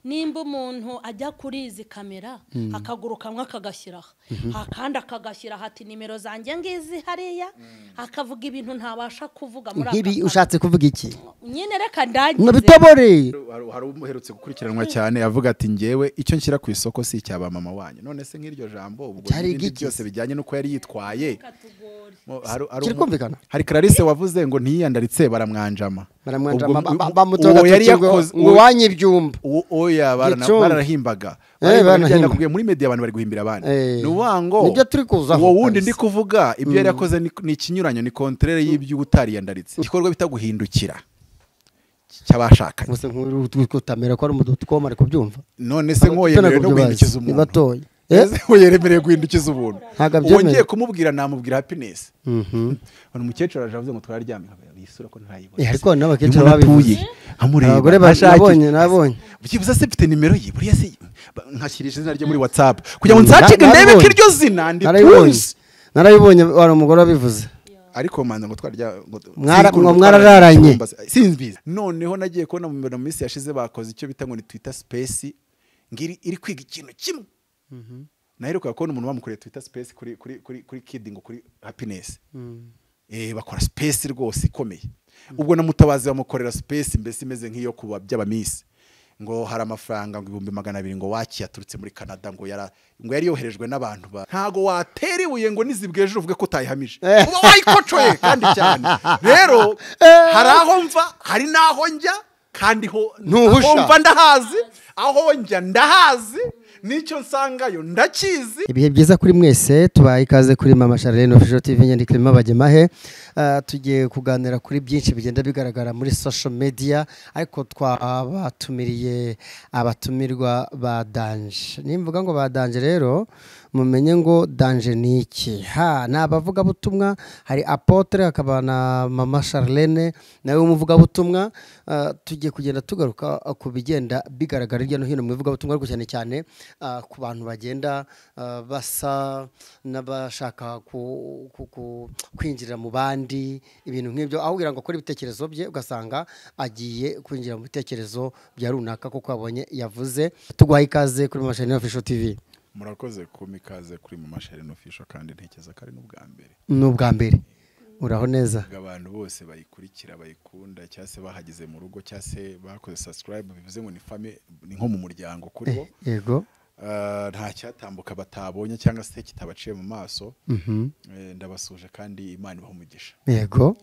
Nimba umuntu ajya kuri izi kamera akaguruka akagashyiraho akandi akagashyira hati nimero zanjye ngizi hariya akavuga ibintu ntabasha kuvuga muri aka. Nkibi ushatse kuvuga iki? Nyine reka ndagize. Nabitobore. Hari umuherutse gukurikiranwa cyane avuga ati ngewe icyo nshyira ku isoko si icyaba mama wanyu. None se nk'iryo jambo ubwo n'ibindi byose bijyanye nuko yari yitwaye. Hari Clarisse wavuze ngo ntiyandaritse baramwanjama. Baramwanjama bamutoga ngo wanye ibyumba. Oya bararahimbaga. Baranahimbye muri media abantu bari guhimbira abandi. Nuwango nibyo turi kuzaho. Uwo wundi ndi kuvuga ibyo yari yakoze ni ikinyuranyo ni contraire y'ibyo utariyandaritse. Igikorwa bita guhindukira cyabashakanye. Muse nk'utamera ko ari umudutwoma ari kubyumva. None se nko yemerewe no guhindukiza umuntu. Batoye. Yemerewe guhindukiza ubuntu. Wongeye kumubwira namubwira happiness. Hano umukecuru aje avuze ngo twararyamye bisura ko ntarayibona. Ariko n'abakecuru babivuze. Amureba. Abagore babonye nabonye. Byibuze se mfite nimero ye buriya se nkashyirisha izina rye muri WhatsApp kugira ngo nsacike ndebe ko iryo zina nditunze. Narayibonye wari umugore wabivuze. Ariko manza ngo twarya ngo mwarararanye. Sinbizi. Noneho nagiye kubona mu minsi yashize bakoze icyo bita ngo ni Twitter Space ngiri iri kwiga ikintu kimwe. Naheruka kubona umuntu bamukoreye Twitter Space kuri kuri kuri kuri Kid ngo kuri Happiness. Bakora space rwose ikomeye. Ubwo na Mutabazi bamukorera space mbese imeze nk'iyo kuba by'abamisi. Ngo hari amafaranga ngo 200,000 ngo waki yaturutse muri Canada ngo yara ngo yari yoherejwe n'abantu ba ntago watera ibuye ngo nizibweje uvuge ko utayihamije. Uba wayikocoye kandi cyane. Rero hari aho mva hari naho njya kandi ho mva ndahazi aho njya ndahazi nicyo nsangayo ndakizi. Ibihe byiza kuri mwese tubaye ikaze kuri Mama Charlene Official TV nyandikirimo abagemahe. Tugiye kuganira kuri byinshi bigenda bigaragara muri social media ariko twabatumiriye abatumirwa ba Danje. Nimvuga ngo ba Danje rero mumenye ngo Danje ni iki. Ha nabavuga butumwa hari Apotre akaba na Mama Charlene nawe umuvuga butumwa. Tugiye kugenda tugaruka ku bigenda bigaragara hirya no hino mu ivuga butumwa ariko cyane cyane ku bantu bagenda basa n'abashaka kwinjira mu bandi ibintu nk'ibyo aho kugira ngo akore ibitekerezo bye ugasanga agiye kwinjira mu bitekerezo bya runaka kuko abonye yavuze. Tuguhaye ikaze kuri Mama Charlene Official TV. Murakoze kumpa ikaze kuri Mama Charlene Official kandi ntekereza ko ari n'ubwa mbere. N'ubwa mbere. Uraho neza. Abantu bose bayikurikira bayikunda cyangwa se bahageze mu rugo cyangwa se bakoze subscribe bivuze ngo ni family ni nko mu muryango kuri bo. Yego. Nta cyatambuka batabonye cyangwa se kitabaciye mu maso. Ndabasuje kandi Imana ibahe umugisha. Yego.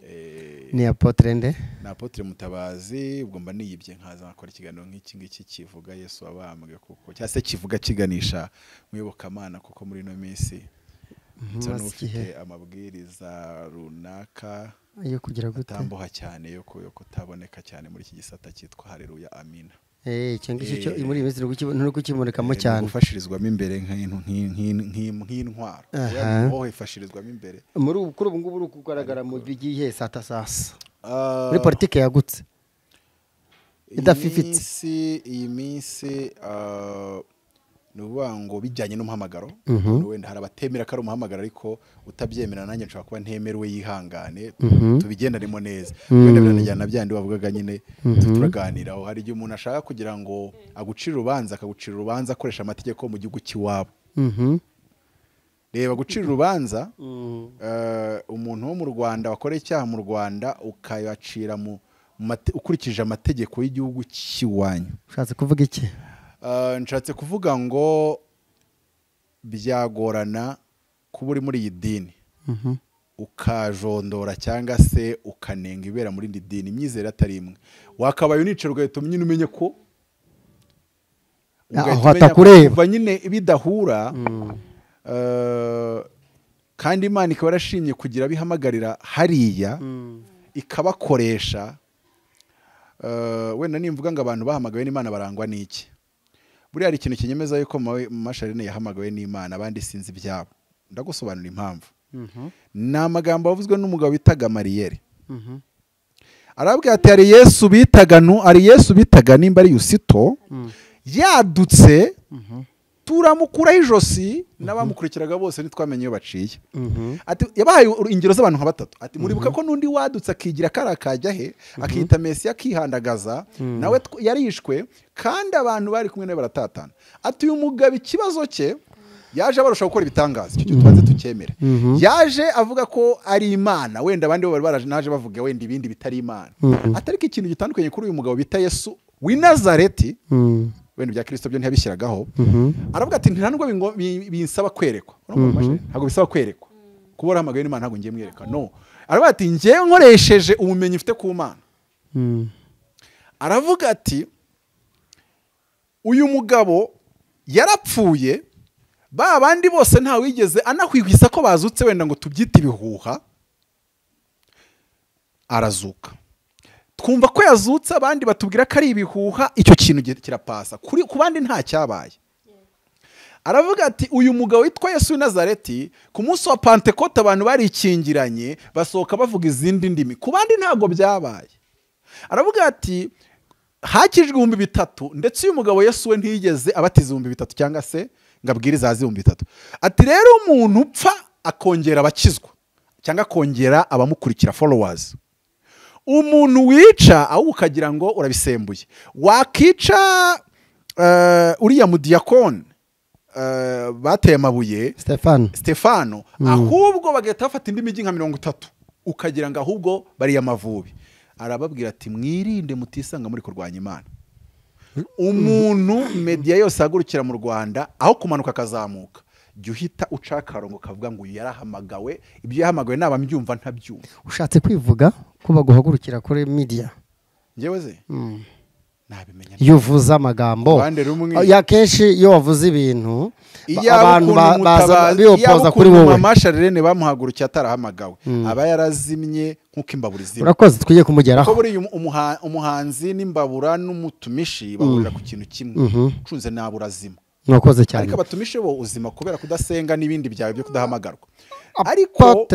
Ni Apotre nde? Ni Apotre Mutabazi ubwo mba niyibye nkaza nakora ikiganiro nk'iki ngiki kivuga Yesu wabambwe kuko cyangwa se kivuga kiganisha muyobokamana kuko muri no minsi ufite amabwiriza runaka yo kugira gute atamboha cyane yo kutaboneka cyane muri iki gisata cyitwa Haleluya Amina. Icyo ngicyo cyo muri iyi minsi nturi kukibonekamo cyane. Gufashirizwamo imbere nk'intwaro. Wowe ifashirizwamo imbere. Muri ubu kuri ubu ngubu uri kugaragara mu bigiye sata sasa. Muri politike yagutse. Idafifitse. Iyi minsi nuvuga ngo bijyanye n'umuhamagaro wenda hari abatemera ko ari umuhamagaro ariko utabyemera nanjye nshobora kuba ntemerewe yihangane tubigendanemo neza wenda biranajyana byandi wavugaga nyine turaganiraho. Hari igihe umuntu ashaka kugira ngo agucire urubanza akagucira urubanza akoresha amategeko mu gihugu cy'iwabo. Reba gucira urubanza umuntu wo mu Rwanda wakora icyaha mu Rwanda ukayacira ukurikije amategeko y'igihugu cy'iwanyu. Ushatse kuvuga iki? Nshatse kuvuga ngo byagorana kuba uri muri iyi dini ukajondora cyangwa se ukanenga ibera muri indi dini imyizere atari imwe wakabaye unicara ugahita nyine umenye ko atakureba nyine bidahura. Kandi Imana ikaba yarashimye kugira bihamagarira hariya ikabakoresha. Wenda nimvuga ngo abantu bahamagawe n'Imana barangwa n'iki? Buriya hari ikintu kinyemeza yuko Mama Charlene yahamagawe n'Imana abandi sinzi ibyabo. Ndagusobanura impamvu. Ni amagambo avuzwe n'umugabo bitaga Mariyeri. Arabwira ati hari Yesu bitaga nu ari Yesu bitaga nimba ari Yusito yadutse Turamukuraho ijosi n'abamukurikiraga bose ntitwamenye iyo baciye. Ati yabahaye ingero z'abantu nka batatu. Ati muribuka ko n'undi wadutse akigira karakajya he akita Mesiya akihandagaza, nawe yarishwe kandi abantu bari kumwe nawe baratatana. Ati uyu mugabo ikibazo cye yaje abarusha gukora ibitangaza, icyo tubanze tukemere. Yaje avuga ko ari Imana, wenda abandi bo bari baraje naje bavuga wenda ibindi bitari Imana. Atariko ikintu gitandukanye kuri uyu mugabo bita Yesu w'i Nazareti, wenda ibya Kristo byo ntiyabishyiragaho. Aravuga ati nta nubwo binsaba kwerekwa, ntabwo bisaba kwerekwa kuba warahamagawe n'Imana, ntabwo ngiye mwereka. No, aravuga ati njyewe nkoresheje ubumenyi mfite ku Mana. Aravuga ati uyu mugabo yarapfuye, ba bandi bose nta wigeze anahwihwisa ko bazutse wenda ngo tubyite ibihuha, arazuka. Twumva ko yazutse, abandi batubwira ko ari ibihuha, icyo kintu kirapasa ku bandi nta cyabaye. Aravuga ati uyu mugabo witwa Yesu w'i Nazareti, ku munsi wa Pentekote abantu barikingiranye basohoka bavuga izindi ndimi, ku bandi ntabwo byabaye. Aravuga ati hakijwe 3000, ndetse uyu mugabo Yesu we ntiyigeze abatiza 3000 cyangwa se ngo abwirize azi 3000. Ati rero umuntu upfa akongera abakizwa cyangwa akongera abamukurikira followers. Umuntu wica aho ukagira ngo urabisembuye, wakica uriya mudiyakoni bateye amabuye Stefano, ahubwo bagahita bafata indi mijyi nka 30 ukagira ngo ahubwo bariya Amavubi. Arababwira ati mwirinde mutisanga muri kurwanya Imana. Umuntu media yose ahagurukira mu Rwanda aho kumanuka akazamuka, jya uhita uca akarongo kavuga ngo uyu yarahamagawe, ibyo yahamagawe naba mbyumva ntabyumva. Ushatse kwivuga ko baguhagurukira kuri media? Njyewe ze nabimenya. Iyo uvuze amagambo ya kenshi, iyo wavuze ibintu abantu baza biyopoza kuri wowe. Mama Charlene bamuhagurukiye atarahamagawe, aba yarazimye nkuko imbabura izimye. Urakoze, twiye kumugeraho. Kuko buri umuhanzi n'imbabura n'umutumishi bahurira ku kintu kimwe, ucunze nabura azima. Mwakoze cyane. Ariko abatumishi bo uzima kubera kudasenga n'ibindi byawe byo kudahamagarwa. Ariko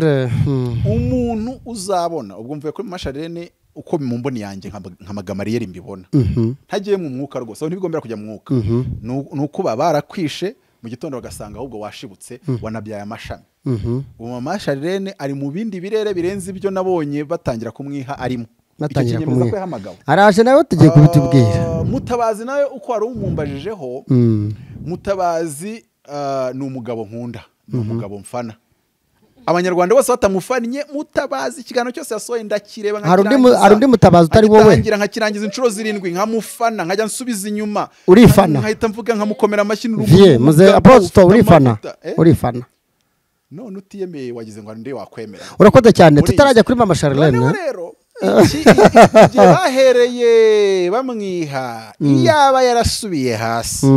umuntu uzabona ubwo mvuye kuri Mama Charlene uko mu mboni yanjye nka Magamariyeri mbibona, ntagiye mu mwuka rwose, aho ntibigombera kujya mu mwuka, nuko barakwishe mu gitondo bagasanga ahubwo washibutse wanabyaye amashami. Ubu Mama Charlene ari mu bindi birere birenze ibyo nabonye batangira kumwiha arimo. Batangira kumwiha araje nawe tugiye kubitubwira. Mutabazi nawe uko wari umumbajijeho, Mutabazi ni umugabo nkunda, ni umugabo mfana. Abanyarwanda bose batamufannye Mutabazi, ikiganiro cyose yasohoye ndakireba nkakirangiza. Hari undi Mutabazi utari wowe? Ngitangira nkakirangiza inshuro 7 nkamufana, nkajya nsubiza inyuma. Urifana? Nkahita mvuga nkamukomera amashyi. Vie muze Apostle urifana? Urifana. None utiyemeye wagize ngo ndi wakwemera. Urakoze cyane. Tutarajya kuri Mama Charlene. Rero igihe bahereye bamwiha, iyaba yarasubiye hasi.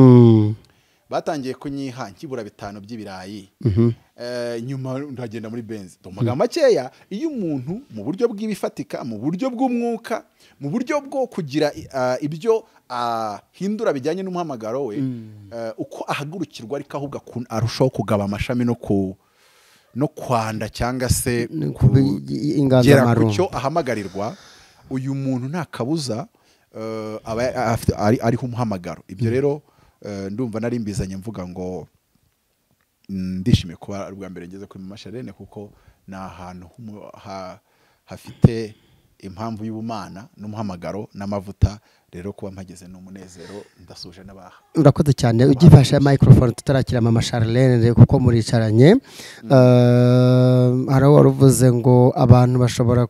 Batangiye kunyiha nkibura 5 by'ibirayi. Nyuma ndagenda muri Benz. Amagambo makeya, iyo umuntu mu buryo bw'ibifatika, mu buryo bw'umwuka, mu buryo bwo kugira ibyo ahindura bijyanye n'umuhamagaro we, uko ahagurukirwa ariko ahubwo arushaho kugaba amashami no kwanda cyangwa se kugera ku cyo ahamagarirwa, uyu muntu nta kabuza aba ariho umuhamagaro. Ibyo rero ndumva nari mbizanye mvuga ngo ndishimiye kuba ari ubwa mbere ngeze kuri Mama Charlene, kuko ni ahantu hafite impamvu y'ubumana n'umuhamagaro n'amavuta. Rero kuba mpageze ni umunezero, ndasuje n'abaha. Urakoze cyane. Ugifashe microphone tutarakira Mama Charlene kuko muricaranye. Hari waruvuze ngo abantu bashobora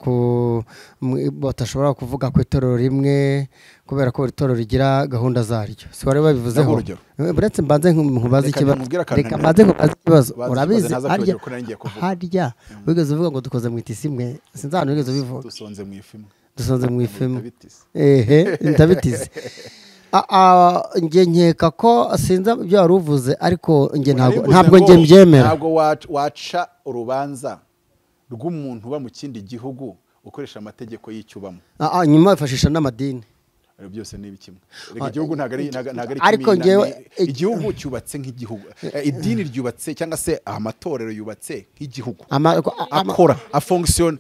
batashobora kuvuga ku itorero rimwe kubera ko itorero rigira gahunda zaryo. Si wari babivuzeho? Buretse mbanze nkubaze ikibazo. Reka mbanze nkubaze ikibazo. Urabizi harya wigeze uvuga ngo dukoze mu itisi imwe, sinzi ahantu wigeze ubivuga. Dusonze mu ifu imwe. Dusonze mu ifu imwe. Ehe, ndabitize. Nge nkeka ko sinzi ibyo wari uvuze, ariko nge ntabwo nge mbyemera. Ntabwo waca urubanza rw'umuntu uba mu kindi gihugu ukoresha amategeko y'icyubamo. Nyuma bifashisha n'amadini. Byose ni kimwe. Reka igihugu ntago ari ariko ngewe igihugu cyubatse nk'igihugu, idini ryubatse cyangwa se amatorero yubatse nk'igihugu, akora afonction.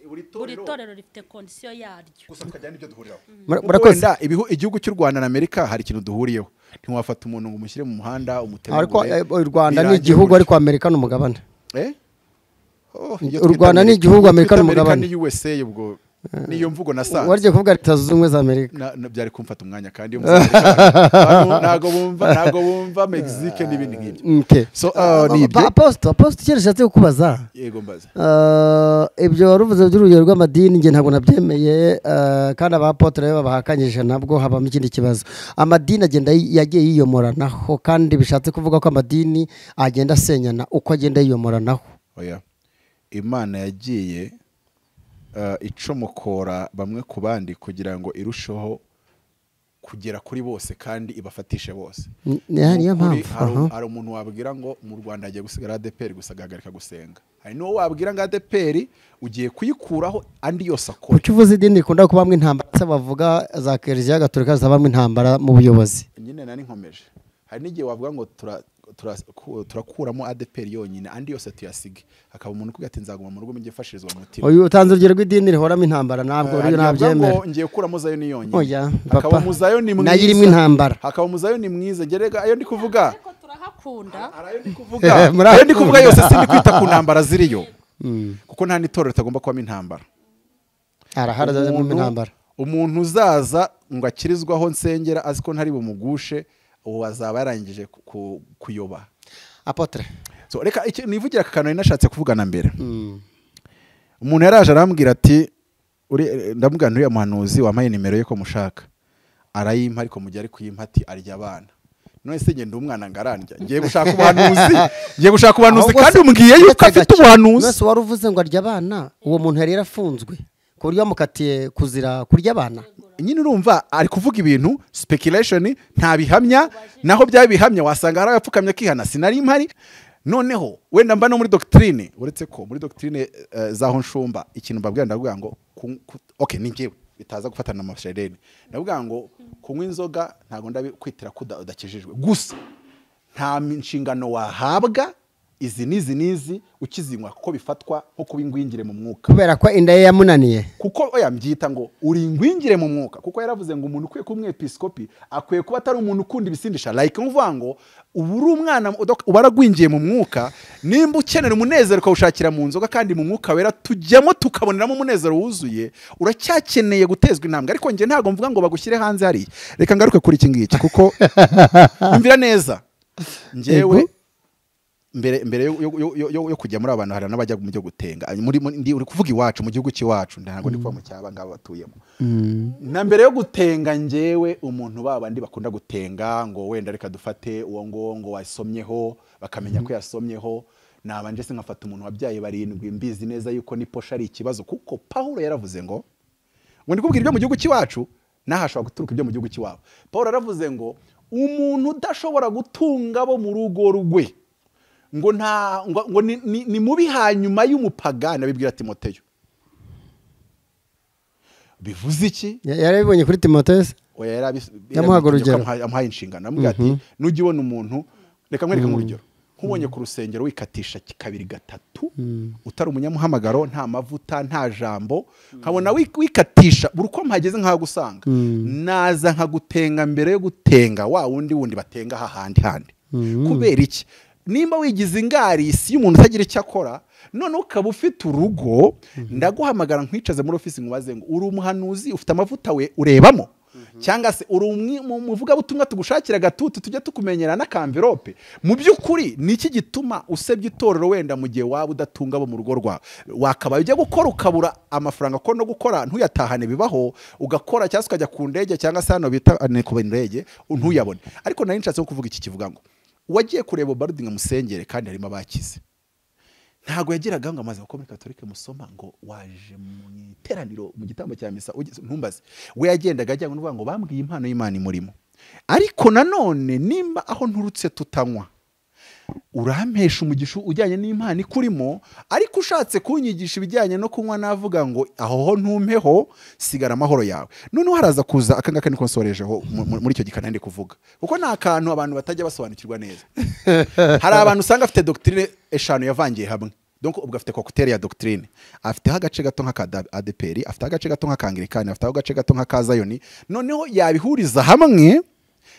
Buri torero rifite condition yaryo. Gusa tukajyana ibyo duhuriraho. Murakoze. Igihugu cy'u Rwanda na Amerika hari ikintu duhuriyeho. Ntiwafata umuntu ngo umushyire mu muhanda umutemagure. Ariko u Rwanda ni igihugu, ariko Amerika ni umugabane. U Rwanda ni igihugu, Amerika ni umugabane. Ni USA ubwo niyo mvugo nasanze. Warye kuvuga Leta Zunze Ubumwe za Amerika. Byari kumfata umwanya kandi ntago bumva Mexique n'ibindi nk'ibyo. So ni ibyo. Apostle icyo nashatse kukubaza. Yego mbaza. Ibyo waruvuze by'urugero rw'amadini nge ntabwo nabyemeye, kandi abapotre babahakanyije nabwo habamo ikindi kibazo. Amadini agenda yagiye yiyomoranaho, kandi bishatse kuvuga ko amadini agenda asenyana uko agenda yiyomoranaho. Oya. Imana yagiye icomokora bamwe ku bandi kugira ngo irusheho kugera kuri bose kandi ibafatishe bose. Niyo mpamvu hari umuntu wabwira ngo mu Rwanda agiye gusigara ADPR gusa agahagarika gusenga. Hari n'uwo wabwira ngo ADPR ugiye kuyikuraho andi yose akora. Kuki uvuze idini rikunda kubamwe intambara, se bavuga za Kiliziya Gatolika zabamwe intambara mu buyobozi? Nyine nari nkomeje. Hari n'igihe wavuga ngo turakuramo ADPR yonyine andi yose tuyasige, hakaba umuntu kugira ati nzaguma mu rugo mujye fashirizwa mu mutima. Uyu utanze urugero rw'idini rihoramo intambara, ntabwo rero nabyemera. Ngiye kuramo zayo ni yonyine. Hakaba muzayo ni mwiza. Nayo irimo intambara. Hakaba muzayo ni mwiza. Ngerega ayo ndi kuvuga. Ariko turahakunda. Ayo ndi kuvuga. Ayo ndi kuvuga yose sindi kwita ku ntambara ziriyo. Kuko nta nitorero tagomba kubamo intambara. Arahara mu intambara. Umuntu uzaza ngo akirizwaho nsengera azi ko ntari bumugushe, ubu azaba yarangije kuyoba. Apotre. So reka nivugira aka kantu nashatse kuvugana mbere. Umuntu yaraje arambwira ati ndamubwira nturiya muhanuzi wampaye nimero ye ko mushaka. Arayimpa ariko mujye ari kuyimpa ati arya abana. None se ngende umwana ngarandya. Ngiye gushaka ubuhanuzi. Ngiye gushaka ubuhanuzi kandi umbwiye yuko afite ubuhanuzi. None wari uvuze ngo arya abana, uwo muntu yari yarafunzwe. Ku buryo bamukatiye kuzira kurya abana. Nyine urumva ari kuvuga ibintu speculation nta bihamya, naho byaba bihamya wasanga hari abapfukamye akihana sinari impari. Noneho wenda mba no muri doctrine, uretse ko muri doctrine zaho nshumba ikintu mbabwira ndavuga ngo okay ni ngewe bitaza gufatana na masherene, ndavuga ngo kunywa inzoga ntago ndabikwitira kudakijijwe, gusa nta nshingano wahabwa izi nizi nizi ukizinywa kuko bifatwa nko kuba ingwingire mu mwuka. Kubera ko inda ye yamunaniye. Kuko oya mbyita ngo uri ingwingire mu mwuka, kuko yaravuze ngo umuntu ukwiye kuba umwepiskopi akwiye kuba atari umuntu ukunda ibisindisha, like nkuvuga ngo ubu uri umwana ubaragwingiye mu mwuka, nimba ukenera umunezero ukawushakira mu nzoga kandi mu mwuka wera tujyamo tukaboneramo umunezero wuzuye, uracyakeneye gutezwa intambwe. Ariko nge ntago mvuga ngo bagushyire hanze hariya. Reka ngaruke kuri iki ngiki kuko imvira neza. Ngewe mbere yo kujya muri abantu hari n'abajya mu byo gutenga muri ndi uri kuvuga iwacu mu gihugu cyacu, ntago ndi kuva mu cyaba ngaba batuyemo. Na mbere yo gutenga ngewe umuntu babandi bakunda gutenga ngo wenda reka dufate uwo ngo wasomyeho bakamenya ko yasomyeho, nabanje se nkafata umuntu wabyaye barindwi mbizi neza yuko ni posha ari ikibazo, kuko Paulo yaravuze ngo ndi kubwira ibyo mu gihugu cyacu nahashobora guturuka ibyo mu gihugu cy'iwabo. Paulo yaravuze ngo umuntu udashobora gutunga bo mu rugo rwe ngo nta ngo ni mubi hanyuma y'umupagani, abibwira Timoteyo. Bivuze iki? Yarabibonye kuri Timoteyo. Oya yamuhaga urugero, amuhaye inshingano, amubwira ati nujya ubona umuntu, reka mwereke nk'urugero, nkubonye ku rusengero wikatisha kabiri gatatu utari umunyamuhamagaro, nta mavuta nta jambo, nkabona wikatisha buri uko mpageze nkagusanga, naza nkagutenga mbere yo gutenga wa wundi batenga hahandi handi. Kubera iki? Nimba wigize ingari isi y'umuntu utagira icyo akora, none ukaba ufite urugo, ndaguhamagara nkwicaze muri office nkubaze ngo uri umuhanuzi ufite amavuta we urebamo, cyangwa se uri umuvugabutumwa tugushakira gatutu tujya tukumenyera n'akamverope. Mu by'ukuri niki gituma usebya itorero wenda mu gihe waba udatunga bo mu rugo rwawe, wakabaye ujya gukora ukabura amafaranga ko no gukora ntuyatahane bibaho, ugakora cyangwa ukajya ku ndege cyangwa se hano bita ku ndege ntuyabone. Ariko nari nshatse kuvuga iki kivuga ngo wagiye kureba Barudinga musengere kandi harimo abakize, ntago yagiraga ngo amaze muri Katolike musoma ngo waje mu iteraniro mu gitambo cya misa ntumbaze, we yagendaga ajya ngo ngo bambwiye impano y'Imana imurimo. Ariko nanone nimba aho nturutse tutanywa, urampesha umugisha ujyanye n'impano ikurimo, ariko ushatse kunyigisha ibijyanye no kunywa navuga ngo aho ho ntumpeho, sigara amahoro yawe. Noneho haraza kuza akangaka niko nsorejeho muri icyo gikana ndi kuvuga, kuko nta kantu abantu batajya basobanukirwa neza. Hari abantu usanga afite doctrine eshanu yavangiye hamwe, donc ubwo afite cocktail ya doctrine, afite agace gato nka ADPR, afite agace gato nka Anglikani, afite agace gato nka Kazayoni, noneho yabihuriza hamwe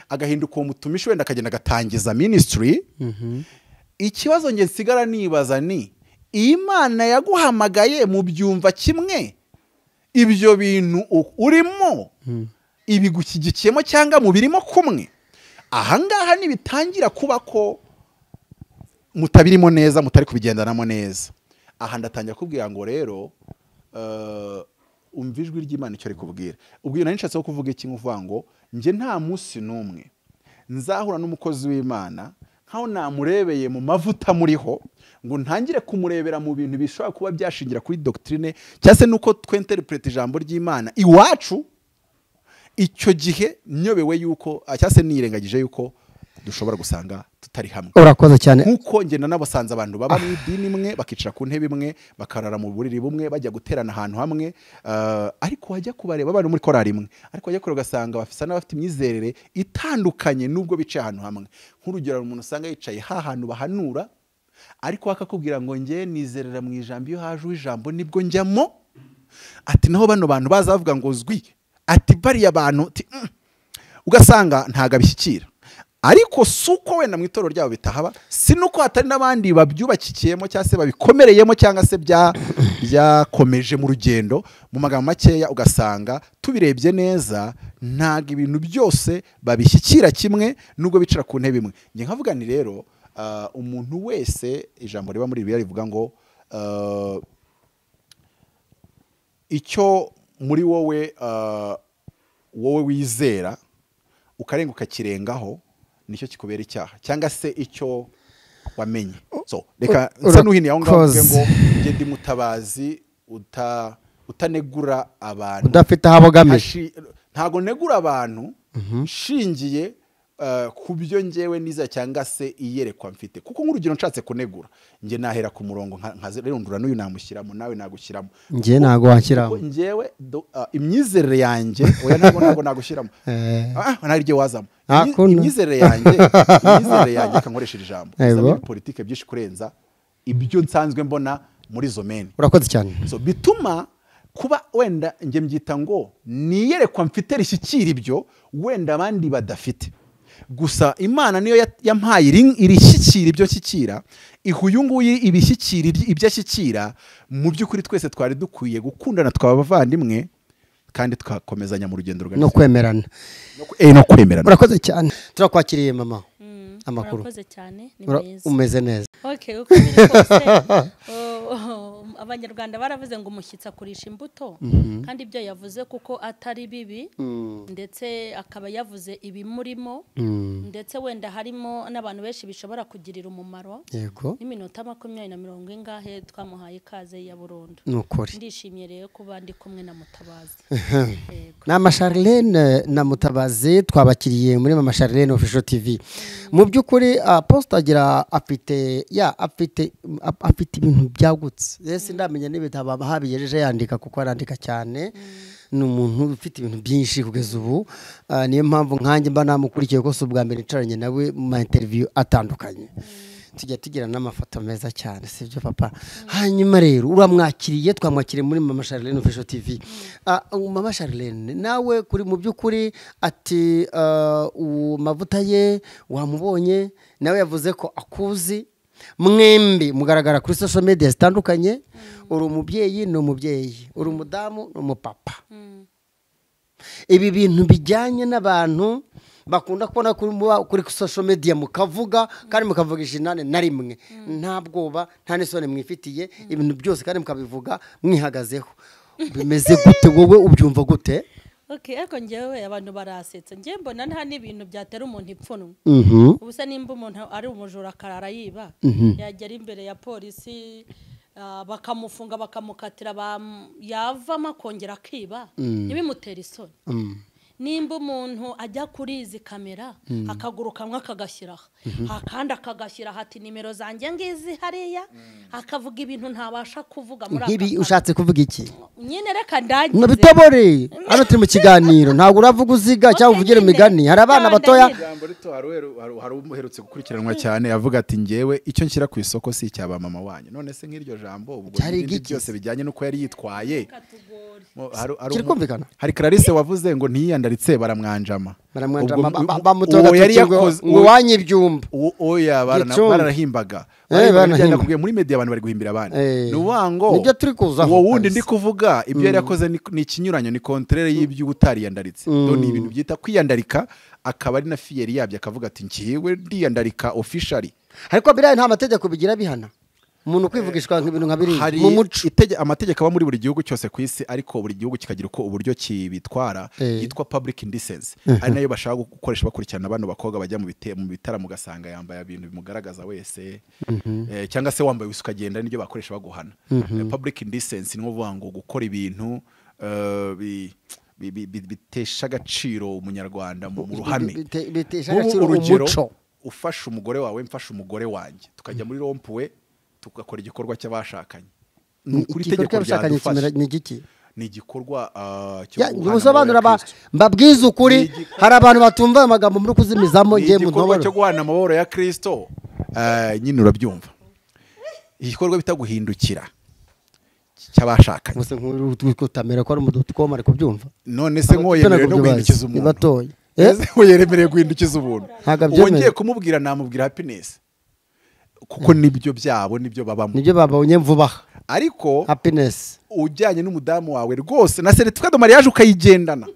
Agahinduka uwo mutumishi, wenda akagenda agatangiza ministry. Ikibazo nge nsigara nibaza ni Imana yaguhamagaye mu byumva kimwe, ibyo bintu urimo ibigushyigikiyemo cyangwa mu birimo kumwe. Ahangaha nibitangira kuba ko mutabirimo neza, mutari kubigendanamo neza, aha ndatangira kubwira ngo rero umva ijwi ry'Imana icyo rikubwira. Ubwo nari nshatse kuvuga iki, nkuvuga ngo njye nta munsi n'umwe nzahura n'umukozi w'Imana nkaho namurebeye mu mavuta muriho ngo ntangire kumurebera mu bintu bishobora kuba byashingira kuri doctrine cyangwa se nuko twinterprete ijambo ry'Imana iwacu. Icyo gihe nyobewe yuko cyangwa se nirengagije yuko dushobora gusanga tutari hamwe. Urakoze cyane. Nkuko ngenda nabasanze abantu baba mu idini imwe, bakicara ku ntebe imwe, bakarara mu buriri bumwe, bajya guterana ahantu hamwe, ariko wajya kubareba bari muri korari imwe, ariko wajya kureba ugasanga bafisa n'abafite imyizerere itandukanye nubwo bicaye ahantu hamwe. Nk'urugero, umuntu usanga yicaye ha hantu bahanura, ariko akakubwira ngo nge nizerera mu ijambo, iyo haje ijambo nibwo njyamo, ati naho bano bantu bazavuga ngo zwi, ati bariya bantu, ugasanga ntago abishyikira. Ariko suko wenda mu itorero ryabo bitahaba, si nuko hatari n'abandi babyubakikiyemo cyangwa se babikomereyemo cyangwa se byakomeje mu rugendo. Mu magambo makeya ugasanga tubirebye neza ntago ibintu byose babishyikira kimwe nubwo bicara ku ntebe imwe. Njye nkavuga ni rero umuntu wese, ijambo riba muri Bibiliya rivuga ngo icyo muri wowe wowe wizera ukarenga ukakirengaho nicyo kikubera icyaha cyangwa se icyo wamenye. So reka nsa nuhini aho ngaho ngo nge ndi Mutabazi utanegura abantu, udafite aho abogamije. Ntago negura abantu nshingiye ku byo ngewe niza cyangwa se iyerekwa mfite. Kuko nk'urugero nshatse kunegura nge nahera ku murongo nkazerundura n'uyu namushyiramo nawe nagushyiramo. Nge ntago wanshyiramo ngewe imyizerere yanjye, oya ntago nagushyiramo, ntaryo wazamo. Imyizerere yanjye kankoresha ijambo izamo politike byinshi kurenza ibyo nsanzwe mbona muri zomene. Urakoze cyane. So bituma kuba wenda nge mbyita ngo niyerekwa mfite rishyikira ibyo wenda abandi badafite. Gusa Imana niyo yampaye irishyikira ibyo nshyikira, ihuyu nguyu ibishyikira ibyo ashyikira. Mu by'ukuri twese twari dukwiye gukundana, twaba abavandimwe kandi tukakomezanya mu rugendo rwacu no kwemerana. No kwemerana. Urakoze cyane. Turakwakiriye mama. Amakuru. Urakoze cyane, ni meza. Umeze neza. Okay, uko biri kose Abanyarwanda baravuze ngo umushyitsi akurisha imbuto, kandi ibyo yavuze kuko atari bibi, ndetse akaba yavuze ibimurimo, ndetse wenda harimo n'abantu benshi bishobora kugirira umumaro. Yego. N'iminota 20 na mirongo ingahe twamuhaye ikaze ya burundu. Nukuri. Ndishimye rero kuba ndi kumwe na Mutabazi. Yego. Na Mama Charlene na Mutabazi twabakiriye muri Mama Charlene Official TV. Mu by'ukuri Apostle agira afite afite ibintu byagutse. Ese ndamenya n'ibitabo habiyejeje yandika kuko arandika cyane. Ni umuntu ufite ibintu byinshi kugeza ubu, niyo mpamvu nkanjye mba namukurikiye ko si ubwa mbere nicaranye nawe mu ma interview atandukanye. Tujya tugira n'amafoto meza cyane, sibyo papa? Hanyuma rero uramwakiriye, twamwakiriye muri Mama Charlene Official TV. Mama Charlene nawe kuri mu by'ukuri ati mavuta ye wamubonye, nawe yavuze ko akuzi. Mwembi mugaragara kuri social media zitandukanye. Uri umubyeyi ni umubyeyi, uri umudamu ni umupapa. Ibi bintu bijyanye n'abantu bakunda kubona kuri social media mukavuga kandi mukavugisha inane na rimwe, nta bwoba nta n'isoni mwifitiye, ibintu byose kandi mukabivuga mwihagazeho. Bimeze gute wowe ubyumva gute? Okay, ariko ngewe abantu barasetsa. Ngewe mbona nta n'ibintu byatera umuntu ipfunwe. Ubusa nimba umuntu ari umujura akarara yiba, yagera imbere ya polisi bakamufunga bakamukatira, yavamo akongera akiba, ntibimutera isoni. Nimba umuntu ajya kuri izi kamera akaguru kamwe akagashyira akandi akagashyira ati nimero zanjye ngizi hariya, akavuga ibintu ntabasha kuvuga muri aka. Nkibi ushatse kuvuga iki? Nyine reka ndagize. Nabitobore. Hano turi mu kiganiro, ntabwo uravuga uziga cyangwa uvugire imigani. Hari abana batoya. Ijambo rito hari umuherutse gukurikiranwa cyane avuga ati ngewe icyo nshyira ku isoko si icyaba mama wanyu. None se nk'iryo jambo ubwo n'ibindi byose bijyanye nuko yari yitwaye. Kiri kumvikana? Hari Clarisse wavuze ngo ntiyiyandaritse baramwanjama. Baramwanjama bamutoga ngo wanye ibyumba. Oya baranahimbaga. Baranahimbaga muri media abantu bari guhimbira abandi. Ni uvuga ngo nibyo turi kuzaho. Uwo wundi ndi kuvuga ibyo yari yakoze ni ikinyuranyo, ni contraire y'ibyo utariyandaritse. Ni ibintu byita kwiyandarika, akaba ari na fiyeri yabyo akavuga ati ngiwe ndiyandarika officially. Ariko biriya nta mategeko bigira bihana. Umuntu kwivugishwa nk'ibintu nka biriya mu muco. Amategeko aba muri buri gihugu cyose ku isi, ariko buri gihugu kikagira uko uburyo kibitwara, yitwa public indecency. Ari nayo bashaka gukoresha bakurikirana bano bakobwa bajya mu bitaramo ugasanga yambaye ibintu bimugaragaza wese, cyangwa se wambaye ubusa ukagenda, nibyo bakoresha baguhana. Public indecency ni ukuvuga ngo gukora ibintu bitesha agaciro umunyarwanda mu ruhame. Bitesha agaciro umuco. Ufashe umugore wawe, mfashe umugore wanjye, tukajya muri rompuwe tugakora igikorwa cy'abashakanye. Ni ukuri itegeko ryadufasha. Ni igiki? Ni igikorwa cyo gusobanura mbabwiza ukuri. Hari abantu batumva amagambo muri kuzimizamo ngiye mu ntoboro. Igikorwa cyo guhana amahoro ya Kristo, nyine urabyumva. Igikorwa bita guhindukira cy'abashakanye. Gusa nk'utamera ko ari umudotcom ari kubyumva. None se nkoyemerewe no guhindukiza umuntu? Batoye. Yeremereye guhindukiza ubuntu. Wongeye kumubwira namubwira happiness. Kuko nibyo byabo nibyo babamo. Nibyo babonye vuba. Ariko happiness ujyanye n'umudamu wawe rwose na certificat de mariage ukayigendana.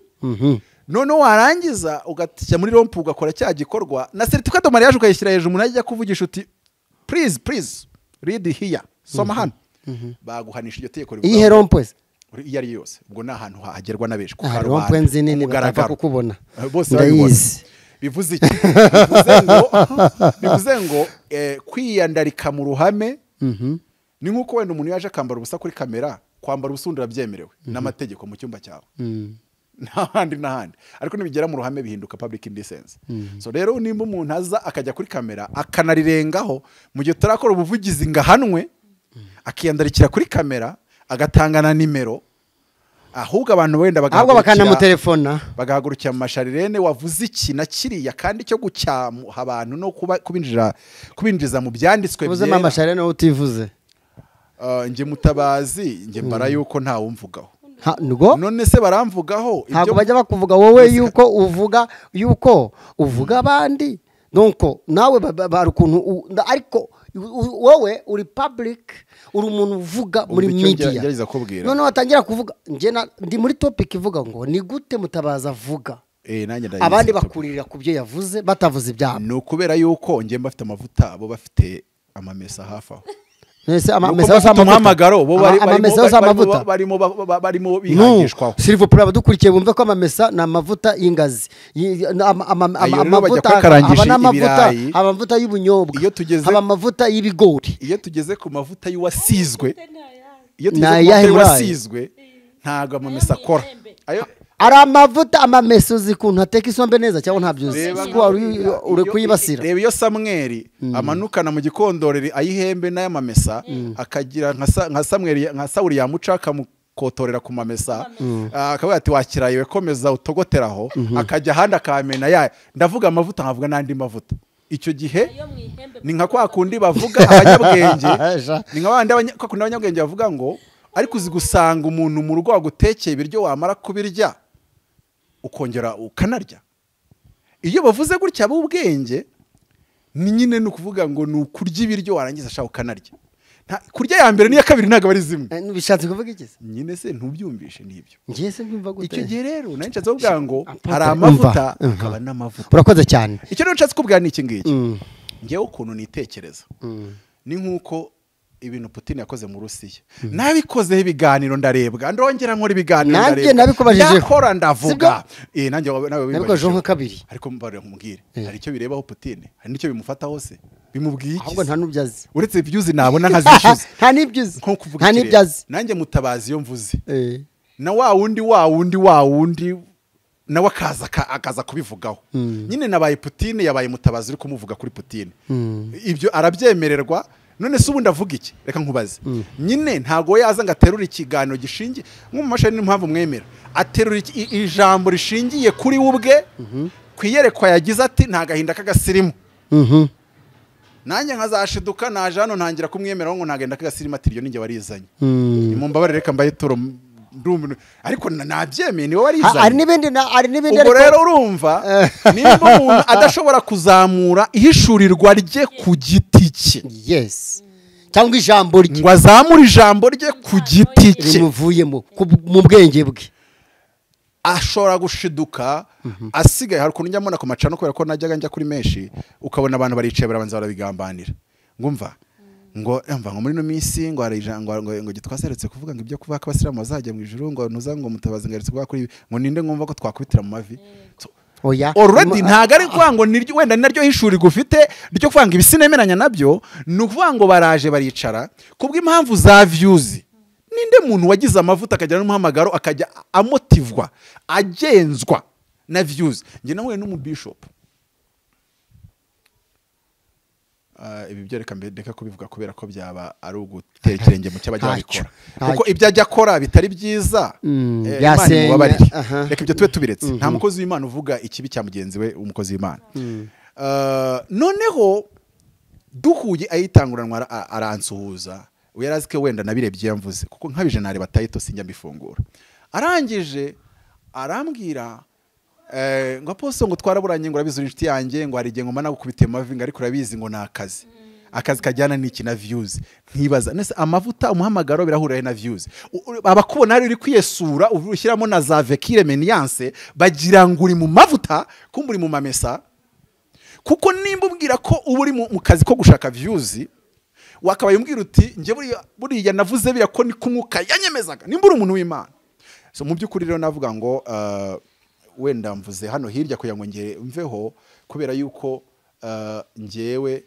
None warangiza ugatya muri rompu ugakora cya gikorwa na certificat de mariage ukayishyira hejuru, umuntu ajya kuvugisha uti please please read here, soma hano. Baguhanisha iryo tegeko rivuga. Iyihe rompu se? Iyo ari yose ubwo ni ahantu hagerwa na benshi, kuko rompu nini batapfa kukubona bose babibona. Bivuze iki? Bivuze ngo kwiyandarika mu ruhame ni nkuko wenda umuntu yaje akambara ubusa kuri kamera, kwambara ubusa urabyemerewe n'amategeko mu cyumba cyawe n'ahandi n'ahandi, ariko nibigera mu ruhame bihinduka public indecency. So rero nimba umuntu aza akajya kuri kamera akanarirengaho mu gihe turakora ubuvugizi ngahanwe, akiyandarikira kuri kamera agatanga na nimero, ahubwo abantu wenda bakanamutelefona bagahagurukira mu masharirene wavuze iki na kiriya, kandi cyo gucyamuha abantu no kubinjiza mu byanditswe byera. Uvuze mama Sharirene utivuze. Nge Mutabazi nge mbara yuko nta wumvugaho. None se baramvugaho? Ntabwo bajya bakuvuga wowe yuko uvuga yuko uvuga abandi. Donc nawe bari ukuntu, ariko wowe uri public, uri umuntu uvuga muri media. None watangira kuvuga, nge ndi muri topic ivuga ngo ni gute Mutabazi avuga, abandi bakuririra ku byo yavuze batavuze ibyabo. Ni ukubera yuko nge mbafite amavuta, bo bafite amamesa hafi aho. Nese amamesa amavuta, bo barimo bihangishwaho. S'il vous plaît, abadukurikiye bumve ko amamesa ni amavuta y'ingazi, amavuta y'ubunyobwa, haba amavuta y'ibigori. Iyo tugeze ku mavuta y'uwasizwe, iyo tugeze ku mavuta y'uwasizwe ntago amamesa akora. Ari amavuta amamesa uzi ukuntu ateka isombe neza cyangwa ntabyo uzi, kuko uri kuyibasira. Reba iyo Samweli amanukana mu gikondoreri ayihembe n'ayamamesa, akagira nka Samweli nka Sawuli yamuca akamukotorera ku mamesa, akavuga ati wakirayiwe komeza utogoteraho, akajya ahandi akamena ya. Ndavuga amavuta nkavuga n'andi mavuta. Icyo gihe ni nka kwa kundi bavuga abanyabwenge, ni nka bandi kwa kundi abanyabwenge bavuga ngo ariko uzi gusanga umuntu mu rugo wagutekeye ibiryo wamara kubirya ukongera ukanarya. Iyo bavuze gutya b'ubwenge ni nyine ni ukuvuga ngo ni ukurya ibiryo warangiza ashaka ukanarya. Kurya ya mbere n'iya kabiri ntabwo ari zimwe. Bishatse kuvuga iki se? Nyine se ntubyumvishe nibyo. Ngiye se mbyumva gute? Icyo gihe rero nari nshatse kuvuga ngo hari amavuta akaba n'amavuta. Urakoze cyane. Icyo rero nshatse kubwira ni iki ngiki. Ngewe ukuntu nitekereza ni nkuko ibintu Putin yakoze mu Rusiya. Nabikozeho ibiganiro ndarebwa, ndongera nkora ibiganiro ndarebwa. Nanjye nabikubajijeho. Ndakora ndavuga. Nanjye nawe nabikojeho nka kabiri. Ariko mbarira nkumubwire, hari icyo birebaho Putin, hari nicyo bimufataho se. Bimubwiye iki? Ahubwo nta nubyazi. Uretse ibyuzi nabona nkazishyuza. Nta nibbyuzi. Nta nibyazi. Nanjye Mutabazi iyo mvuze. Na wa wundi nawe akaza kubivugaho. Nyine nabaye Putin, yabaye Mutabazi uri kumuvuga kuri Putin. Ibyo arabyemererwa. None se ubundi avuga iki? Reka nkubaze. Nyine ntago yaza ngo aterure ikiganiro gishingiye nko mu mashini, n'impamvu mwemera aterura ijambo rishingiye kuri we ubwe, kwiyerekwa yagize ati nta gahinda k'agasirimu. Nanjye nkazashiduka naje hano ntangira kumwemera ngo nta gahinda k'agasirimu, ati iryo ninjye warizanye. Nimumbabarire reka mbaye ituro Ndumva ariko nabyemeye niwe warizanye. Hari n'ibindi, hari n'ibindi. Ubwo rero urumva nimba umuntu adashobora kuzamura ihishurirwa rye ku giti cye, yes, cyangwa ijambo rye, ngo azamure ijambo rye ku giti cye rimuvuyemo mu bwenge bwe, ashobora gushiduka asigaye. Hari ukuntu njya mbona ku macano, kubera ko najyaga njya kuri menshi, ukabona abantu baricaye barabanza barabigambanira, ngumva ngo emva ngo muri no minsi ngo hari ijambo ngo gitwaseretse kuvuga ngo ibyo kuvuga ko abasilamu bazajya mu ijuru, ngo ntuza ngo mutabazi ngo aretse kuvuga kuri ngo ninde ngumva ko twakubitira mu mavi. Oya, already ntago ari kuvuga ngo niryo wenda naryo hishurirwa ufite ryo kuvuga ngo ibisinemeranya nabyo, ni ukuvuga ngo baraje baricara kubw'impamvu za views. Ninde muntu wagize amavuta akajya n'umuhamagaro akajya amotivwa agenzwa na views? Njye nahuye n'umubishop, ibi byo reka ndeka kubivuga kubera ko byaba ari ugutera ikirenge mu cy'abajya babikora, kuko ibyo ajya akora bitari byiza, Imana imubabarire. Reka ibyo tube tubiretse. Nta mukozi w'Imana uvuga ikibi cya mugenzi we umukozi w'Imana. Noneho duhuye ayitanguranwa aransuhuza, we yari azi ko wenda nabirebye yamvuze, kuko nkabije nareba title sinjya mbifungura. Arangije arambwira ngo apostle ngo twaraburanye, ngo urabizi inshuti yanjye, ngo hari igihe ngo mana gukubita mavi, ngo ariko urabizi ngo ni akazi, akazi kajyana n'iki na views. Nkibaza nese amavuta umuhamagaro birahurira na views? Abakubona hari uri kwiyesura ushyiramo na za vekire meniance bagira ngo uri mu mavuta, kumbe uri mu mamesa. Kuko nimba ubwira ko uba uri mu kazi ko gushaka views, wakabaye umbwira uti njye buriya navuze biriya ko ni kumwuka yanyemezaga, nimba uri umuntu w'Imana. So mu by'ukuri rero navuga ngo wenda mvuze hano hirya kugira ngo ngere mveho, kubera yuko njyewe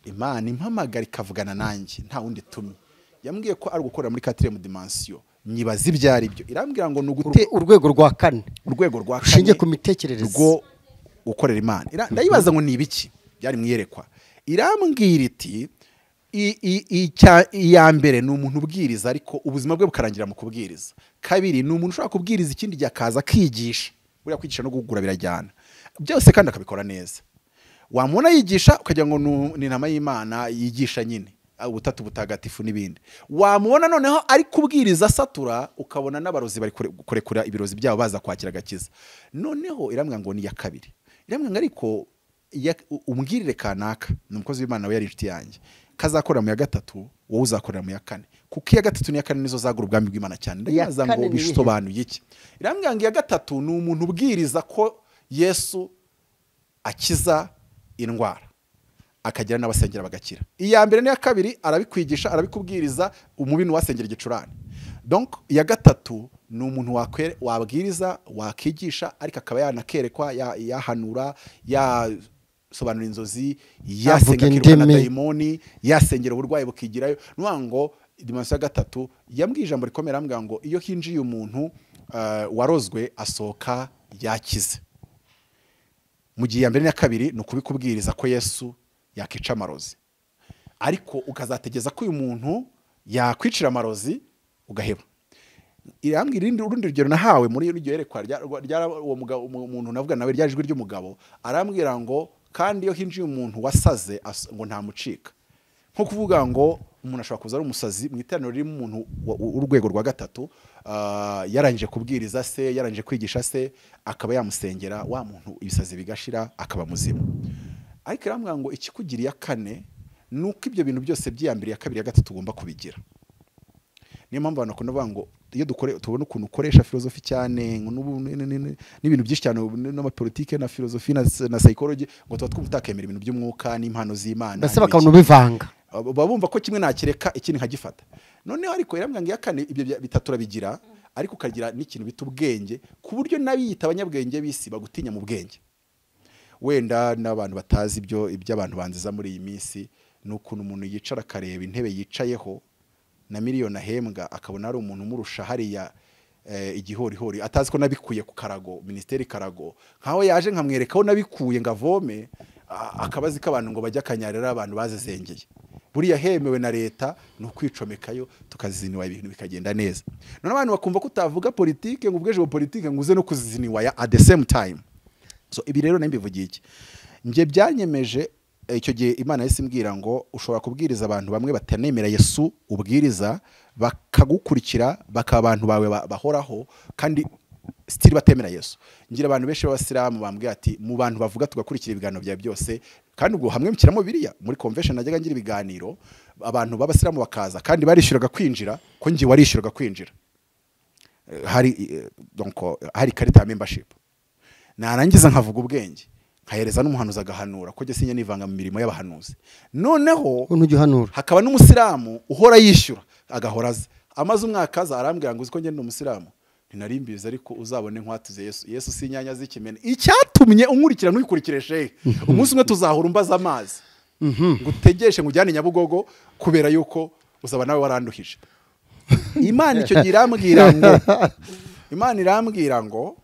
Imana impamagara ikavugana nanjye nta wundi tumwe. Yambwiye ko ari gukorera muri 4th dimension, nyibaza ibyo ari byo. Irambwira ngo nugute urwego rwa kane, urwego rwa kane ushingiye ku mitekerereze rwo gukorera Imana. Ndayibaza ngo ni ibiki byari mwiyerekwa. Irambwira iti iya mbere ni umuntu ubwiriza ariko ubuzima bwe bukarangira mu kubwiriza. Kabiri ni umuntu ushobora kubwiriza ikindi gihe akaza akigisha, buriya kwigisha no guhugura birajyana byose kandi akabikora neza. Wamubona yigisha ukagira ngo ni intama y'Imana yigisha nyine ubutatu butagatifu n'ibindi. Wamubona noneho ari kubwiriza satura, ukabona n'abarozi bari kurekura ibirozi byabo baza kwakira agakiza. Noneho irambwira ngo ni iya kabiri. Irambwira ngo ariko umbwirire kanaka, ni umukozi w'Imana we yari inshuti yanjye, kazakorera mu ya gatatu, wowe uzakorera mu ya kane, kuko iya gatatu n'iya kane nizo zagura ubwami bw'Imana cyane. Ndabaza ngo bisobanuye iki? Irambwira ngo iya gatatu ni umuntu ubwiriza ko Yesu akiza indwara akagira n'abasengera bagakira. Iya mbere n'iya kabiri arabikwigisha, arabikubwiriza, umubi n'uwasengera igicurane. Donc iya gatatu ni umuntu wabwiriza, wakigisha, ariko akaba yanakerekwa, yahanura, yasobanura inzozi, yasenga akirukana dayimoni, yasengera uburwayi bukigirayo. Nuvuga ngo dimension ya gatatu yambwiye ijambo rikomeye, arambwira ngo iyo hinjiye umuntu warozwe asohoka yakize. Mu gihe ya mbere na kabiri ni ukubikubwiriza ko Yesu yakica amarozi, ariko ukazategeza ko uyu muntu yakwicira amarozi ugaheba. Irambwira urundi rugero nahawe muri iryo yerekwa rya uwo mugabo, umuntu navuga nawe rya jwi ry'umugabo, arambwira ngo kandi iyo hinjiye umuntu wasaze ngo ntamucika. Nko kuvuga ngo umuntu ashobora kuza ari umusazi mu iteraniro ririmo umuntu urwego rwa gatatu, yarangije kubwiriza se, yarangije kwigisha se, akaba yamusengera wa muntu ibisazi bigashira akaba muzima. Ariko irambwira ngo ikikugiriye kane nuko ibyo bintu byose byiyambere ya kabiri ya gatatu ugomba kubigira. Niyo mpamvu abantu bakunda bavuga ngo iyo dukore tubona ukuntu ukoresha filosofi cyane n'ibintu byinshi cyane n'amapolitike na filosofi na psychology, ngo tuba twumva utakemera ibintu by'umwuka n'impano z'Imana, mbese bakabona ubivanga, baba bumva ko kimwe nakireka ikindi nkagifata. Noneho ariko irambwira ngo iya kane ibyo bitatu urabigira, ariko ukagira n'ikintu bita ubwenge, ku buryo n'abiyita abanyabwenge b'isi bagutinya mu bwenge. Wenda n'abantu batazi ibyo abantu banziza muri iyi minsi, ni ukuntu umuntu yicara akareba intebe yicayeho na miliyoni ahembwa, akabona ari umuntu umurusha hariya igihorihori, atazi ko nabikuye ku karago, ministeri karago, nkaho yaje nkamwereka aho nabikuye ngavome, akabazi ko abantu ngo bajya kanyarira abantu bazezengeye. Buriya hemewe na leta ni ukwicomekayo tukaziniwa ibintu bikagenda neza. None abantu bakumva ko utavuga politike ngo ubweje politike ngo uze no kuziniwa ya at the same time. So ibi rero nambivugiye iki? Nje byanyemeje Icyo gihe Imana yahise imbwira ngo ushobora kubwiriza abantu bamwe batanemera Yesu ubwiriza, bakagukurikira, bakaba abantu bawe bahoraho, kandi still batemera Yesu. Ngira abantu benshi b'abasilamu bambwira ati mu bantu bavuga tugakurikira ibiganiro byawe byose, kandi ubwo hamwe mukiramo biriya muri convention najyaga ngira ibiganiro, abantu b'abasilamu bakaza kandi barishyuraga kwinjira, ko ngiye warishyuraga kwinjira, hari donc hari ikarita ya membership. Narangiza nkavuga ubwenge, nkahereza n'umuhanuzi agahanura, ko njye sinya nivanga mu mirimo y'abahanuzi. Noneho ntujya uhanura, hakaba n'umusilamu uhora yishyura agahora aza, amaze umwaka aza arambwira ngo uzi ko njye ndi umusilamu, ninarimbiza ariko uzabone nkwatuze Yesu. Yesu si inyanya z'ikimene. Icyatumye unkurikira ntuyikurikire shehe, umunsi umwe tuzahura umbaza amazi ngo utegeshe ngo ujyane Nyabugogo, kubera yuko uzaba nawe waranduhije. Imana icyo gihe irambwira ngo, Imana irambwira ngo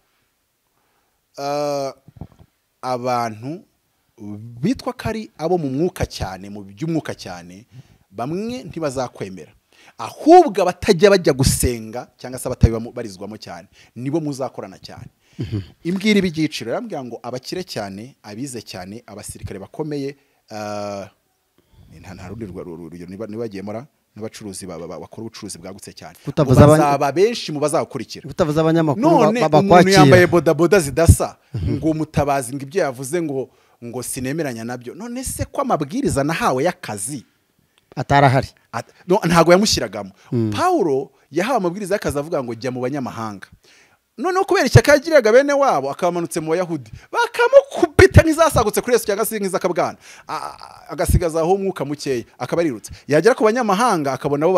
abantu bitwa ko ari abo mu mwuka cyane, mu by'umwuka cyane, bamwe ntibazakwemera, ahubwo abatajya bajya gusenga cyangwa se abatabibarizwamo cyane nibo muzakorana cyane. Imbwira ibyiciro, irambwira ngo abakire cyane, abize cyane, abasirikare bakomeye, nta rundi rugero nibagiye mora, n'abacuruzi bakora ubucuruzi bwagutse cyane, bazaba benshi mu bazakurikira. Utavuze abanyamakuru bakwakira. None umuntu yambaye bodaboda zidasa ngo mutabazi ngo ibyo yavuze ngo sinemeranya nabyo. None se ko amabwiriza nahawe y'akazi atarahari, ntago yamushyiragamo. Paulo yahawe amabwiriza y'akazi avuga ngo jya mu banyamahanga. Noneho kubera ishyaka yagiriraga bene wabo akabamanutse mu Bayahudi, bakamukubita nk'izasagutse kuri Yesu cyangwa se nk'izakabwana, agasigaza aho umwuka mukeya akaba arirutse. Yagera ku banyamahanga akabona bo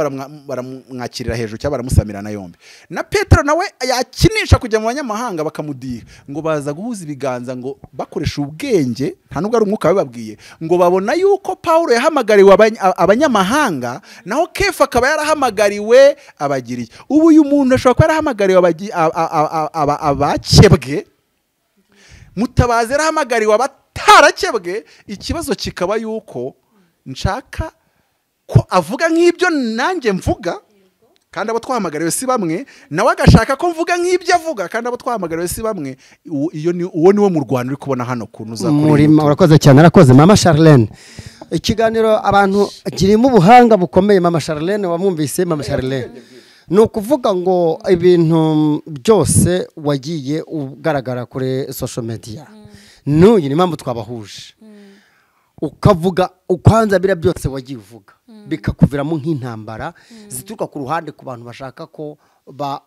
baramwakirira hejuru cyangwa baramusamirana yombi. Na Petero nawe yakinisha kujya mu banyamahanga bakamudiha, ngo baza guhuza ibiganza ngo bakoresha ubwenge, nta nubwo ari umwuka bababwiye, ngo babona yuko Paulo yahamagariwe abanyamahanga, naho Kefa akaba yarahamagariwe abagiriye. Ubu uyu muntu ashobora kuba yarahamagariwe abakebwe, Mutabazi yarahamagariwe abatarakebwe. Ikibazo kikaba yuko nshaka ko avuga nk'ibyo nanjye mvuga, kandi abo twahamagariwe si bamwe, nawe agashaka ko mvuga nk'ibyo avuga, kandi abo twahamagariwe si bamwe. Iyo ni uwo niwo mu Rwanda uri kubona hano kuntu uzakora. Urakoze cyane, arakoze Mama Charlene. Ikiganiro abantu kirimo ubuhanga bukomeye. Mama Charlene wamwumvise. Mama Charlene, ni ukuvuga ngo ibintu byose wagiye ugaragara kuri social media, n'uyu ni impamvu twabahuje, ukavuga ukwanza bira byose wagiye uvuga bikakuviramo nk'intambara zituruka ku ruhande ku bantu bashaka ko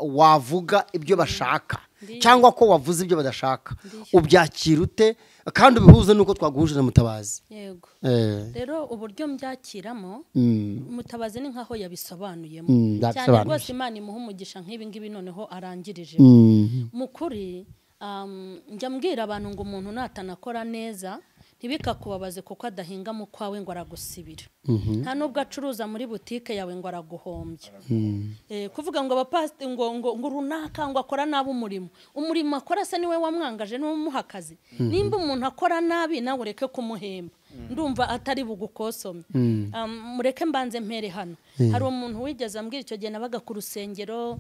wavuga ibyo bashaka cyangwa ko wavuze ibyo badashaka. Ubyakira ute kandi ubihuze nuko twaguhuje na Mutabazi? Yego. Rero uburyo mbyakiramo, Mutabazi ni nkaho yabisobanuyemo cyane rwose. Imana imuha umugisha nk'ibi ngibi noneho arangirije. Mukuri njya mbwira abantu ngo umuntu natanakora neza ntibikakubabaze kuko adahinga mu kwawe ngo aragusibira, nta nubwo acuruza muri butike yawe ngo araguhombya. Kuvuga ngo abapasiteri ngo runaka ngo akora nabi umurimo akora se niwe wamwangaje niwe umuha akazi. Nimba umuntu akora nabi nawe ureke kumuhemba, ndumva atari bugukosome. Mureke mbanze mpere hano. Hari umuntu wigeze ambwira icyo gihe nabaga ku rusengero,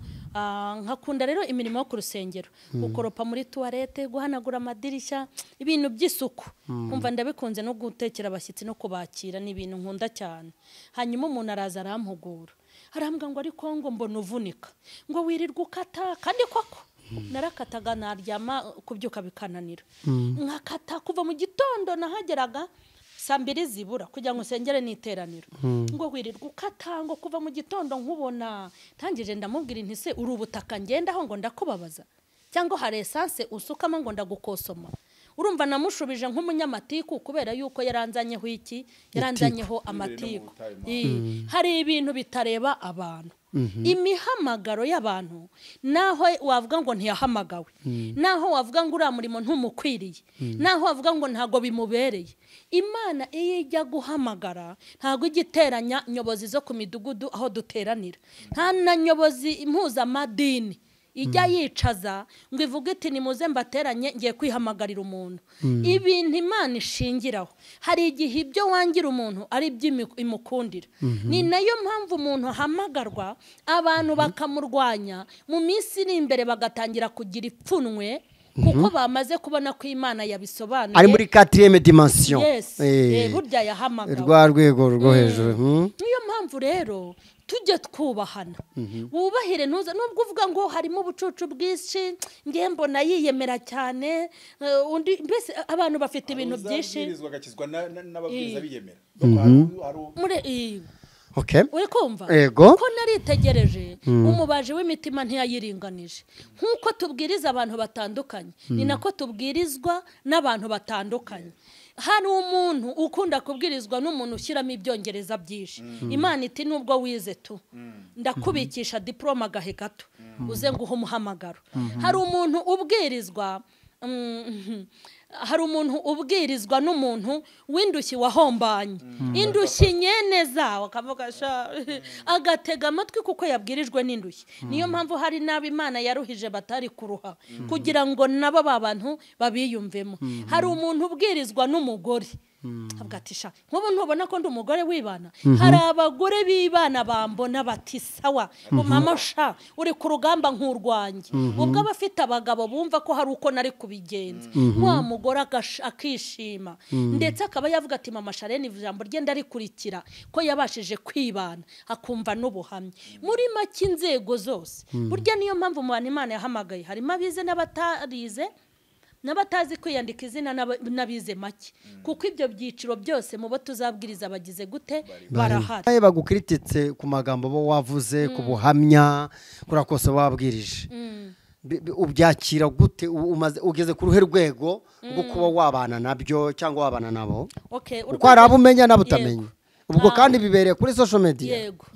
nkakunda rero imirimo yo ku rusengero, gukoropa muri toilette, guhanagura amadirishya, ibintu by'isuku, kumva ndabikunze, no gutekera abashyitsi no kubakira ni ibintu nkunda cyane. Hanyuma umuntu araza arampugura, arambwira ngo ariko ngo mbona uvunika, ngo wirirwa ukata, kandi koko narakataga naryama kubyuka bikananira, nkakata kuva mu gitondo nahageraga saa mbiri zibura kugira ngo nsengere n'iteraniro, ngo wirirwa ukata ngo kuva mu gitondo nkubona. Ntangije ndamubwira nti se uri ubutaka ngendaho ngo ndakubabaza, cyangwa hari essence usukamo ngo ndagukosoma. Urumva namushubije nk'umunyamatiku kubera yuko yaranzanyeho iki, yaranzanyeho amatiku. Hari ibintu bitareba abantu, imihamagaro y'abantu, naho wavuga ngo ntiyahamagawe, naho wavuga ngo uriya murimo ntumukwiriye, naho wavuga ngo ntago bimubereye. Imana iyo ijya guhamagara ntago ijya iteranya nyobozi zo ku midugudu aho duteranira, nta na nyobozi impuzamadini ijya yicaza ngo ivuge iti nimuze mbateranye ngiye kwihamagarira umuntu. Ibintu Imana ishingiraho, hari igihe ibyo wangira umuntu ari ibyo imukundira. Ni nayo mpamvu umuntu ahamagarwa abantu bakamurwanya, mu minsi iri imbere bagatangira kugira ipfunwe Kuko bamaze kubona ko Imana yabisobanuye, ari muri 4e dimension. Yes, burya yahamagawe rwa rwego rwo hejuru. Niyo mpamvu rero tujye twubahana, wubahire ntuza nubwo uvuga ngo harimo ubucucu bwinshi, ngiye mbona yiyemera cyane, undi mbese abantu bafite ibintu byinshi agakizwa n'ababwiriza biyemera. Okay. Uri kumva? Ego. Ko naritegereje umubaji w'imitima ntiyayiringanije. Nkuko tubwiriza abantu batandukanye, ni nako tubwirizwa n'abantu batandukanye. Hari umuntu ukunda kubwirizwa n'umuntu ushyiramo ibyongereza byinshi. Imana iti nubwo wize tu, ndakubikisha diploma gahe gato, uze nguhe umuhamagaro. Hari umuntu ubwirizwa hari umuntu ubwirizwa n'umuntu w'indushyi wahombanye, indushyi nyene zawo akavuga agatega amatwi kuko yabwirijwe n'indushyi. Niyo mpamvu hari n'abo Imana yaruhije batari kuruha kugira ngo nabo babantu babiyumvemo. Hari umuntu ubwirizwa n'umugore avuga ati sha nkubu ntubona ko ndi umugore wibana. Hari abagore bibana bambona bati sawa mama sha uri ku rugamba nkurwanjye. Ubwo abafite abagabo bumva ko hari uko nari kubigenza, wa mugore akishima ndetse akaba yavuga ati mama Charlene ijambo rye ndarikurikira ko yabashije kwibana, akumva n'ubuhamya. Muri make inzego zose burya niyo mpamvu mu bantu Imana yahamagaye harimo abize n'abatarize, n'abatazi kwiyandika izina n'abize make, kuko ibyo byiciro byose mu bo tuzabwiriza bagize gute barahari. Bagukrititse ku magambo bo wavuze, ku buhamya kurakose wabwirije, ubyakira gute? Ugeze ku ruhe rwego rwo kuba wabana nabyo cyangwa wabana nabo? Uko hari abo umenya n'abutamenya, ubwo kandi bibereye kuri social media. Yego.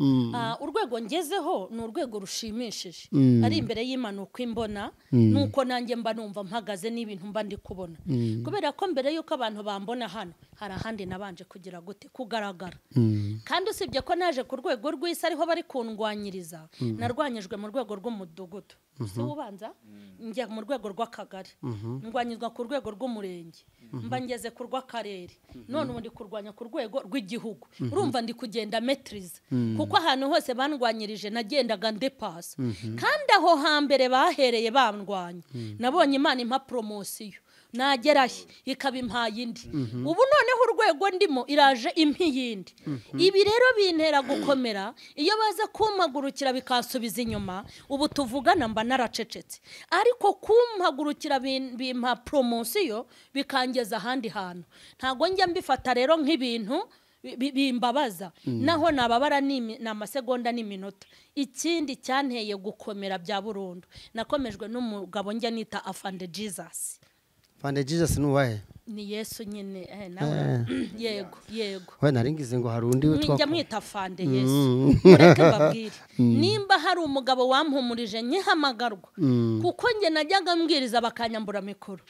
Urwego ngezeho ni urwego rushimishije, ari imbere y'Imana uko imbona nuko nanjye mba numva mpagaze n'ibintu mba ndi kubona. Kubera ko mbere yuko abantu bambona hano hari ahandi nabanje kugira gute kugaragara. Kandi usibye ko naje ku rwego rw'isi ariho bari kundwanyiriza, narwanyijwe mu rwego rw'umudugudu, si ubanza njya mu rwego rw'akagari, ndwanyizwa ku rwego rw'umurenge, mba ngeze ku rw'akarere, none ubu ndi kurwanya ku rwego rw'igihugu. Urumva ndi kugenda metrize, kuko ahantu hose bandwanyirije nagendaga ndepasa. Kandi aho hambere bahereye bandwanya, nabonye Imana impa promosiyo, nagerahe ikaba impaye indi. Ubu noneho urwego ndimo iraje impi yindi. Ibi rero bintera gukomera. Iyo baza kumpagurukira bikansubiza inyuma, ubu tuvugana mba naracecetse, ariko kumpagurukira bimpa promosiyo bikangeza ahandi hantu. Ntago njya mbifata rero nk'ibintu bimbabaza, naho nababara ni amasegonda n'iminota. Ikindi cyanteye gukomera bya burundu, nakomejwe n'umugabo njya nita Afande Jesus. Afande Jesus ni uwahe? Ni Yesu nyine nawe. Yego yego. We naringize ngo hari undi witwa njya mwita Afande Yesu. Mureke mbabwire, nimba hari umugabo wampumurije nkihamagarwa, kuko nge najyaga mbwiriza bakanyambura mikoro,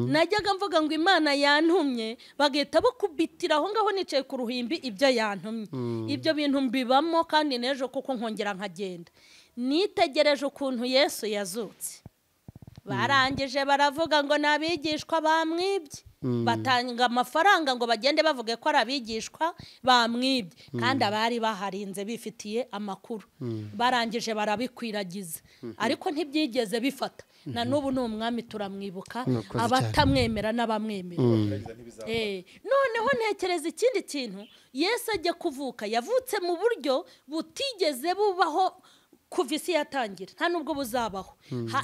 najyaga mvuga ngo Imana yantumye, bagahita bakubitira aho ngaho nicaye ku ruhimbi ibyo yantumye. Ibyo bintu mbibamo kandi n'ejo kuko nkongera nkagenda. Nitegereje ukuntu Yesu yazutse, barangije baravuga ngo nabigishwa bamwibye, batanga amafaranga ngo bagende bavuge ko ari abigishwa bamwibye, kandi abari baharinze bifitiye amakuru. Barangije barabikwiragiza, ariko ntibyigeze bifata. Na n'ubu ni umwami turamwibuka, abatamwemera n'abamwemera. Noneho ntekereza ikindi kintu, Yesu ajya kuvuka yavutse mu buryo butigeze bubaho kuva isi yatangira, nta nubwo buzabaho.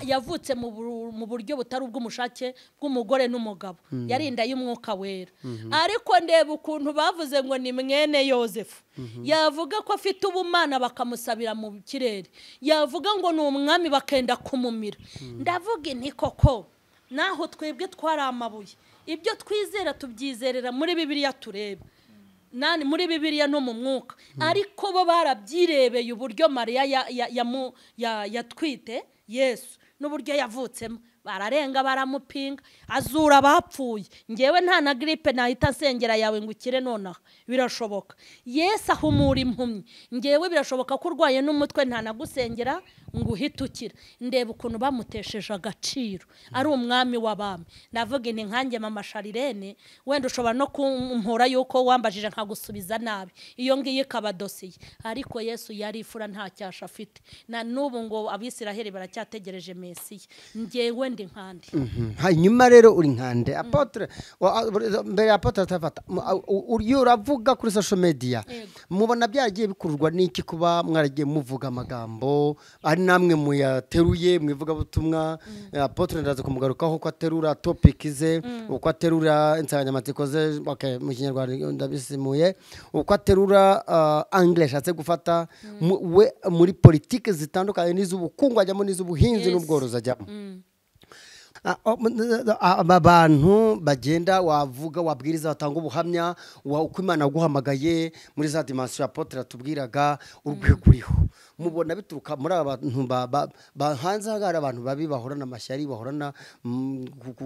Yavutse mu buryo butari ubw'umushake bw'umugore n'umugabo, yarinda y'umwuka wera. Ariko ndeba ukuntu bavuze ngo ni mwene Yosefu, yavuga ko afite ubumana bakamusabira mu kirere, yavuga ngo ni umwami bakenda kumumira. Ndavuga inti koko naho twebwe twari amabuye, ibyo twizera tubyizerera muri Bibiliya tureba nani muri Bibiliya no mu mwuka. Ariko bo barabyirebeye uburyo Mariya yatwite Yesu n'uburyo yavutsemo, bararenga baramupinga, azura abapfuye. Ngewe nta na gripe nahita nsengera yawe ngo ukire nonaha, birashoboka. Yesu ahumura impumyi, ngewe birashoboka ko urwaye n'umutwe nta nagusengera ngo uhite ukira. Ndeba ukuntu bamutesheje agaciro, ari umwami w'abami. Navuga inti nkanjye Mama Charlene, wenda ushobora no kumpora yuko wambajije nkagusubiza nabi, iyo ngiye ikaba dosiye. Ariko Yesu yari ifura, nta cyasha afite. Na n'ubu ngo Abisiraheli baracyategereje Mesiya. Njyewe ndi nkande. Hanyuma rero uri nkande apotre, mbere apotre atafata uriyo uravuga kuri social media, mubona byagiye bikururwa n'iki kuba mwaragiye muvuga amagambo ari namwe muyateruye mwivuga butumwa? Apotre ndaza kumugarukaho ko aterura topic ze, uko aterura insanganyamatsiko ze, okay, mu Kinyarwanda ndabisimuye, uko aterura angle ashatse gufata we muri politike zitandukanye n'iz'ubukungu ajyamo, n'iz'ubuhinzi n'ubworozi ajyamo. Aba bantu bagenda wavuga wabwiriza batanga ubuhamya uko Imana yaguhamagaye muri za dimension apotre atubwiraga urwego uriho, mubona bituruka muri aba bantu hanze hari abantu babi bahorana amashyari, bahorana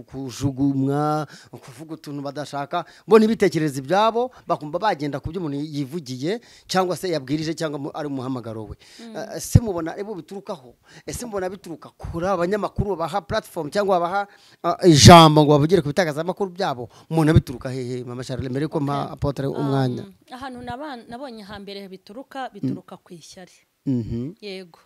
kujugumwa, kuvuga utuntu badashaka, bo ntibitekereze ibyabo, bakumva bagenda ku byo umuntu yivugiye cyangwa se yabwirije cyangwa ari umuhamagaro we. Ese mubona ebo biturukaho? Ese mubona bituruka kuri abanyamakuru baha platform cyangwa baha ijambo ngo bavugire ku bitangazamakuru byabo? Umuntu abituruka hehe Mama Charlene, mbere ko mpa apotre umwanya? Ahantu nabonye hambere bituruka ku ishyari. Yego,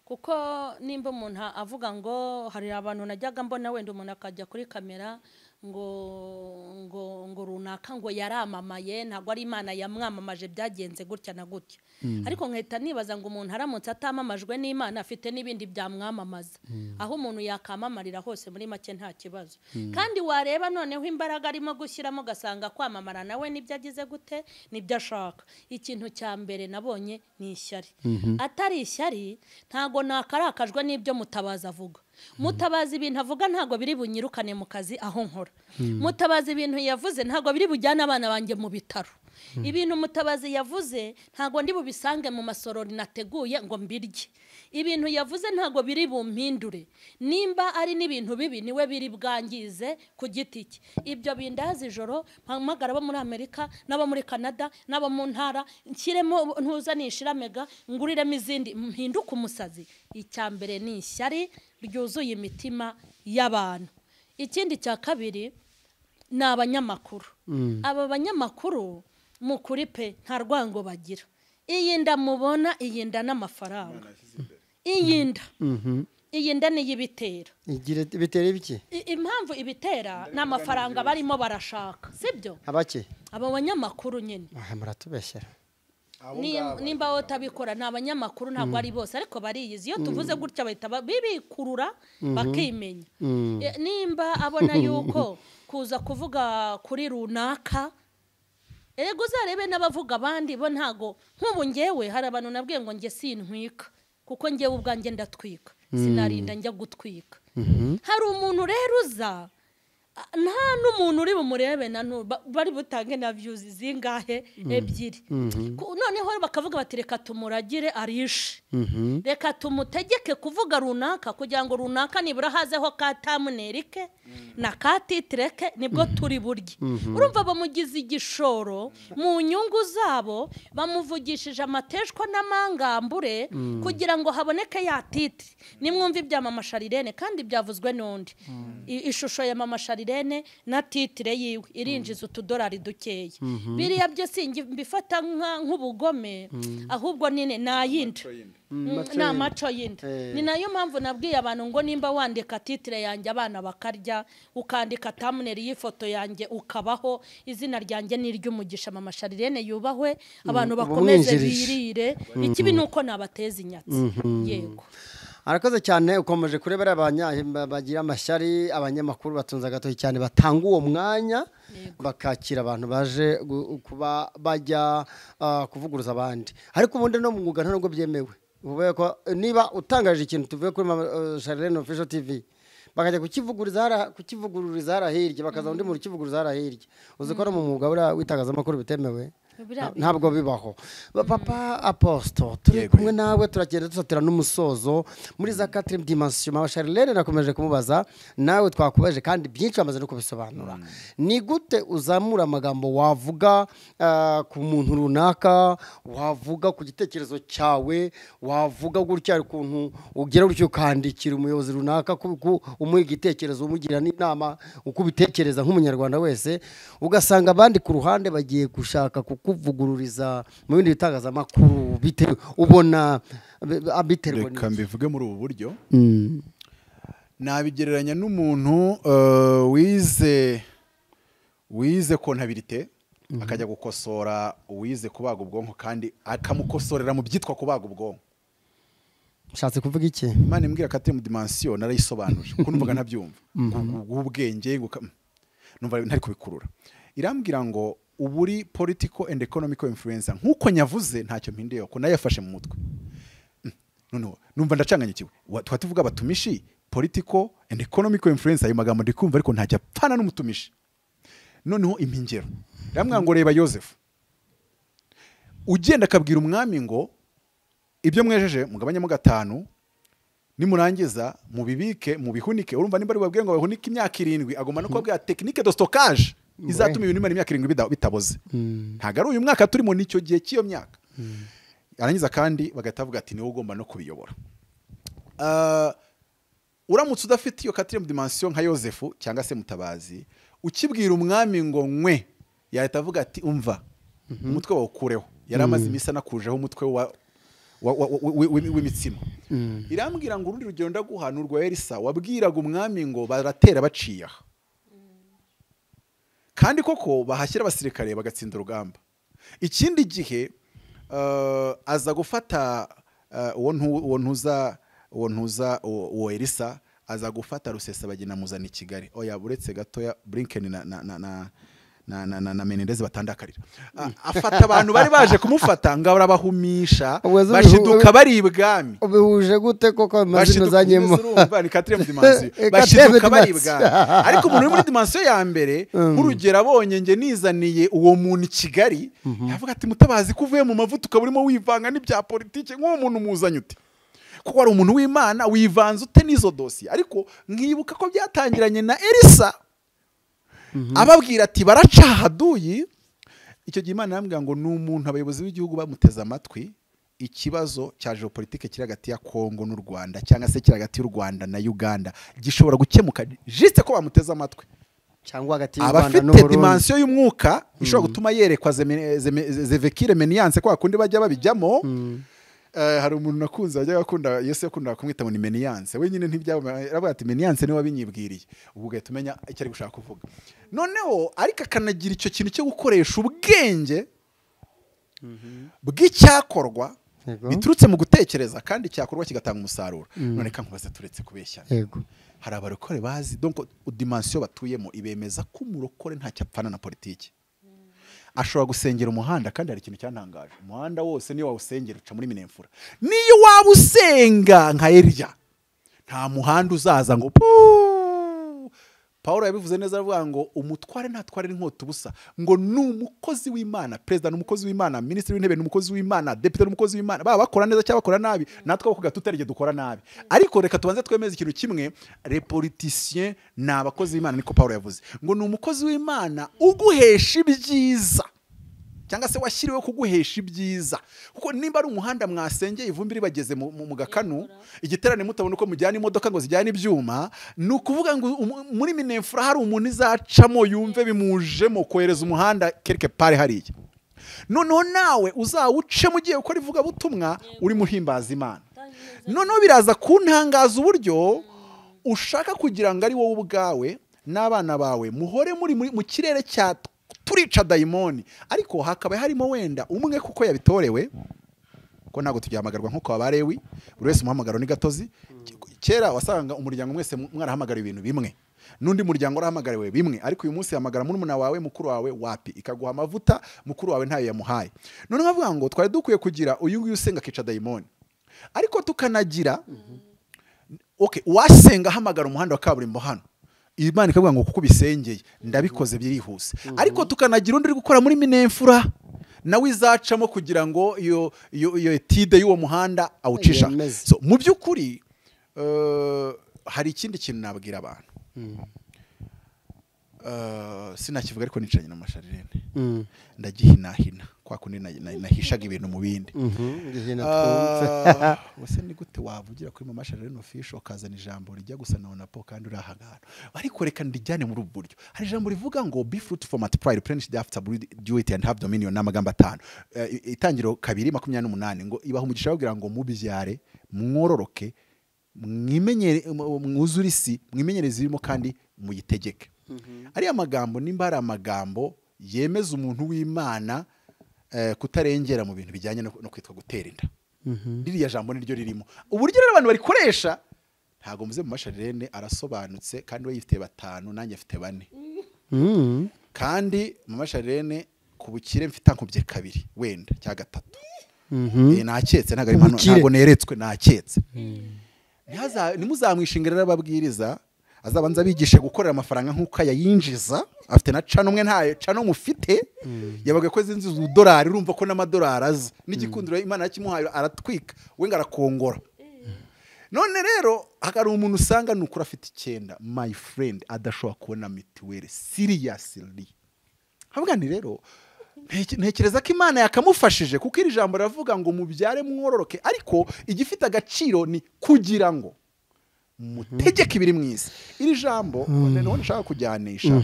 kuko nimba umuntu avuga ngo hari abantu najyaga mbona wenda umuntu akajya kuri kamera ngo ngo ngo runaka ngo yaramamaye, ntabwo ari Imana yamwamamaje, byagenze gutya na gutya. Ariko nkahita nibaza ngo umuntu aramutse atamamajwe n'Imana afite n'ibindi byamwamamaza, aho umuntu yakamamarira hose muri make nta kibazo. Kandi wareba noneho imbaraga arimo gushyiramo ugasanga kwamamara nawe nibyo agize gute, nibyo ashaka. Ikintu cya mbere nabonye ni ishyari. Atari ishyari ntago nakarakajwe n'ibyo Mutabazi avuga. Mutabazi ibintu avuga ntago biri bunyirukane mu kazi aho nkora. Mutabazi ibintu yavuze ntago biri bujyane abana banjye mu bitaro. Ibintu Mutabazi yavuze ntago ndi bubisange mu masorori nateguye ngo mbirye. Ibintu yavuze ntago biri bumpindure. Nimba ari n'ibintu bibi niwe biri bwangize ku giti cye. Ibyo bindazi ijoro mpamagara bo muri Amerika n'abo muri Canada n'abo mu ntara, nshyiremo ntuzanishira mega nguriremo izindi mpinduka umusazi. Icya mbere ni ishyari ryuzuye imitima y'abantu. Ikindi cya kabiri ni abanyamakuru. Aba banyamakuru mukuri pe nta rwango bagira. Iyi nda mubona, iyi nda n'amafaranga, iyi nda iyi nda niyo ibitera. Ibitera ibiki? Impamvu ibitera ni amafaranga barimo barashaka, sibyo? Abake aba banyamakuru nyine muratubeshyera. Nimba utabikora ni abanyamakuru, ntabwo ari bose ariko bariyizi. Iyo tuvuze gutya bahita bibikurura bakimenya. Nimba abona yuko kuza kuvuga kuri runaka, erega uzarebe n'abavuga abandi bo ntago. Nk'ubu ngewe hari abantu nabwiye ngo nge sintwika, kuko ngewe ubwanjye ndatwika, sinarinda njya gutwika. Hari umuntu rero uza nta n'umuntu uri bumurebe na bari butange na views zingahe, ebyiri. Noneho bakavuga bati reka tumuragire arishe, reka tumutegeke kuvuga runaka kugira ngo runaka nibura hazeho ka thumbnail ke na ka titre ke, nibwo turi burye. Urumva bamugize igishoro mu nyungu zabo, bamuvugishije amateshwa n'amangambure kugira ngo haboneke ya titre. Nimwumva ibya Mama Charlene kandi byavuzwe n'undi, ishusho ya Mama Charlene na titre yiwe irinjiza utudolari dukeya. Biriya byo singi mbifata nk'ubugome, ahubwo nine nayinda na maco yinda. Ni nayo mpamvu nabwiye abantu ngo nimba wandika titre yanjye abana bakarya, ukandika thumbnail y'ifoto yanjye ukabaho, izina ryanjye ni iry'umugisha Mama Charlene yubahwe, abantu bakomeze birire. Ikibi nuko nabateza inyatsi. Yego. Arakoze cyane. Ukomeje kurebera bagira amashyari, abanyamakuru batunze agatoki cyane, batanga uwo mwanya bakakira abantu baje kuba bajya kuvuguruza abandi. Ariko ubundi no mu mwuga ntabwo byemewe. Uvuye ko niba utangaje ikintu tuvuye kuri Charlene Official TV, bakajya kukivugururiza hara hirya, bakaza undi muntu ukivuguriza hara hirya, uzi ko no mu mwuga w'itangazamakuru bitemewe. Ntabwo bibaho. Papa Apostle, turi kumwe nawe turagenda dusatira n'umusozo muri za 4e dimension. Mama Charlene nakomeje kumubaza, nawe twakubaje kandi byinshi bamaze no kubisobanura. Ni gute uzamura amagambo wavuga ku muntu runaka, wavuga ku gitekerezo cyawe, wavuga gutya ukuntu ugera gutyo ukandikira umuyobozi runaka umuha igitekerezo, umugira n'inama uko ubitekereza nk'umunyarwanda wese, ugasanga abandi ku ruhande bagiye gushaka kukuvugururiza mu bindi bitangazamakuru, bitewe ubona abiterwa. Reka mbivuge muri ubu buryo. Nabigereranya n'umuntu wize kontabilite akajya gukosora uwize kubaga ubwonko kandi akamukosorera mu byitwa kubaga ubwonko. Nshatse kuvuga iki? Imana imbwira 4e dimension narayisobanuje kuko numvaga ntabyumva. Ubwenge numva ntari kubikurura. Irambwira ngo uburi political and economic influencer nkuko nyavuze ntacyo mpindiye ko nayafashe mu mutwe. Noneho numva ndacanganyikiwe. Twa tuvuga abatumishi political and economic influencer, ayo magambo ndikumva ariko ntacyo apfana n'umutumishi. Noneho impingero. Irambwira ngo reba Joseph ugenda akabwira umwami ngo ibyo mwejeje mugabanyemo 5 nimurangiza mubibike mubihunike. Urumva nimba ari babwiye ngo bahunike imyaka 7, agomba no kubabwira technique de stockage izatuma ibintu bimara imyaka 7 bitaboze. Ntago ari uyu mwaka turimo, nicyo gihe cy'iyo myaka. Arangiza kandi bagahita bavuga ati niwe ugomba no kubiyobora. Uramutse udafite iyo 4e dimension nka Joseph cyangwa se Mutabazi, ukibwira umwami ngo nkwe, yahita avuga ati umva umutwe wawukureho. Yari amaze iminsi anakujeho umutwe w'imitsima. Irambwira ngo urundi rugero ndaguha ni urwa Elisa wabwiraga umwami ngo baratera baciye aha, kandi koko bahashyira abasirikare bagatsinda urugamba. Ikindi gihe aza gufata uwo Elisa aza gufata Rusesabagina amuzana i Kigali. Oya buretse gatoya Blinken na Menendez batandakarira. Afata abantu bari baje kumufata ngo arabahumisha bashiduka bari ibwami. Ubihuje gute koko amazina zanyemo? Urumva ni 4e dimension. Bashiduka bari ibwami. Ariko umuntu uri muri dimension ya mbere nk'urugero abonye nge nizaniye uwo muntu i Kigali, yavuga ati Mutabazi ko uvuye mu mavuta ukaba urimo wivanga n'ibya politike, nk'uwo muntu muzanye ute? Kuko ari umuntu w'Imana wivanze ute n'izo dosiye? Ariko nkibuka ko byatangiranye na Elisa ababwira ati baraca haduyi. Icyo gihe Imana yambwira ngo ni umuntu abayobozi b'igihugu bamuteze amatwi, ikibazo cya geopolitique kiri hagati ya Kongo n'u Rwanda cyangwa se kiri hagati y'u Rwanda na Uganda gishobora gukemuka juste ko bamuteze amatwi, cyangwa hagati y'u Rwanda n'u Burundi. Abafite dimension y'umwuka ishobora gutuma yerekwa zevekire meniance kwa kundi bajya babijyamo. Hari umuntu nakunze wajyaga akunda Yesu yakundaga kumwita ngo ni meniance, we nyine ntibyaba ati meniance niwe wabinyibwiriye, ubwo ugahita umenya icyo ari gushaka kuvuga. Noneho ariko akanagira icyo kintu cyo gukoresha ubwenge bw'icyakorwa biturutse mu gutekereza kandi cyakorwa kigatanga umusaruro. None reka nkubaze turetse kubeshya. Hari abarokore bazi donc dimension batuyemo ibemeza ko umurokore ntacyo apfana na politiki. Ashobora gusengera umuhanda, kandi hari ikintu cyantangaje, umuhanda wose niyo wawusengera uca muri Minemfura. Niyo waba usenga nka Eliya nta muhanda uzaza ngo Paulo yabivuze neza aravuga ngo umutware ntatware inkota ubusa, ngo ni umukozi w'Imana. President ni umukozi w'Imana, minisitiri w'intebe ni umukozi w'Imana, depite ni umukozi w'Imana. Baba bakora neza cyangwa bakora nabi, natwe aho tutarige dukora nabi. Ariko reka tubanze twemeze ikintu kimwe, les politiciens ni abakozi b'Imana, niko Paulo yavuze. Ngo ni umukozi w'Imana uguhesha ibyiza, cyangwa se washyiriweho kuguhesha ibyiza. Kuko nimba ari umuhanda mwasengeye ivumbi ribageze mu gakanu, igiterane mutabona uko mujyana imodoka ngo zijyane ibyuma, ni ukuvuga ngo muri Minemfura hari umuntu izacamo yumve bimujemo kohereza umuhanda quelque part hariya. Noneho nawe uzawucemo ugiye gukora ivugabutumwa uri muhimbaza Imana. Noneho biraza kuntangaza uburyo ushaka kugira ngo ari wowe ubwawe n'abana bawe muhore muri mu kirere cya turica dayimoni, ariko hakaba harimo wenda umwe kuko yabitorewe, ko ntago tujyahamagarwa nkuko abarewi, buri wese umuhamagaro ni gatozi. Kera wasanga umuryango mwese mwarahamagara ibintu bimwe, n'undi muryango warahamagariwe bimwe, ariko uyu munsi hamagara murumuna wawe, mukuru wawe wapi, ikaguha amavuta mukuru wawe ntayo yamuhaye. None nkavuga ngo twari dukwiye kugira uyu nguyu usenga akica dayimoni, ariko tukanagira okay wasenga hamagara umuhanda wa kaburimbo hano, Imana ikavuga ngo kuko bisengeye ndabikoze byihuse. Ariko tukanagira undi uri gukora muri Minemfura nawe izacamo kugira ngo iyo étude y'uwo muhanda awucisha. So mu by'ukuri hari ikindi kintu nabwira abantu, sinakivuga ariko nicaranye na Masharirene, ndagihinahina kwa kundi nahishaga ibintu mu bindi. Wese ni gute wavugira kuri Mama Charlene Official ukazana ijambo rijya gusa na Onapo kandi uri ahagana, ariko reka ndijyane muri ubu buryo. Hari ijambo rivuga ngo be fruitful, multiply, replenish the earth, do it and have dominion, n'amagambo 5. Itangiro 2:28 ngo ibaha umugisha babwira ngo mubyare, mwororoke, mwimenyere, mwuzure isi, mwimenyereze irimo kandi muyitegeke. Ariya magambo nimba ari amagambo yemeza umuntu w'Imana kutarengera mu bintu bijyanye no kwitwa gutera inda, ririya jambo niryo ririmo. Uburyo rero abantu barikoresha ntago muze mu Masharirene arasobanutse, kandi we yifite 5 nanjye afite 4. Kandi mu Masharirene ku bukire mfite ankubye 2 wenda cya 3. Naketse ntago ari ntago neretswe, naketse. Nimuzamwishingira ababwiriza azabanza bigishe gukorera amafaranga nkuko ayayinjiza, afite na cano umwe ntayo cano mufite, yabaga ko zinzi udolari, urumva ko n'amadolari aza n'igikundiro Imana yakimuhaye aratwika we ngarakongora. None rero hakari umuntu usanga nukura afite 9, my friend, adashobora kubona mituweli seriously. Havuga ni rero ntekereza ko Imana yakamufashije, kuko iri jambo ravuga ngo mubyare mwororoke, ariko igifite agaciro ni kugira ngo mutegeke ibiri mu isi. Iri jambo noneho nshaka kujyanisha,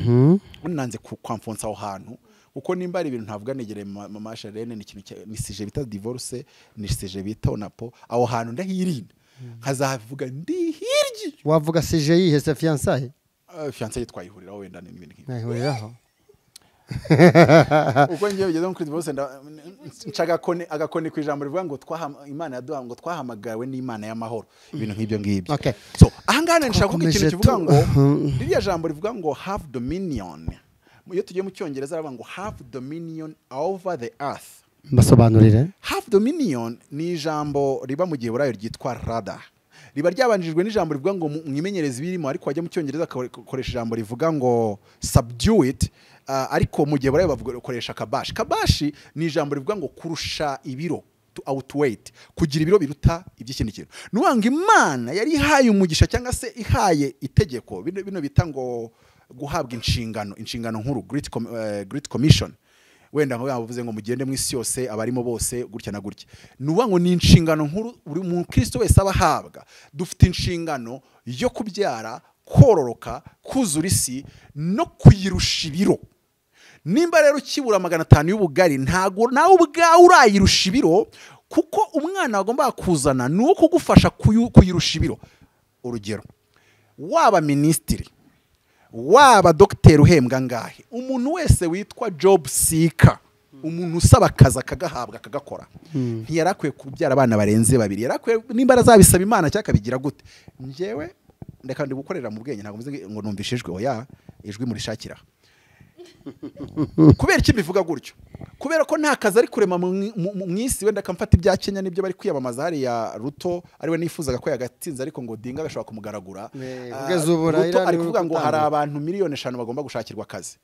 nanze kwamfonsa aho hantu, kuko nimba ari ibintu ntavuga negereye Mama Charlene, ni ikintu ni sije bita divorce, ni sije bita Onapo, aho hantu ndahirinda nkazavuga ndi hiryi. Wavuga sije yihe se fiançailles? Fiançailles twayihuriraho wenda n'ibindi nk'ibyo. Nayihuriraho. Uko ngiye bigeze kuri divorce ncaga agakoni ku ijambo rivuga ngo Imana yaduha ngo twahamagawe n'Imana y'amahoro, ibintu nk'ibyo ngibyo. So ahangana nshaka kuvuga ikintu kivuga ngo ririya jambo rivuga ngo have dominion. Iyo tugiye mu Cyongereza aravuga ngo have dominion over the earth. Mbasobanurire. Have dominion ni ijambo riba mu gihe burayo ryitwa rada. Riba ryabanjijwe n'ijambo rivuga ngo mwimenyereze ibirimo, ariko wajya mu Cyongereza akoresha ijambo rivuga ngo subdue it, ariko mu gihe burayo bakoresha kabashi. Kabashi ni ijambo rivuga ngo kurusha ibiro, to outweigh, kugira ibiro biruta iby'ikindi kintu. Nuwanga Imana yari ihaye umugisha cyangwa se ihaye itegeko, bino bita ngo guhabwa inshingano nkuru, Great Commission. Wenda ngo yavuze ngo mugende mu isi yose abarimo bose gutya na gutya. Nuwa ngo ni inshingano nkuru buri mukristo wese abahabwa. Dufite inshingano yo kubyara, kororoka, kuzura isi no kuyirusha ibiro. Nimba rero ukibura 500 y'ubugari, ntago nawe ubwawe urayirusha ibiro, kuko umwana agomba kuzana nuwo kugufasha kuyirusha ibiro. Urugero, waba ministiri, waba docteur uhembwa ngahe, umuntu wese witwa job seeker, umuntu usaba akazi akagahabwa akagakora, ntiyarakwiye kubyara abana barenze 2, yarakwiye nimba azabisaba Imana cyakabigira gute. Njyewe ndeka ndi gukorera mu bwenge, ntabwo mvuze ngo numvishijwe, oya, ijwi murishakira. Kubera iki mbivuga gutyo? Kubera ko nta kazi ari kurema mu isi. Wenda akamfata ibya Kenya nibyo bari kwiyamamaza hariya Ruto, ariwe nifuzaga ko yagatsinze, ariko ngo Odinga agashobora kumugaragura. Ruto ari kuvuga ngo hari abantu miliyoni 5 bagomba gushakirwa akazi.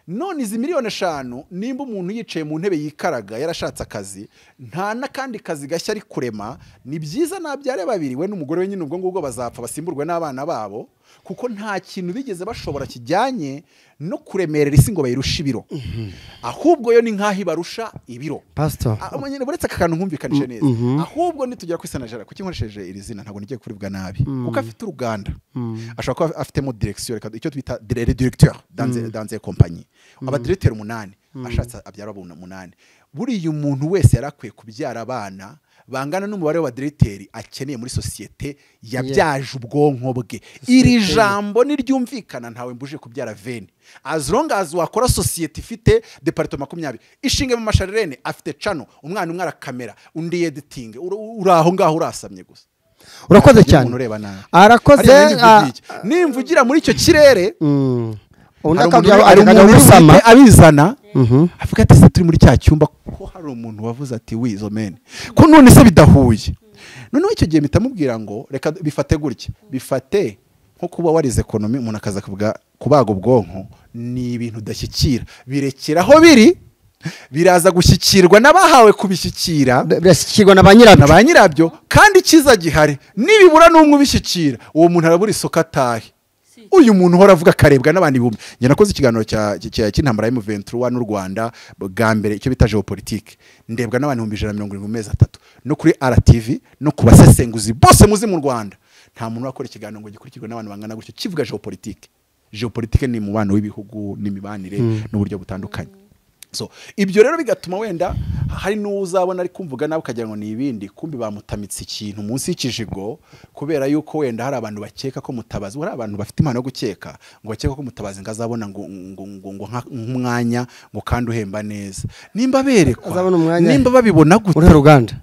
None izi miliyoni 5 nimba umuntu yicaye mu ntebe yikaraga yarashatse akazi, nta n'akandi kazi gashya ari kurema, ni byiza nabyare 2 we n'umugore we nyine, ubwo ngubwo bazapfa basimburwe n'abana babo, kuko nta kintu bigeze bashobora kijyanye no kuremerera isi ngo bayirushe ibiro. Ahubwo yo ni nkaho ibarusha ibiro. Pastor, buretse aka kantu nkumvikanishe neza. Ahubwo nitugera kuri Sanajara, kuki nkoresheje iri zina ntabwo nigiye kurivuga nabi, kuko afite uruganda, ashobora kuba afitemo direction, reka icyo twita directeur dans une compagnie, aba directeur 8, ashatse abyara 8. Buriya umuntu wese yarakwiye kubyara abana bangana n'umubare wa directeur akeneye muri societe yabyaje ubwonko bwe. Iri jambo niryumvikana, ntawe mbuje kubyara veni. As long as wakora societe ifite departement 20, ishinge mu Masharirene afite channel, umwana umwe arakamera, undi editing, uraho ngaho urasamye gusa. Urakoze cyane. Arakoze. Nimvugira muri icyo kirere undi akabya abizana avuga ati se turi muri cya cyumba ko hari umuntu wavuze ati wizo men, ko none se bidahuye. Noneho icyo gihe mitamubwira ngo reka bifate gutya, bifate nko kuba warize economy, umuntu akaza kuvuga kubaga ubwonko ni ibintu udashyikira, birekeraho biri Biraza gushyikirwa n'abahawe kubishyikira, birashyikirwa na ba nyirabyo, na ba nyirabyo. Kandi ikiza gihari, nibibura n'umwe ubishyikira, uwo muntu arabura isoko atahe. Uyu muntu uhora avuga akarebwa n'abandi ibihumbi. Njye nakoze ikiganiro cy'intambara ya M23 n'u Rwanda bwa mbere, icyo bita geopolitique, ndebwa n'abantu 170,000 mu mezi 3, no kuri RTV no ku basesenguzi bose muzi mu Rwanda. Nta muntu wakora ikiganiro ngo gikurikirwe n'abantu bangana gutyo kivuga geopolitique. Geopolitique ni umubano w'ibihugu n'imibanire n'uburyo butandukanye. So ibyo rero bigatuma wenda hari n'uzabona ari kumvuga nawe ukagira ngo ni ibindi, kumbi bamutamitse ikintu munsi y'ikijigo, kubera yuko wenda hari abantu bakeka ko Mutabazi, hari abantu bafite impano yo gukeka, ngo bakeka ko Mutabazi ngazabona ngo ngo ngo nk'umwanya ngo kandi uhemba neza. Nimba berekwa, nimba babibona gute muri Ruganda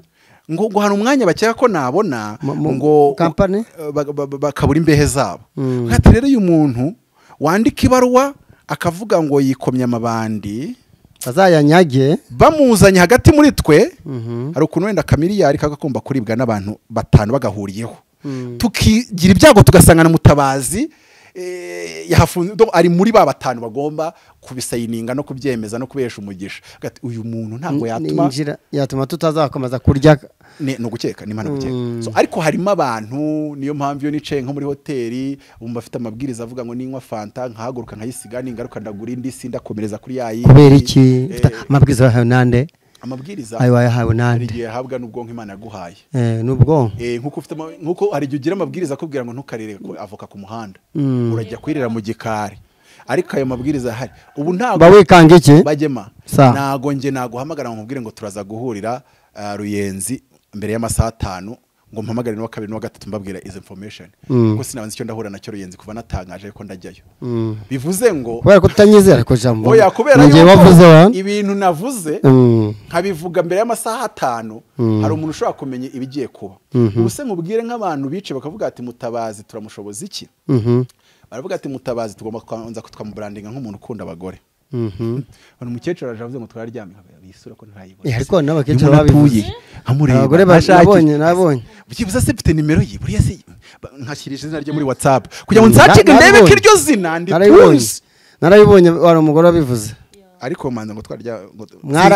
ngo hari umwanya bakeka ko nabona ngo company bakabura imbehe zabo. Ati rero uyu muntu wandika ibaruwa akavuga ngo yikomye amabandi azayanyage, bamuzanye hagati muri twe. Hari ukuntu wenda kamiliyari kagomba kuribwa n'abantu batanu bagahuriyeho, tukigira ibyago tugasangana Mutabazi yahafunze, ari muri ba batanu bagomba kubisayininga no kubyemeza no kubesha umugisha. Uyu muntu ntabwo yatuma tutazakomeza kurya. Ni ugukeka, ni impano gukeka. So ariko harimo abantu, niyo mpamvu iyo nicaye nko muri hoteli umva afite amabwiriza avuga ngo ninywa fanta nkahaguruka nkayisiga, ningaruka ndagura indi sindakomereza kuri yayi. Kubera iki amabwiriza yahawe nande? Amabwiriza ayo wayahawe nande? Igihe yahabwa n'ubwonko Imana yaguhaye. N'ubwonko. Nkuko ufite, nkuko hari igihe ugira amabwiriza akubwira ngo ntukarire avoka ku muhanda, urajya kwirira mu gikari. Ariko ayo mabwiriza ahari ubu ntago bawikanga iki bagema. Ntago nge naguhamagara ngo nkubwire ngo turaza guhurira Ruyenzi mbere y'amasaha 5, ngo mpamagare n'uwa kabiri n'uwa gatatu mbabwira izo information, kuko sinabanze icyo ndahura nacyo Ruyenzi kuva natangaje ko ndajyayo. Bivuze ngo kubera ko utanyizera ko jambo, oya, kubera yuko ibintu navuze nkabivuga mbere y'amasaha 5, hari umuntu ushobora kumenya ibigiye kuba. Ubuse nkubwire nk'abantu bice bakavuga ati Mutabazi turamushoboza iki? Baravuga ati Mutabazi tugomba kubanza tukamubrandinga nk'umuntu ukunda abagore. Bano umukecuru araje avuze ngo twararyamye, bisura ko ntarayibona. Ariko n'abakecuru babivuze, abagore babonye nabonye. Byibuze se mfite nimero ye, buriya se nkashyirije izina rye muri WhatsApp kugira ngo nzacike ndebe ko iryo zina nditunze. Narayibonye wari umugore wabivuze. Ariko manza ngo twarya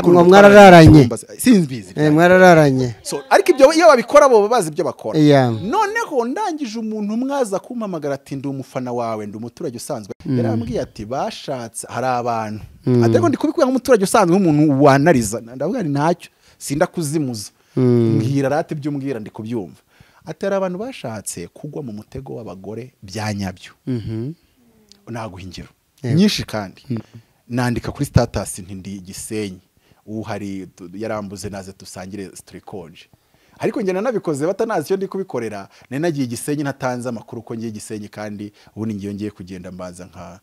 ngo mwarararanye, simbizi. Mwarararanye. So ariko ibyo iyo babikora bo bazi ibyo bakora. Noneho ndangije umuntu mwaza kumpamagara ati ndi umufana wawe, ndi umuturage usanzwe. Yarambwiye ati bashatse hari abantu, ariko ndi kubikubwira nk'umuturage usanzwe, nk'umuntu wanariza. Ndavuga nti ntacyo, sindakuzimuza, mbwira rate ibyo umbwira ndi kubyumva. Ati hari abantu bashatse kugwa mu mutego w'abagore bya nyabyo. Naguha ingero nyinshi kandi nandika kuri status nti ndi Gisenyi, uhari yarambuze naze dusangire turikonje. Ariko njye nanabikoze batanazi icyo ndi kubikorera. Nari nagiye Gisenyi ntatanze amakuru ko ngiye Gisenyi, kandi ubundi ngiye ngiye kugenda mbanza nka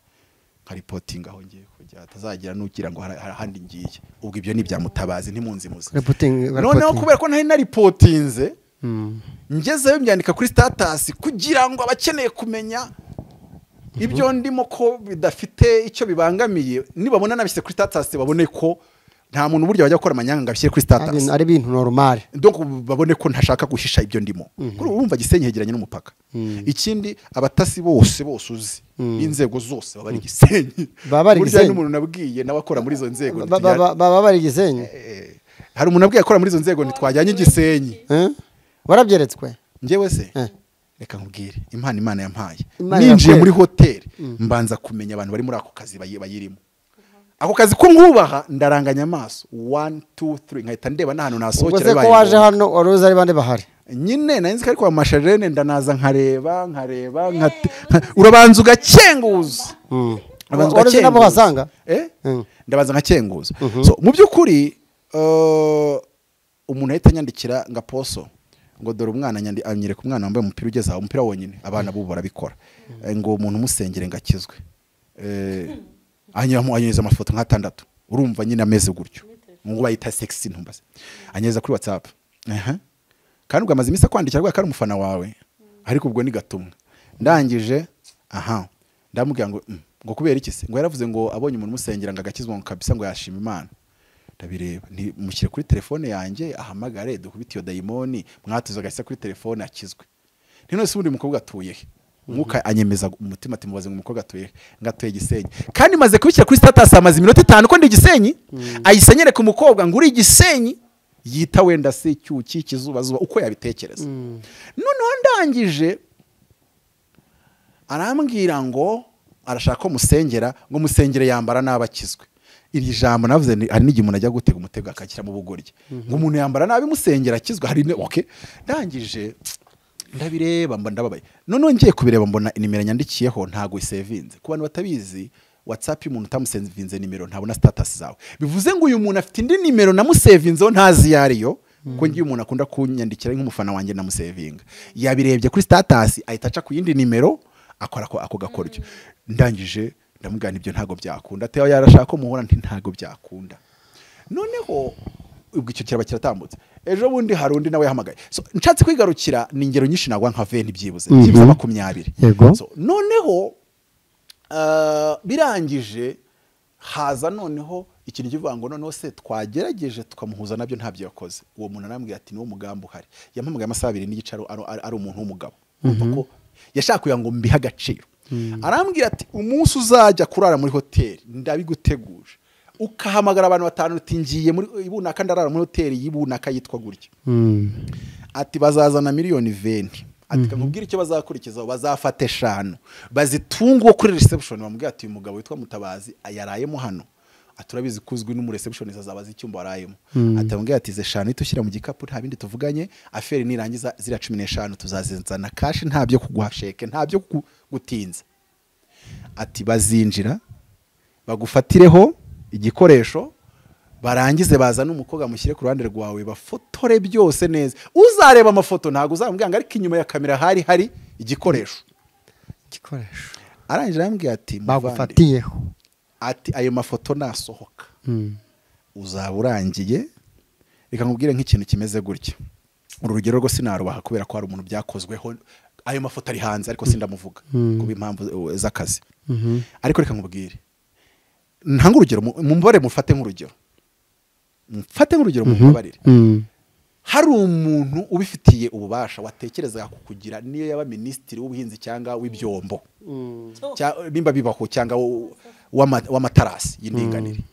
reporting aho ngiye kujya, atazagira n'ugira ngo hari ahandi ngiye. Ubwo ibyo ni ibya Mutabazi ntimunzimuze. Noneho kubera ko ntari naripotinze, ngezeyo mbyandika kuri status kugira ngo abakeneye kumenya ibyo ndimo ko bidafite icyo bibangamiye, nibabona nabishyize kuri status babone ko nta muntu burya bajya gukora amanyanga ngo abishyire kuri status, ari ibintu normal. Donc babone ko ntashaka guhisha ibyo ndimo. Kuri urumva Gisenyi hegeranye n'umupaka. Ikindi abatasi bose bose uzi inzego zose baba ari Gisenyi. Burya n'umuntu nabwiye nawe akora muri izo nzego, baba bari Gisenyi. Hari umuntu nabwiye akora muri izo nzego ntitwajyanye Gisenyi. Warabyeretswe? Njyewe se reka nkubwire impano Imana yampaye. Ninjiye muri hoteli mbanza kumenya abantu bari muri ako kazi bayirimo. Ako kazi ko nkubaha ndaranganya amaso 1 2 3 nkahita ndeba n'ahantu nasohokera. Ubwo se ko waje hano wari uzi ari bande bahari? Nyine nari nzi ko ari kwa Masharene, ndanaza nkareba urabanza ugakenguza. Urabanza nabo wasanga? Ndabanza nkakenguza. So mu by'ukuri umuntu ahita anyandikira nga poso ngo dore umwana anyereka umwana wambaye umupira ugeze aho, umupira wonyine abana bubu barabikora, ngo umuntu umusengere ngakizwe. Anyereza amafoto nka 6, urumva nyine ameze gutyo, ngo bayita sexy ntumbaze. Anyereza kuri WhatsApp. Kandi ubwo amaze iminsi akwandikira rwa kari umufana wawe, ariko ubwo ni gatumwe. Ndangije ndamubwira ngo ngo kubera iki se? Ngo yaravuze ngo abonye umuntu umusengera ngo agakizwa ngo kabisa ngo yashima Imana. Ndabireba nti mushyire kuri telefone yanjye ahamagare dukubite iyo dayimoni mwatuze agahise kuri telefone akizwe. Nti none se ubundi mukobwa atuye he? Mwuka anyemeza umutima ati mubaze ngo umukobwa atuye ngatuye Gisenyi, kandi maze kubishyira kuri status amaze iminota 5 ko ndi Gisenyi. Ahise anyereka umukobwa ngo uri Gisenyi, yita wenda se icyuki kizuba zuba uko yabitekereza. Noneho ndangije arambwira ngo arashaka ko musengera, ngo musengere yambara n'abakizwe. Iri jambo navuze hari n'igihe umuntu ajya gutega umutego akakira mu bugoryi, ngo umuntu yambara nabi musengera akizwe hari okay. Ndangije ndabireba mba ndababaye. Noneho ngiye kubireba mbona inimero nyandikiyeho ntago isevinze. Ku bantu batabizi, WhatsApp umuntu utamusevinze nimero ntabona status zawe. Bivuze ngo uyu muntu afite indi nimero namusevinzeho ntazi yariyo, ko ngiye umuntu akunda kunyandikira nk'umufana wanjye namusevinga. Yabirebye kuri status ahita aca ku yindi nimero akora ako gakoryo. Ndangije ndamugana ibyo ntago byakunda. Teo yarashaka ko muhora nti ntago byakunda. Noneho ubwo icyo kiraba kiratambutse. Ejo bundi hari undi nawe yahamagaye. So nshatse kwigarukira ni ingero nyinshi nagwa nka 20 byibuze. Byibuze 20. So noneho birangije haza noneho ikintu kivuga ngo noneho se twagerageje tukamuhuza nabyo ntabyo yakoze. Uwo muntu arambwira ati niwo mugambo uhari. Yampamagaye amasaha 2:15 ari umuntu w'umugabo. Urumva ko yashaka kugira ngo mbihe agaciro. Arambwira ati umunsi uzajya kurara muri hoteli ndabiguteguje, ukahamagara abantu batanu uti ngiye muri ibunaka ndarara muri hoteli y'ibunaka yitwa gutya. Ati bazazana miliyoni 20. Ati nkubwira icyo bazakurikizaho, bazafata 5 bazitunga kuri reception. Bamubwira ati uyu mugabo witwa Mutabazi ayarayemo hano, aturabizi kuzwi n'umu receptionist azabaza icyumba warayemo. Ati amubwira ati ze 5 itushyira mu gikapu nta bindi tuvuganye, affaire nirangiza zira 15 tuzazenzana cash, nta byo kuguha sheke, nta byo kugutinza. Ati bazinjira bagufatireho igikoresho, barangize bazana umukobwa mushyire ku ruhande rwawe bafotore byose neza. Uzareba amafoto ntago uzamubwira ngo ariko inyuma ya kamera hari hari igikoresho. Arangije arambwira ati bagufatiyeho, ati ayo mafoto nasohoka uzaba urangiye. Reka nkubwire nk'ikintu kimeze gutya. Uru rugero rwo sinarubaha kubera ko hari umuntu byakozweho, ayo mafoto ari hanze ariko sindamuvuga kuba impamvu z'akazi. Ariko reka nkubwire ntanga urugero, mumubare mufate nk'urugero, mufate nk'urugero mubabarire. Hari umuntu ubifitiye ububasha watekerezaga kukugira niyo yaba minisitiri w'ubuhinzi cyangwa w'ibyombo, nimba bibaho, cyangwa w'amatarasi y'indinganire,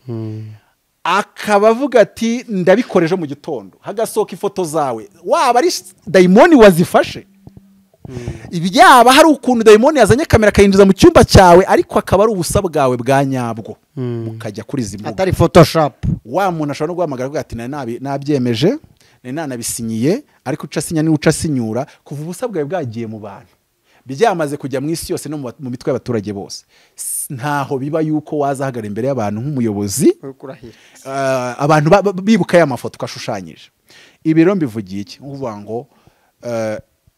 akaba avuga ati ndabikoreje mu gitondo, hagasohoka ifoto zawe, waba ari dayimoni wazifashe, ibyaba hari ukuntu dayimoni yazanye kamera akayinjiza mu cyumba cyawe, ariko akaba ari ubusa bwawe bwa nyabwo, mukajya kuri izi mbuga atari photoshop. Wa muntu ashobora no guhamagara avuga ati nabyemeje, nari nanabisinyiye, ariko uca sinya ni uca sinyura, kuva ubusa bwawe bwagiye mu bantu, byamaze kujya mu isi yose no mu mitwe y'abaturage bose. Ntaho biba yuko wazahagarara imbere y'abantu nk'umuyobozi, abantu bibuka ya mafoto ukashushanyije. Ibi rero mbivugiye iki? Nkuvuga ngo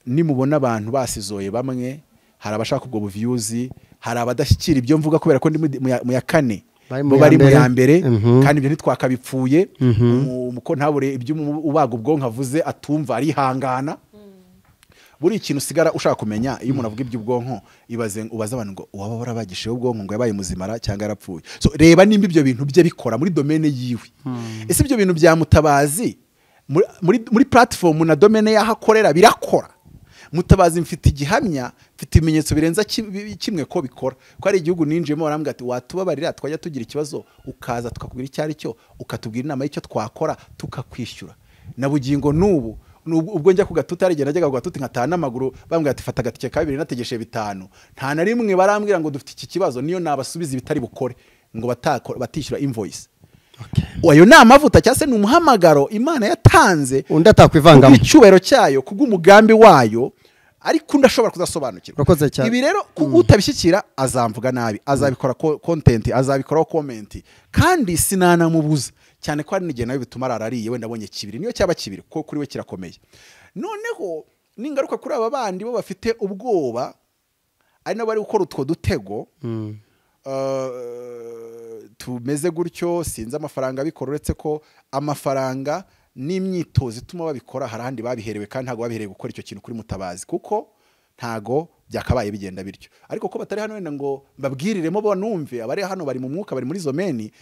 nimubona abantu basizoye bamwe, hari abashaka ubwo buvyuzi, hari abadashyikira ibyo mvuga kubera ko ndi mu ya kane, bo bari mu ya mbere, kandi ibyo ntitwakabipfuye. Umuko ntabure ibyo ubaga ubwonko avuze atumva arihangana. Buri ikintu usigara ushaka kumenya iyo umuntu avuga iby'ubwonko, ibaze ubaza abantu ngo uwaba warabagishiye ubwonko ngo yabaye muzimara cyangwa yarapfuye. So reba nimba ibyo bintu bye bikora muri domaine yiwe. Ese ibyo bintu bya Mutabazi muri platform na domaine yahakorera birakora? Mutabazi mfite igihamya, mfite ibimenyetso birenza kimwe ko bikora. Ko ari igihugu ninjiyemo barambwira ati watubabarira twajya tugira ikibazo ukaza tukakubwira icyo ari cyo, ukatubwira inama y'icyo twakora tukakwishyura. Na bugingo n'ubu ubwo njya ku gatuti arigenda najyaga ku gatuti nkataha n'amaguru, bambwira ati fata agatike kabiri nategeshe 5. Nta na rimwe barambwira ngo dufite iki kibazo, niyo nabasubiza ibitari bukore ngo batishyura invoice. Ayo ni amavuta cyangwa se ni umuhamagaro Imana yatanze, undi atakwivangamo icyubahiro cyayo kubw'umugambi wayo, ariko undi ashobora kudasobanukirwa. Ibi rero utabishyikira azamvuga nabi, azabikora content, azabikoraho comment, kandi sinanamubuza cyane ko hari n'igihe nawe bituma ararariye wenda abonye kibiri, niyo cyaba kibiri ko kuri we kirakomeye. Noneho ningaruka kuri aba bandi bo bafite ubwoba, ari nabo bari gukora utwo dutego tumeze gutyo, sinzi amafaranga bikora, uretse ko amafaranga n'imyitozo ituma babikora hari ahandi babiherewe, kandi ntago babiherewe gukora icyo kintu kuri Mutabazi, kuko ntago Byakabaye bigenda bityo, ariko ko batari hano wenda ngo mbabwiriremo banumve, abari hano bari mu mwuka, bari muri zomeni,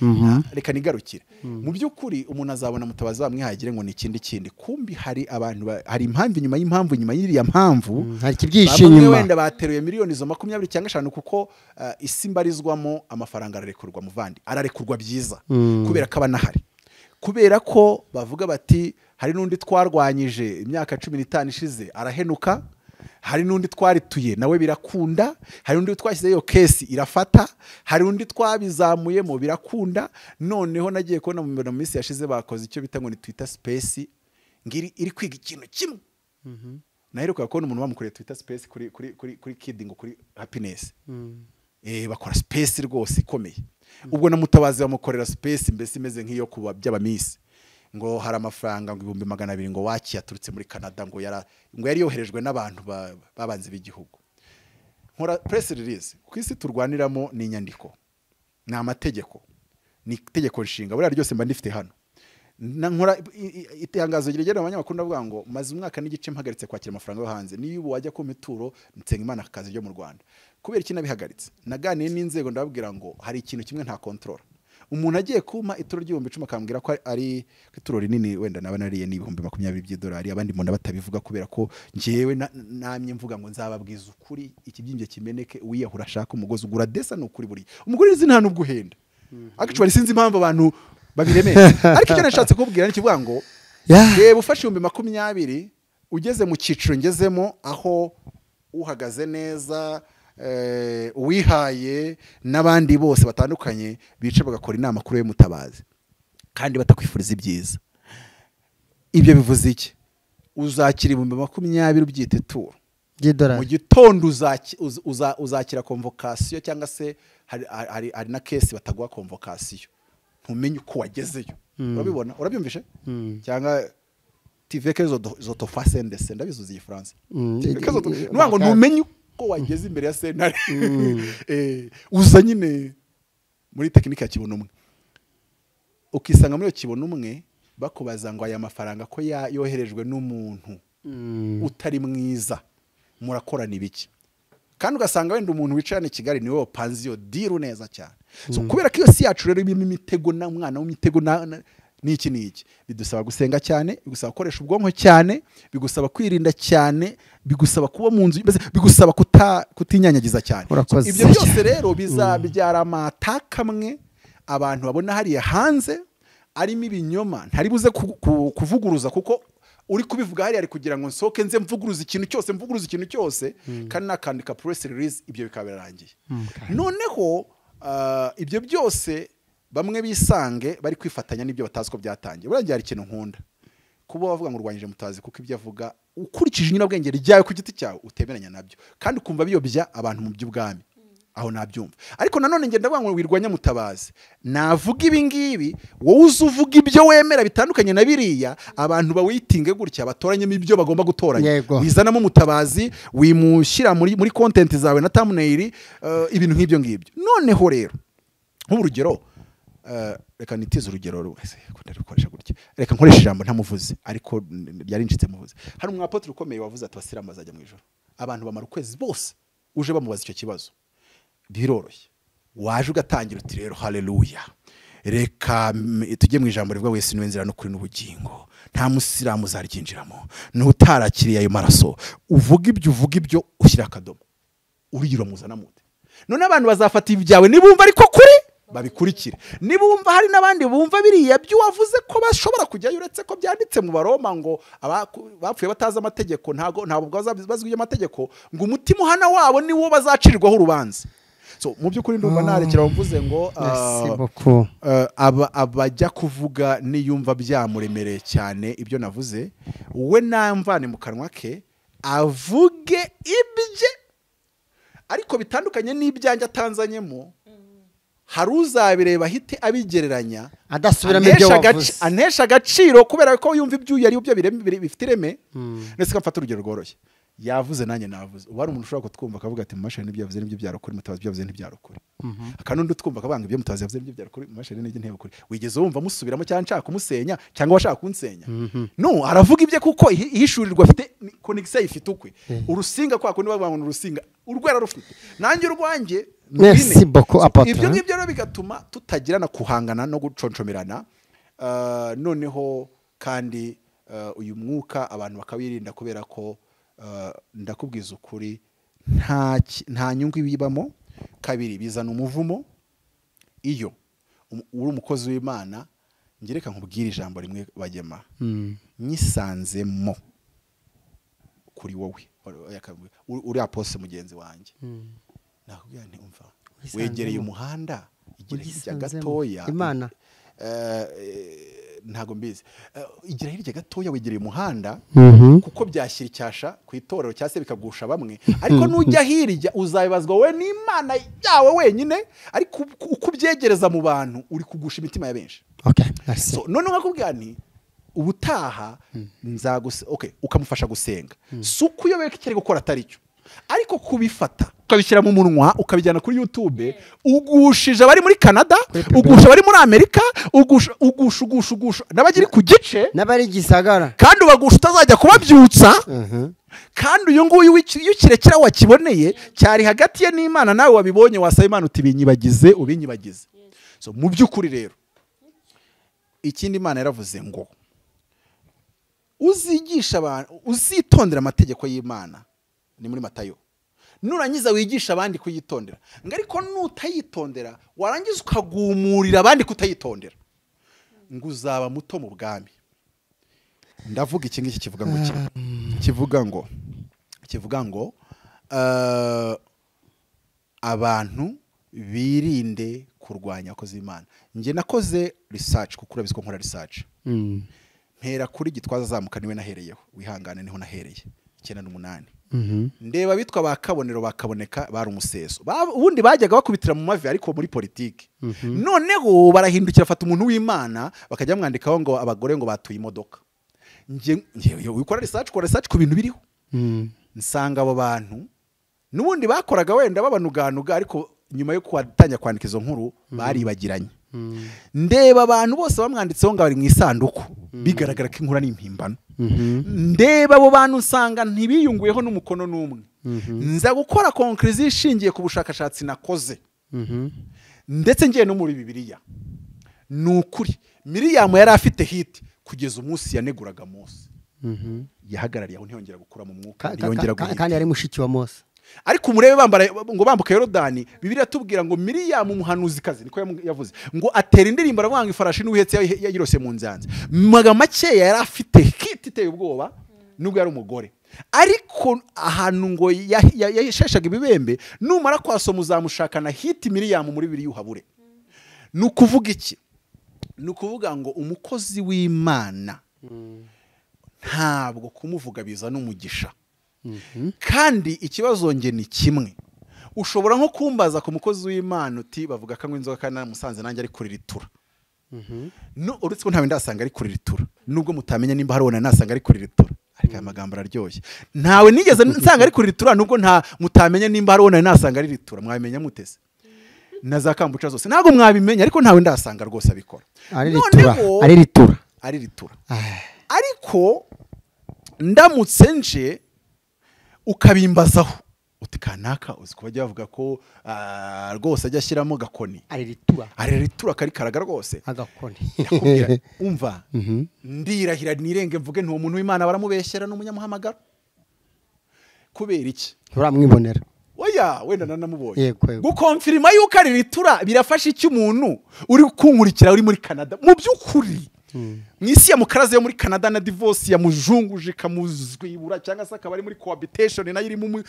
reka nigarukire. Mu by'ukuri umuntu azabona Mutabazi bamwihagire ngo ni ikindi kindi, kumbi hari abantu hari impamvu inyuma y'impamvu inyuma y'iriya mpamvu, hari ikibyihishe inyuma. Wenda bateruye miliyoni zo 20 cyangwa 5 kuko isi mbarizwamo amafaranga ararekurwa muvandi, ararekurwa byiza kubera ko abanahari, kubera ko bavuga bati hari n'undi twarwanyije imyaka 15 ishize arahenuka, hari n'undi twarituye nawe birakunda, hari undi twashyizeyo kesi irafata, hari undi twabizamuyemo birakunda. Noneho nagiye kubona mu minsi yashize bakoze icyo bita ngo ni Twitter Space, ngiri iri kwiga ikintu kimwe. Naheruka kubona umuntu bamukoreye Twitter Space kuri kuri kuri kuri Kid ngo kuri Happiness. Bakora space rwose ikomeye. Ubwo na Mutabazi bamukorera space mbese imeze nk'iyo kuba by'abamisi, ngo hari amafaranga ngo 200,000 ngo waki yaturutse muri Canada, ngo yari yoherejwe n'abantu babanze b'igihugu. Nkora press release ku isi turwaniramo ni inyandiko, ni amategeko, ni itegeko nshinga buriya ryose mba ndifite hano. Nkora itangazo rigera abanyamakuru ndavuga ngo maze umwaka n'igice mpagaritse kwakira amafaranga yo hanze, niyo ubu wajya ku mituro nsenga Imana akazi ryo mu Rwanda. Kubera iki nabihagaritse? Naganiye n'inzego ndababwira ngo hari ikintu kimwe nta control. Umuntu agiye kuma ituro ry'ibihumbi 10 akambwira ko ari ituro rinini, wenda naba nariye ni 20,000 by'idolari, abandi mbona batabivuga kubera ko njyewe namye mvuga ngo nzababwiza ukuri, ikibyimbye kimeneke, uwiyahura ashaka umugozi ugura desa ni ukuri, buri umugore izi nta nubwo uhenda. Actually sinzi impamvu abantu babiremeye, ariko icyo nashatse kubwira ni kivuga ngo reba ufashe 20,000 ugeze mu cyiciro ngezemo aho uhagaze neza, uwihaye n'abandi bose batandukanye bice bagakora inama kuri we Mutabazi kandi batakwifuriza ibyiza. Ibyo bivuze iki? Uzakira 20,000 ubyite ituro mu gitondo, uzakira convocation cyangwa se hari na case bataguha convocation, ntumenye uko wagezeyo. Urabibona? Urabyumvishe? Cyangwa tiveke zotofasendese ndabizuza igifaransa, nuvuga ngo ntumenye ko wageze imbere ya sentare. Uza nyine muri tekinike ya kibono umwe, ukisanga muri iyo kibono umwe bakubaza ngo aya mafaranga ko yoherejwe n'umuntu utari mwiza, murakorana ibiki? Kandi ugasanga wenda umuntu wicarana i Kigali niwe wapanze iyo deal neza cyane. So kubera ko iyo si yacu rero ibimo imitego na mwana w'imitego n'iki n'iki, bidusaba gusenga cyane, bigusaba gukoresha ubwonko cyane, bigusaba kwirinda cyane, bigusaba kuba mu nzu, bigusaba kutinyanyagiza cyane. Ibyo byose rero bizabyara amataka amwe abantu babona hariya hanze arimo ibinyoma ntari buze kuvuguruza, kuko uri kubivuga hariya ari kugira ngo nsoke nze mvuguruza ikintu cyose, mvuguruza ikintu cyose, kandi nakandika press release ibyo bikaba birarangiye. Noneho ibyo byose bamwe bisange bari kwifatanya n'ibyo batazi ko byatangiye. Buriya hari ikintu nkunda kuba bavuga ngo urwanyije Mutabazi kuko ibyo avuga ukurikije inyurabwenge ryawe ku giti cyawe utemeranya nabyo, kandi ukumva biyobya abantu mu by'ubwami, aho nabyumva. Ariko nanone ngenda ndavuga ngo wirwanya Mutabazi, navuga ibi ngibi wowe uzuvuga ibyo wemera bitandukanye na biriya, abantu bawitinge gutya batoranyemo ibyo bagomba gutoranya, wizanamo Mutabazi wimushyira muri content zawe na thumbnail, ibintu nk'ibyo ngibyo. Noneho rero nk'urugero, reka nitize urugero rwese ndarukoresha gutya, reka nkoresha ijambo ntamuvuze ariko byarincitse muvuze. Hari umwapotri ukomeye wavuze ati abasilamu bazajya mu ijoro, abantu bamara ukwezi bose uje bamubaza icyo kibazo. Biroroshye, waje ugatangira uti rero haleluya, reka tujye mu ijambo rivuga wese niwe nzira n'ukuri n'ubugingo, nta musilamu uzaryinjiramo n'utarakiriye ayo maraso. Uvuga ibyo uvuga ibyo ushyira akadomo, urigira muzana mute. None abantu bazafata ibyawe nibumva ariko kuri babikurikire, nibumva hari n'abandi bumva biriya byo wavuze ko bashobora kujyayo, uretse ko byanditse mu Baroma ngo bapfuye batazi amategeko, ntago ntabwo bazwi amategeko, ngo umutima uhana wabo niwo bazacirirwaho urubanza. So mu by'ukuri ndumva narekera mvuze ngo abajya kuvuga niyumva byamuremereye cyane ibyo navuze, we namvane mu kanwa ke avuge ibye ariko bitandukanye n'ibyanjye atanzanyemo. Hari uzabireba ahite abigereranya adasubiramo ibyo wavuze, anesha agaciro kubera ko yumva ibyo yari byo bifite ireme. Ndetse kamfata urugero rworoshye, yavuze nanjye navuze. Ubu hari umuntu ushobora kutwumva akavuga ati mu mashini n'ibyo yavuze n'ibyo byarukuri, Mutabazi ibyo yavuze ntibyarukuri. Akanundi utwumva akavuga ngo ibyo Mutabazi yavuze n'ibyo byarukuri, mu mashini n'ibyo ntibukuri. Wigeze wumva musubiramo cyangwa nshaka kumusenya cyangwa washaka kunsenya? No, aravuga ibye kuko ihishurirwa afite connection ifite ukwe. Urusinga kwa kundi bavuga ngo urusinga Urwera rufite nanjye urwanjye. Merci beaucoup apôtre. Ibyo ngibyo rero bigatuma tutagirana kuhangana no guconcomerana. Noneho kandi uyu mwuka abantu bakawirinda, kubera ko ndakubwiza ukuri nta nyungu ibibamo. Kabiri, bizana umuvumo. Iyo uri umukozi w'Imana, ngereka nkubwire ijambo rimwe Bagema, nyisanzemo kuri wowe uri apostle mugenzi wanjye, nakubwira nti umva wegereye umuhanda igira hirya gatoya Imana ntago mbizi, igira hirya gatoya wegereye umuhanda, kuko byashyira icyasha ku itorero cyase bikagusha bamwe, ariko nujya hirya uzabibazwa wowe n'Imana yawe wenyine, ariko uko ubyegereza mu bantu uri kugusha imitima ya benshi. Okay, merci. So none nkakubwira nti ubutaha nzaguse, okay, ukamufasha gusenga, si uko uyobewe ko icyo ari gukora atari cyo, ariko kubifata ukabishyira mu munwa ukabijyana kuri YouTube, ugushije abari muri Canada, ugusha abari muri Amerika, ugusha ugusha ugusha ugusha n'abagiri ku gice n'abari Gisagara, kandi ubagusha utazajya kubabyutsa. Kandi uyu nguyu iyo kirekira wakiboneye cyari hagati ye n'Imana, nawe wabibonye wasaba Imana uti binyibagize ubinyibagize. So mu by'ukuri rero ikindi Imana yaravuze ngo uzigisha abantu, uzitondera amategeko y'Imana, ni muri Matayo, nurangiza wigisha abandi kuyitondera, ngo ariko nutayitondera warangiza ukagumurira abandi kutayitondera, ngo uzaba muto mu bwami. Ndavuga iki ngiki kivuga ngo iki? Kivuga ngo abantu birinde kurwanya abakozi b'Imana. Njye nakoze research, kuko urabizi ko nkora research. Mpera kuri Gitwaza azamuka, niwe nahereyeho, wihangane niho nahereye 98. Ndeba bitwa ba Kabonero bakaboneka bari umuseso, ubundi bajyaga bakubitira mu mavi ariko muri politiki. Noneho barahindukira afata umuntu w'Imana bakajya bamwandikaho ngo abagore ngo batuye imodoka. Nge ukora research, ukora research ku bintu biriho, nsanga abo bantu n'ubundi bakoraga wenda babanuganuga, ariko nyuma yo kwatangira kwandika izo nkuru baribagiranye. Ndeba abantu bose bamwanditseho ngo bari mu isanduku, bigaragara ko inkura ni impimbano. Ndeba abo bantu nsanga ntibiyunguyeho n'umukono n'umwe. Nza gukora conclusion ishingiye ku bushakashatsi nakoze, ndetse ngiye no muri Bibiliya. Ni ukuri Miriyamu yari afite hit kugeza umunsi yaneguraga Mose. Yahagarariye aho ntiyongera gukura mu mwuka, ntiyongera guhita. Kandi yari mushiki wa Mose. Ariko umurebe bambara ngo bambuka Yorodani, Bibiliya tubwira ngo Miriyamu umuhanuzikazi niko yavuze, ngo atera indirimbo aravuga ngo ifarashi n'uhetse yayirose mu nzanze. Maga makeya yari afite hit iteye ubwoba nubwo yari umugore, ariko ahantu ngo yasheshaga ibibembe, numara kwasoma uzamushakana hit Miriyamu muri Bibiliya uhabure. Ni ukuvuga iki? Ni ukuvuga ngo umukozi w'Imana ntabwo kumuvuga biza n'umugisha. Kandi ikibazo nge ni kimwe, ushobora nko kumbaza ku mukozi w'Imana uti bavuga ko anywa inzoga kandi naramusanze nanjye ari kuriritura. No uretse ko ntawe ndasanga ari kuriritura, nubwo mutamenya nimba hari ubona nasanga ari kuriritura, ariko aya magambo araryoshye. Ntawe nigeze nsanga ari kuriritura, nubwo nta mutamenya nimba hari ubona nasanga ari ritura, mwabimenya mutese na za kambuca zose ntabwo mwabimenya, ariko ntawe ndasanga rwose abikora. Ari ritura, ari ritura. Ariko ndamutse nje ukabimbazaho uti kanaka uzi ko bajya bavuga ko rwose ajya ashyiramo gakoni, ari ritura karikaraga rwose agakoni, ndakubwira umva ndirahira nirenge mvuge nti uwo muntu w'Imana baramubeshyera n'umunyamuhamagaro. Kubera iki? Nturamwibonera. Oya wenda nanamubonye. Gukonfirima yuko ari ritura birafasha iki umuntu uri kunkurikira uri muri Canada? Mu by'ukuri mu isi ya mukaraze yo muri Canada na divorce ya mujunguje kamuzwibura, cyangwa se akaba ari muri cohabitation nayo irimo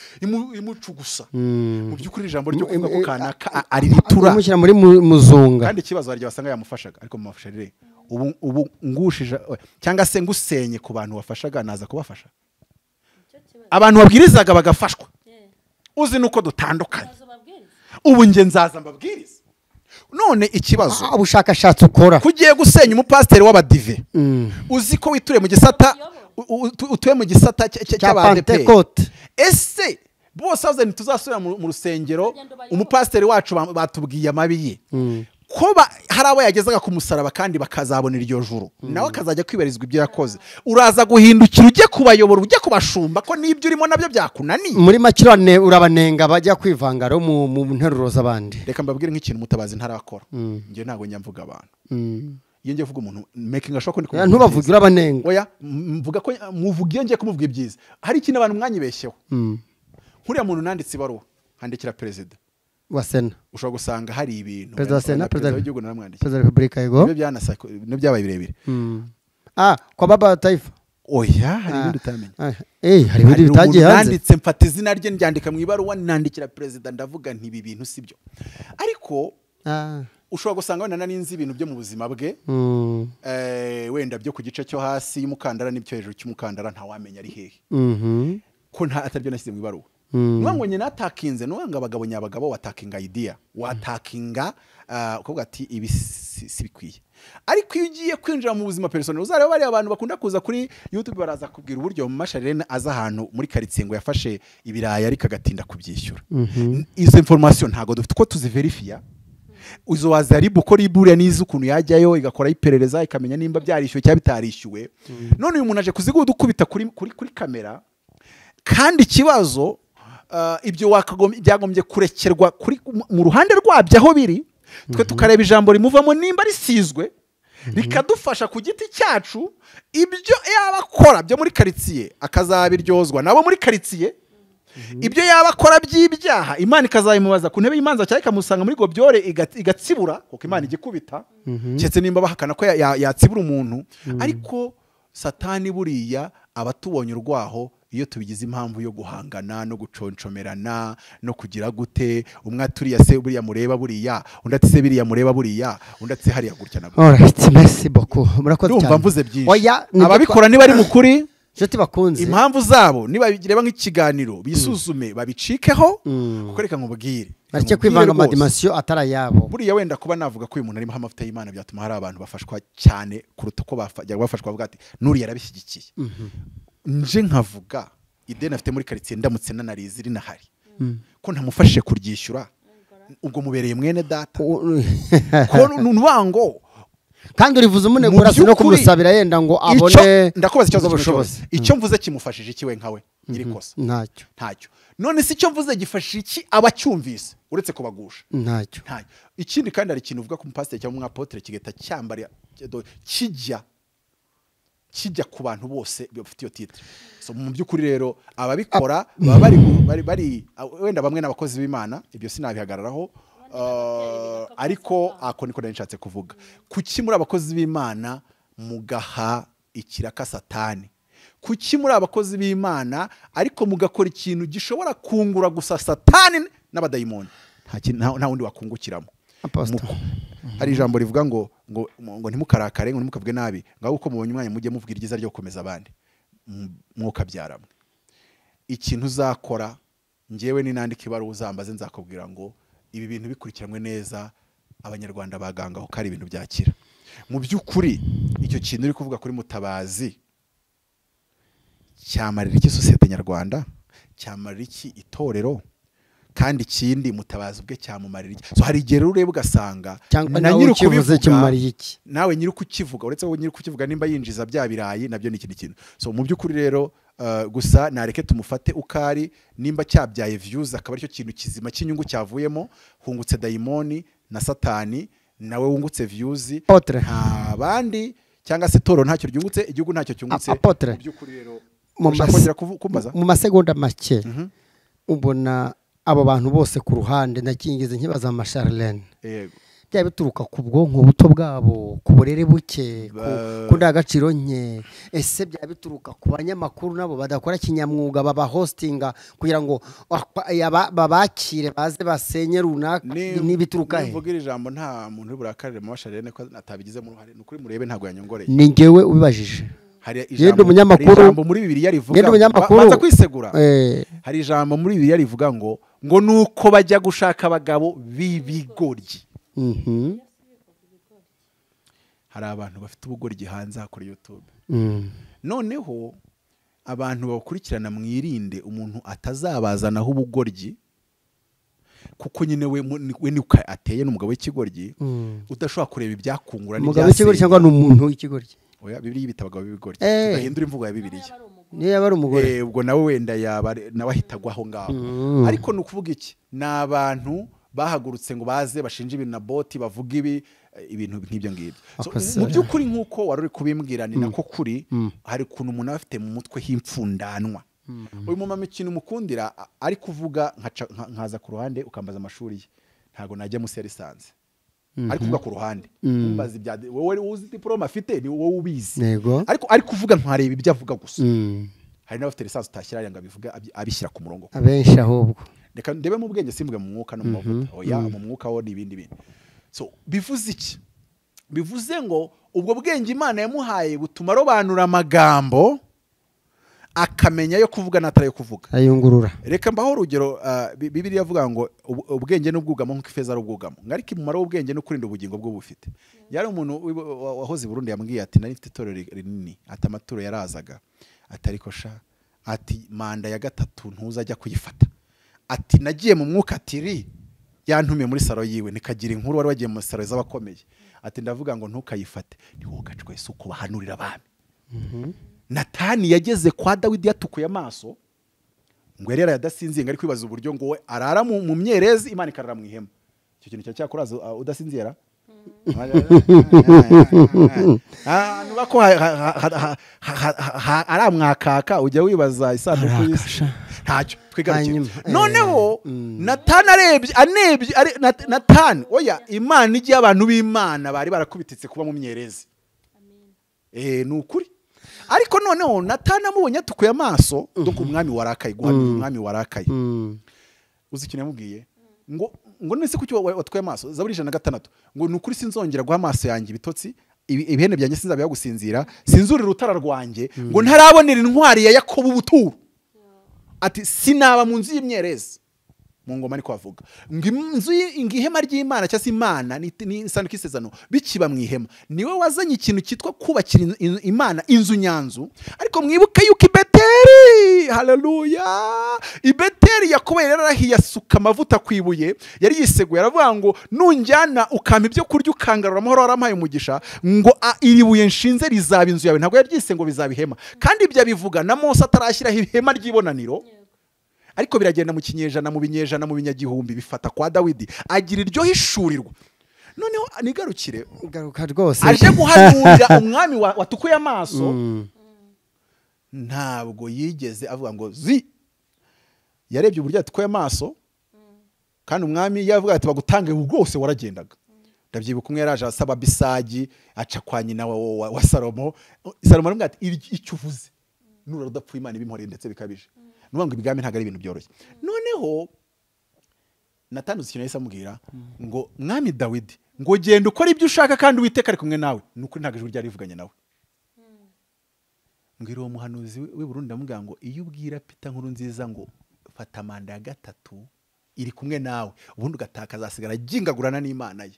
imucugusa. Mu by'ukuri ijambo ryo kuvuga ko kanaka ari ritura umushyira muri muzunga. Kandi ikibazo haryo basanga yamufashaga, ariko mumafasha rere ubu ngushije cyangwa se ngusenye ku bantu wafashaga naza kubafasha. Abantu babwirizaga bagafashwa, uzi nuko dutandukanye. Ubu nge nzaza mbabwiriza. None ikibazo ubushakashatsi ukora kugiye gusenya umupasiteri w'abadive, uzi ko wituriye mu gisata, utuye mu gisata cy'Abapentekote. Ese bose baze ntituzasubira mu rusengero, umupasiteri wacu batubwiye amabi ye. Ko hari abo yagezaga ku musaraba kandi bakazabona iryo juru, nawe akazajya kwibarizwa ibyo yakoze. Uraza guhindukira ujye kubayobora, ujye kubashumba ko n'ibyo urimo nabyo byakunaniye. Muri makirane urabanenga bajya kwivanga ro mu nteruro z'abandi. Reka mbabwire nk'ikintu Mutabazi ntarakora. Njye ntago njya mvuga abantu. Iyo ngiye kuvuga umuntu making ashobora ko ndi kumwe ntubavugira abanenga. Oya, mvuga ko muvuga iyo ngiye kumuvuga ibyiza. Hari ikintu abantu mwanyibeshyeho. Nkuriya muntu nanditse ibaruwa handikira president wa Sena, ushobora gusanga hari ibintu Perezida wa Sena, perezida w'igihugu naramwandikiye, perezida wa Republika yego, ibyo byanasako n'ibyabaye birebire. Kwa baba taifa. Oya, hari ibindi utamenya. Hari ibindi bitagiye hanze. Nanditse mfata izina rye ndyandika mu ibaruwa nandikira president, ndavuga nti ibi bintu sibyo. Ariko ushobora gusanga wenda narinzi ibintu byo mu buzima bwe, wenda byo ku gice cyo hasi y'umukandara n'ibyo hejuru cy'umukandara ntawamenya ari hehe, ko nta ataribyo nashyize mu ibaruwa. Nuwa ngo nyina atakinze, nuwa ngo abagabo nyabagabo watakinga idea, watakinga ukavuga ati ibi si bikwiye. Ariko iyo ugiye kwinjira mu buzima personal, uzareba bari abantu bakunda kuza kuri YouTube baraza kubwira uburyo Masharene aza ahantu muri quartier ngo yafashe ibirayi ariko agatinda kubyishyura. Izo information ntago dufite uko tuziverifia. Izo waza ribu ko riburiya nizi ukuntu yajyayo igakora iperereza ikamenya nimba byarishyuwe cyangwa bitarishyuwe. None uyu muntu aje kuziguda ukubita kuri kamera, kandi ikibazo ibyo byagombye kurekerwa kuri mu ruhande rwabyo aho biri, twe tukareba ijambo rimuvamo nimba risizwe rikadufasha ku giti cyacu. Ibyo yabakora byo muri quartier akazabiryozwa nabo muri quartier, ibyo yabakora by'ibyaha Imana ikazayimubaza ku ntebe y'imanza cyangwa ikamusanga muri gobyore igatsibura, kuko Imana igikubita keretse nimba bahakana ko yatsibura umuntu. Ariko Satani buriya abatubonye urwaho iyo tubigize impamvu yo guhangana no guconcomerana no kugira gute, umwe aturiya se buriya mureba buriya, undi ati se biriya mureba buriya, undi ati hariya gutya na gutya. Alright, merci beaucoup. Murakoze cyane. Ndumva mvuze byinshi. Ababikora niba ari mukuri, nshuti bakunze, impamvu zabo niba bireba nk'ikiganiro bisuzume babicikeho, kuko reka nkubwire bareke kwivanga ama dimension atari ayabo. Buriya wenda kuba navuga ko uyu muntu arimo amavuta y'Imana byatuma hari abantu bafashwa cyane kuruta uko bafashwa bavuga ati nuri yarabishyigikiye. Nje nkavuga ideni afite muri quartier ndamutse nanarizi rinahari, ko ntamufashije kuryishyura, ubwo mubereye mwene data ko nwango kandi urivuze umunegura no kumusabira yenda ngo abone. Ndakubaza ikibazo cy'ubushobozi, icyo mvuze kimufashije iki we nkawe nyirikosa? Ntacyo. None si icyo mvuze gifashije iki abacyumvise uretse kubagusha? Ntacyo. Ikindi kandi hari ikintu uvuga ku mupasiteri cyangwa umwapotre kigahita cyambara kijya ku bantu bose bafite iyo titre. So mu by'ukuri rero ababikora baba bari wenda bamwe n'abakozi b'Imana, ibyo sinabihagararaho, ariko ako niko nshatse kuvuga. Kuki muri abakozi b'Imana mugaha ikiraka Satani? Kuki muri abakozi b'Imana ariko mugakora ikintu gishobora kungura gusa Satani n'abadayimoni? Nta wundi wakungukiramo. Hari ijambo rivuga ngo ngo ntimukarakare, ngo ntimukavuge nabi, ngaho uko mubonye umwanya mujye muvuga iryiza ryo gukomeza abandi, mwuka byaramwe. Ikintu uzakora njyewe ni nandika ibaruwa uzambaze nzakubwira ngo ibi bintu bikurikiranwe neza, abanyarwanda bagangaho ko ari ibintu byakira. Mu by'ukuri icyo kintu uri kuvuga kuri Mutabazi cyamarira iki sosiyete nyarwanda, cyamarira iki itorero, kandi ikindi Mutabazi ubwe cyamumarira iki? So hari igihe ureba ugasanga na nyiri kubivuze cyamumariye iki, nawe nyiri kukivuga, uretse ko nyiri kukivuga nimba yinjiza bya birayi nabyo ni ikindi kintu. So mu by'ukuri rero gusa nareke tumufate ukari, nimba cyabyaye views akaba aricyo kintu kizima cy'inyungu cyavuyemo, hungutse dayimoni na Satani, nawe wungutse views, nta bandi cyangwa se toro ntacyo ryungutse, igihugu ntacyo cyungutse. Apotre, mu by'ukuri rero mu masegonda make ubona abo bantu bose ku ruhande nakingeze nkibaza Masharlene, yego, byaba bituruka ku bwonko buto bwabo, ku burere buke, ku ndangagaciro nke? Ese byaba bituruka ku banyamakuru nabo badakora kinyamwuga baba hostinga kugira ngo babakire baze basenye runaka? Nibituruka he? Mvugira ijambo nta muntu uri burakarire mu Masharlene ko atabigizemo uruhare, ni ukuri murebe ntago yanyongoreye. Ni ngewe ubibajije. Hari ijambo muri Bibiliya rivuga, baza kwisegura. Hari ijambo muri Bibiliya rivuga ngo nuko bajya gushaka abagabo b'ibigoryi. Hari abantu bafite ubugoryi hanze kuri YouTube. Noneho abantu bakurikirana mwirinde umuntu atazabazanaho ubugoryi. Kuko nyine we ni uko ateye, n'umugabo w'ikigoryi udashobora kureba ibyakungura. Umugabo w'ikigoryi cyangwa ni umuntu w'ikigoryi? Oya, Bibiliya ibita abagabo b'ibigoryi, tudahindura imvugo ya Bibiliya. Niyo yaba ari umugore, ubwo nawe wenda yaba nawe ahitagwa aho ngaho. Ariko ni ukuvuga iki? Ni abantu bahagurutse ngo baze bashinje ibintu na boti, bavuga ibi ibintu nk'ibyo ngibyo. Mu by'ukuri nk'uko wari uri kubimbwira, ni nako kuri. Hari ukuntu umuntu aba afite mu mutwe h'imfundanwa. Uyu mumama ikintu umukundira, ari kuvuga nkaza ku ruhande ukambaza amashuri ye, ntabwo najya munsi ya lisansi. Ari kuvuga ku ruhande, umbaza ibya wowe uzi diplome afite, ni wowe ubizi. Ariko ari kuvuga nkareba ibyo avuga gusa. Hari n'abafite lisansi utashyira ngo abivuga abishyira ku murongo. Abenshi ahubwo reka ndebe mu bwenge, simvuge mu mwuka no mu mavuta. Oya, mu mwuka wo ni ibindi bintu. So bivuze iki? Bivuze ngo ubwo bwenge Imana yamuhaye butuma arobanura amagambo, akamenya yo kuvuga n'atari yo kuvuga, ayungurura. Reka mbaho urugero. Bibiliya avuga ngo ubwenge n'ubwugamo nk'uko ifeza ari ubwugamo, ariko umumaro w'ubwenge no kurinda ubugingo bwo bufite. Yari umuntu wahoze i Burundi yambwiye ati nari mfite itorero rinini, ati amaturo yarazaga, ati ariko sha, ati manda ya gatatu ntuzajya kuyifata, ati nagiye mu mwuka, ati ri yantumiye muri saro yiwe nikagira inkuru, wari wagiye mu saro z'abakomeye, ati ndavuga ngo ntukayifate, ntiwogacwe si uko bahanurira abami. Natani yageze kwa Dawidi yatukuye amaso, ngo yari yaradasinziye, ngo ari kwibaza uburyo ngo we arara mu myerezi Imana ikarara mu ihema. Icyo kintu cyakuraza udasinzira nuba ko aramwakaka ujya wibaza isanduku y'isi ntacyo twigarukire. Noneho Natani arebye anebye Natani, oya, Imana igiye abantu b'Imana bari barakubititse kuba mu myerezi. Ni ukuri. Ariko noneho Natani amubonye atukuye amaso, donc umwami warakaye, guhanura umwami warakaye. Uzi ikintu yamubwiye? Ngo none se kuki watwaye amaso? Zaburi 106 ngo ni ukuri sinzongera guha amaso yanjye ibitotsi, ibihene byanjye sinzabiha gusinzira, sinzurira urutara rwanjye, ngo ntarabonera intwari ya Yakobo ubuturo. Ati sinaba mu nzu y'imyerezi. Mu ngoma niko avuga. Ngo inzu ihema ry'Imana cyangwa se Imana ni isanduku y'isezerano bikiba mu ihema. Niwe wazanye ikintu cyitwa kubakira Imana inzu nyanzu. Ariko mwibuke yuko i Beteli, haleluya, i Beteli Yakobo yari yarahiye asuka amavuta ku ibuye, yari yiseguye aravuga ngo nunjyana ukampa ibyo kurya ukangarura amahoro warampaye umugisha, ngo iri buye nshinze rizaba inzu yawe. Ntabwo yaryise ngo bizaba ihema. Kandi ibyo abivuga na Mose atarashyiraho ihema ry'ibonaniro. Ariko biragenda mu kinyejana, mu binyejana, mu binyagihumbi, bifata kwa Dawidi agira iryo hishurirwa. Noneho nigarukire garuka rwose aje guhanurira umwami watukuye amaso. Ntabwo yigeze avuga ngo zi, yarebye uburyo yatukuye amaso, kandi umwami yavuga ati bagutange rwose waragendaga. Ndabyibuka umwe yaraje asaba Bisagi, aca kwa nyina wa Salomo. Salomo aramubwira ati icyo uvuze nura udapfuye Imana ibimporeye ndetse bikabije. Nuvuga ngo ibigami ntabwo ari ibintu byoroshye. Noneho Natani uzi ikintu yahise amubwira ngo mwami Dawidi, ngo genda ukora ibyo ushaka kandi Uwiteka ari kumwe nawe. Ni ukuri ntabwo ijwi ryari rivuganye nawe. Mbwira uwo muhanuzi w'i Burundi ndamubwira ngo iyo ubwira Peter Nkurunziza ngo fata manda ya gatatu iri kumwe nawe, ubundi ugataka azasigara agingagurana n'Imana ye.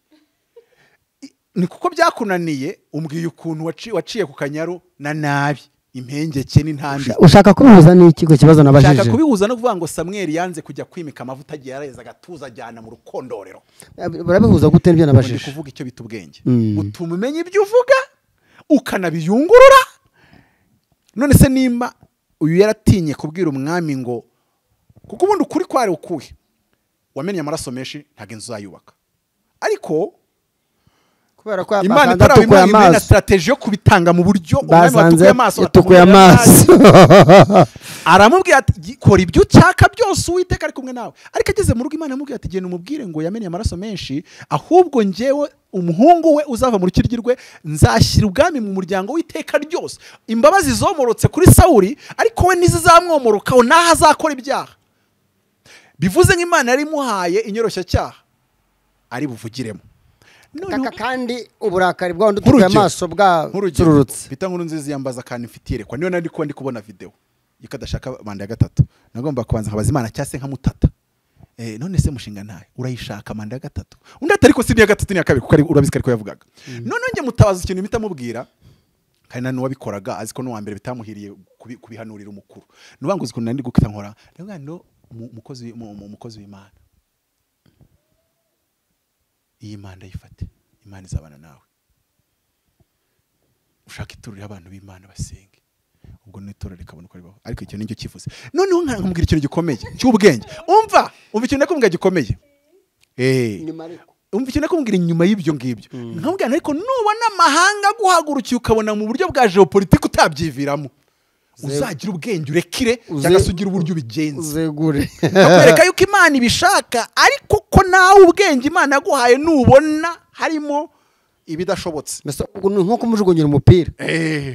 Ni kuko byakunaniye, umbwiye ukuntu waciye ku Kanyaru na nabi impengeke n'intambi. Ushaka kubihuza n'iki ku kibazo nabajije? Ushaka kubihuza no kuvuga ngo Samuel yanze kujya kwimika amavuta agiye yareza agatuza ajyana mu rukondorero. Barabihuza gute n'ibyo nabajije? Ndi kuvuga icyo bita ubwenge. Utuma umenya ibyo uvuga ukanabiyungurura. None se nimba uyu yaratinye kubwira umwami ngo, kuko ubundi ukuri kwari ukuhe, wamenye amaraso menshi ntabwo inzu uzayubaka. Ariko kubera ko Imana itarabimenya na strategy yo kubitanga mu buryo umwami watukuye amaso yatukuye amaso. Aramubwira ati kora ibyo ushaka byose Uwiteka ari kumwe nawe. Ariko ageze mu rugo Imana amubwira ati genda umubwire ngo yamenye amaraso menshi, ahubwo njyewe umuhungu we uzava mu rukiryi rwe nzashyira ubwami mu muryango w'iteka ryose. Imbabazi zomorotse kuri Sawuli, ariko we ntizizamwomorokaho naho azakora ibyaha. Bivuze nk'Imana yari imuhaye inyoroshyacyaha ari buvugiremo. Kaka kandi uburakari bwa wundi utukuye amaso bwatururutse. Peter Nkurunziza yambaza kandi mfitiye rekwa niyo nari ndi kubona video yuko adashaka manda ya gatatu, nagomba kubanza nkabaza Imana cyase nkamutata. None se mushinga ntaye urayishaka manda ya gatatu? Undi ati ariko si iya gatatu ni iya kabiri, kuko urabizi ariko yavugaga. None njye mutabaza ikintu mpita mubwira, kandi na nuwabikoraga azi ko n'uwa mbere bitamuhiriye kubihanurira umukuru. Nubanguza ukuntu nari gukita nkora, ndavuga no umukozi w'Imana Iyi manda yifate, Imana izabana nawe. Ushaka itorero abantu b'Imana basenge, ubwo n'itorero rikabona uko ribaho. Ariko icyo nicyo cyifuzo. Noneho nkamubwira ikintu gikomeye cy'ubwenge. Umva ikintu nakubwira gikomeye. Umva ikintu nakubwira inyuma y'ibyo ngibyo. Nkamubwira ariko nubona amahanga guhagurukiye ukabona mu buryo bwa geopolitique utabyiviramo, uzagira ubwenge urekire cyangwa se ugira uburyo ubigenza, uzegure. Akwereka yuko Imana ibishaka, ariko ko nawe ubwenge Imana yaguhaye nubona harimo ibidashobotse, nko kumujugunyira umupira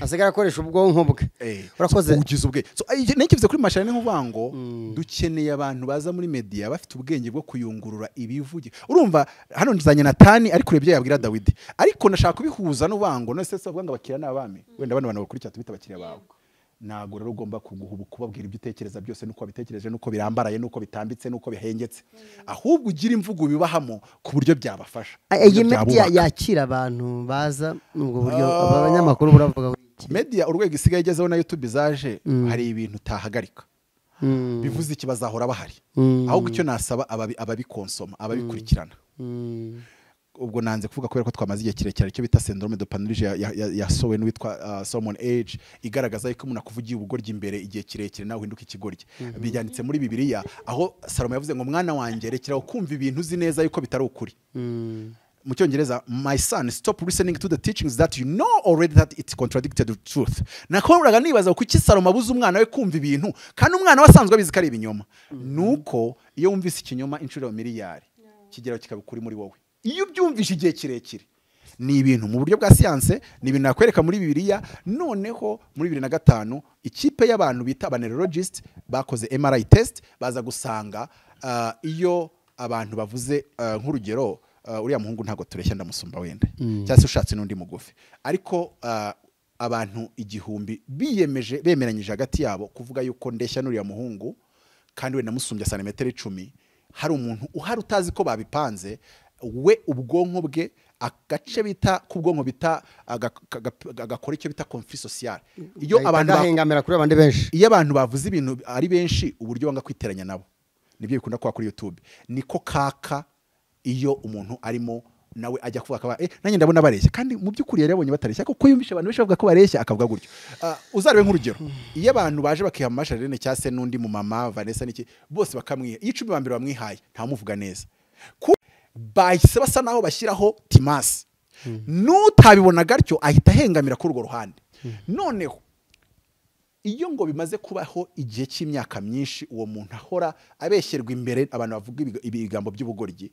asigara akoresha ubwonko bwe. Urakoze, ugize ubwenge. So n'ikivuze kuri Mashara ni nkuvuga ngo dukeneye abantu baza muri media bafite ubwenge bwo kuyungurura ibivuge. Urumva hano nzanye Natani ariko urebye yabwira Dawidi, ariko nashaka kubihuza n'uvuga ngo none se bavuga ngo abakiriya n'abami, wenda bano bantu bakurikira tubita abakiriya bawe. Ntabwo rero ugomba kubabwira ibyo utekereza byose nuko wabitekereje nuko birambaraye nuko bitambitse nuko bihengetse, ahubwo ugira imvugo bibahamo ku buryo byabafasha. Iyi media yakira abantu baza nubwo buryo abanyamakuru buravuga iki? Media urwego isigaye igezeho na YouTube zaje, hari ibintu utahagarika. Bivuze iki? Bazahora bahari. Ahubwo icyo nasaba ababikonsoma, ababikurikirana, ubwo nanze kuvuga kubera ko twamaze igihe kirekire icyo bita syndrome de Panurge yasowe n'uwitwa Solomon Age, igaragaza yuko umuntu akuvugiye ubugoryi imbere igihe kirekire nawe uhinduka ikigoryi. Bijyanditse muri Bibiliya aho Salomo yavuze ngo mwana wanjye rekeraho kumva ibintu uzi neza yuko bitari ukuri. Mu Cyongereza, my son, stop listening to the teachings that you know already that it contradicted the truth. Nakoraga nibaza kuki Salomo abuza umwana we kumva ibintu kandi umwana we asanzwe abizi ko ari ibinyoma. Nuko iyo wumvise ikinyoma inshuro miliyari kigeraho kikabikuri muri wowe. Iyo ubyumvise igihe kirekire, ni ibintu mu buryo bwa siyanse, ni ibintu nakwereka muri Bibiliya. Noneho muri 2005 ikipe y'abantu bita abaneurologist bakoze MRI test, baza gusanga iyo abantu bavuze nk'urugero uriya muhungu ntago tureshya ndamusumba wenda, cyangwa se ushatse n'undi mugufi, ariko abantu 1000 biyemeje bemeranyije hagati yabo kuvuga yuko ndeshya n'uriya muhungu kandi we namusumbya santimetero 10, hari umuntu uhari utazi ko babipanze, we ubwonko bwe agace bita kubwonko bita agakora icyo bita conflit social. Iyo abantu bahengamera kuri abandi benshi, iyo abantu bavuze ibintu ari benshi uburyo banga kwiteranya nabo, nibyo bikunda kwa kuri YouTube niko kaka. Iyo umuntu arimo nawe ajya kuvuga akaba nanjye ndabona bareshya, kandi mu by'ukuri yari yabonye batareshya, kuko yumvishe abantu benshi bavuga ko bareshya akavuga gutyo. Uzarebe nk'urugero, iyo abantu baje bakiha Masharene cyangwa se n'undi mu mama Vanessa n'iki bose bakamwiha, iyo 10 ba mbere bamwihaye ntamuvuga neza, bahise basa naho bashyiraho timasi, n'utabibona gatyo ahita ahengamira kuri urwo ruhande. Noneho iyo ngo bimaze kubaho igihe cy'imyaka myinshi, uwo muntu ahora abeshyerwa imbere abantu bavuga ibigambo by'ubugoryi,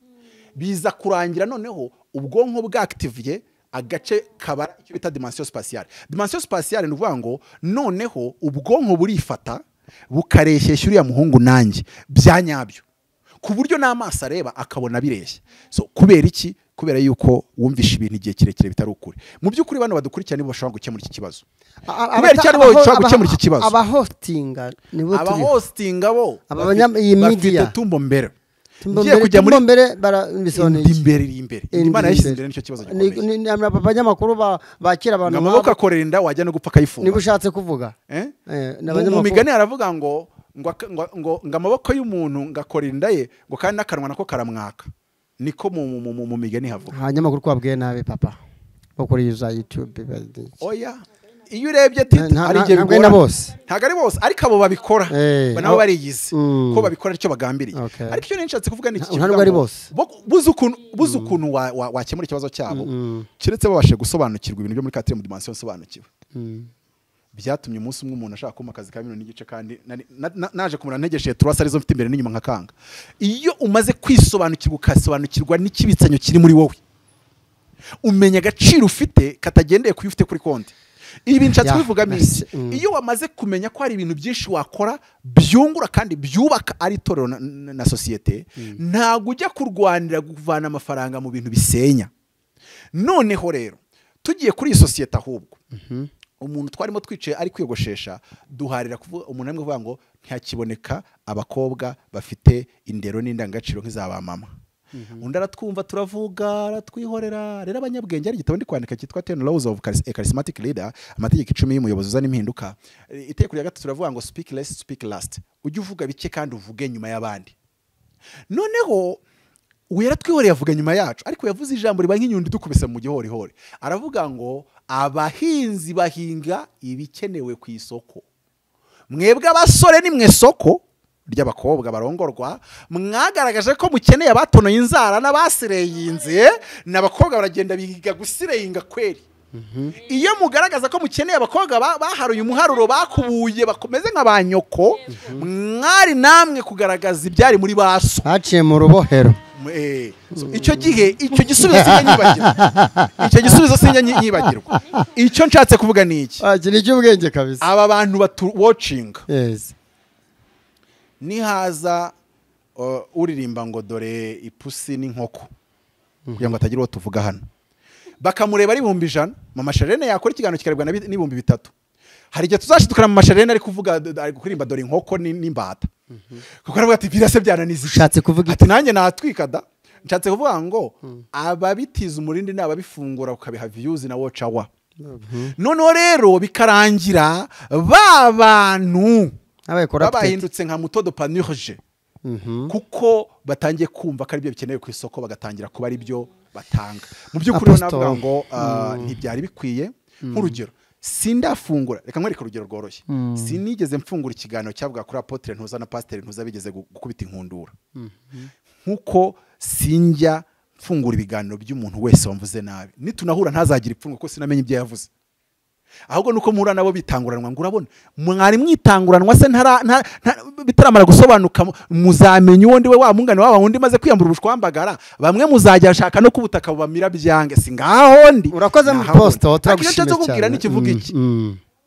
biza kurangira noneho ubwonko bwactiviye agace kabara icyo bita dimension spatiale. Dimension spatiale ni ukuvuga ngo noneho ubwonko burifata bukareshyeshya uriya muhungu nanjye bya nyabyo, ku buryo n'amaso areba akabona bireshya. So kubera iki? Kubera yuko wumvisha ibintu igihe kirekire bitari ukuri. Mu by'ukuri bano badukurikirana nibo bashobora gukemura iki kibazo. Kubera iki aribo bashobora gukemura iki kibazo? Abahostinga nibo turi. Abahostinga bo iyi media tumbo mbere. Ngiye kujya muri mbere barabisoneye imbere iri imbere. Imana yashyize imbere nicyo kibazo gikomeye. Ni abanyamakuru bakira abantu amaboko akorera inda wajya no gupfa akayifunga. Niba ushatse kuvuga. Mu migani aravuga ngo ngo amaboko y'umuntu ngakora inda ye ngo kandi n'akanwa nako karamwaka. Niko mu migani havuga. Abanyamakuru kwabwiye nabi papa bo kuri za YouTube. Oya, iyo urebye titi ari igihe bigora bose. Ntago ari bose, ariko abo babikora nabo bariyize ko babikora icyo bagambiriye. Ariko icyo nishatse kuvuga ni iki, ntabwo ari bose. Buze ukuntu wakemura ikibazo cyabo, keretse babashe gusobanukirwa ibintu byo muri quatrième dimension sobanukiwe. Byatumye umunsi umwe umuntu ashaka kumpa akazi ka miliyoni n'igice, kandi naje kumura ntegeshe turasa arizo mfite imbere n'inyuma nkakanga. Iyo umaze kwisobanukirwa ukasobanukirwa n'ikibitsanyo kiri muri wowe, umenya agaciro ufite katagendeye kuyo ufite kuri konti. Ibi nshatse kubivuga misi, iyo wamaze kumenya ko hari ibintu byinshi wakora byungura kandi byubaka ari itorero na sosiyete, ntabwo ujya kurwanira kuvana amafaranga mu bintu bisenya. Noneho rero tugiye kuri iyi sosiyete ahubwo umuntu twarimo twicaye ari kwiyogoshesha, duharira kuvuga umuntu amwe uvuga ngo ntiyakiboneka abakobwa bafite indero n'indangagaciro nk'izaba mama. Undi aratwumva turavuga aratwihorera. Rero abanyabwenge ari igitabo ndi kwandika cyitwa 10 Laws of a Charismatic Leader, amategeko 10 y'umuyobozi uzana impinduka. Itegeko rya gatatu turavuga ngo speak less, speak last. Ujye uvuga bike kandi uvuge nyuma y'abandi. Noneho Uwo yaratwihoreye avuga nyuma yacu, ariko yavuze ijambo riba nk'inyundo idukubise mu gihorihori. Aravuga ngo abahinzi bahinga ibikenewe ku isoko, mwebwe abasore ni mwe soko ry'abakobwa barongorwa, mwagaragaje ko mukeneye abatonoye inzara n'abasireyinze, n'abakobwa baragenda biga gusireyinga kweri. Iyo mugaragaza ko mukeneye abakobwa baharuye umuharuro bakubuye bakomeze nka ba nyoko, mwari namwe kugaragaza ibyari muri baso haciye mu rubohero. Icyo gihe icyo gisubizo sinjya nyibagirwa, icyo gisubizo sinjya nyibagirwa. Icyo nshatse kuvuga ni iki? Ni icy'ubwenge kabisa. Aba bantu batu watching, yes, nihaza uririmba ngo dore ipusi n'inkoko kugira ngo atagira uwo tuvuga hano, bakamureba ari 100,000, Mama Charlene yakora ikiganiro kikarebwa n'3,000. Hari igihe tuzashidukana Mama Charlene ari kuvuga ari kuririmba dore inkoko n'imbata, kuko aravuga ati birase byananiza. Ushatse kuvuga ati nanjye natwika da. Nshatse kuvuga ngo ababitiza umurindi n'ababifungura ukabiha views na watch hour. Noneho rero bikarangira ba bantu babahindutse nka muto de panurge, kuko batangiye kumva ko aribyo bikenewe ku isoko, bagatangira kuba aribyo batanga. Mu by'ukuri navuga ngo ntibyari bikwiye. Nk'urugero, sindafungura, reka nkwereke urugero rworoshye. Sinigeze mfungura ikiganiro cyavuga kuri Apotre Ntuza na Pasteur Ntuza bigeze gukubita inkundura, nkuko sinjya mfungura ibiganiro by'umuntu wese wamvuze nabi. Nitunahura ntazagira ipfunwe kuko sinamenye ibyo yavuze, ahubwo nuko muhura nabo bitanguranwa ngo urabona mwari mwitanguranwa se bitaramara gusobanuka, muzamenya uwo ndiwe wa mungane waba wundi maze kwiyambura ubushwambagara, bamwe muzajya ashaka no kubutaka bubamira byange, si ngaho ndi. Urakoze mu posto, turagushimiye cyane. N'ikivuga iki,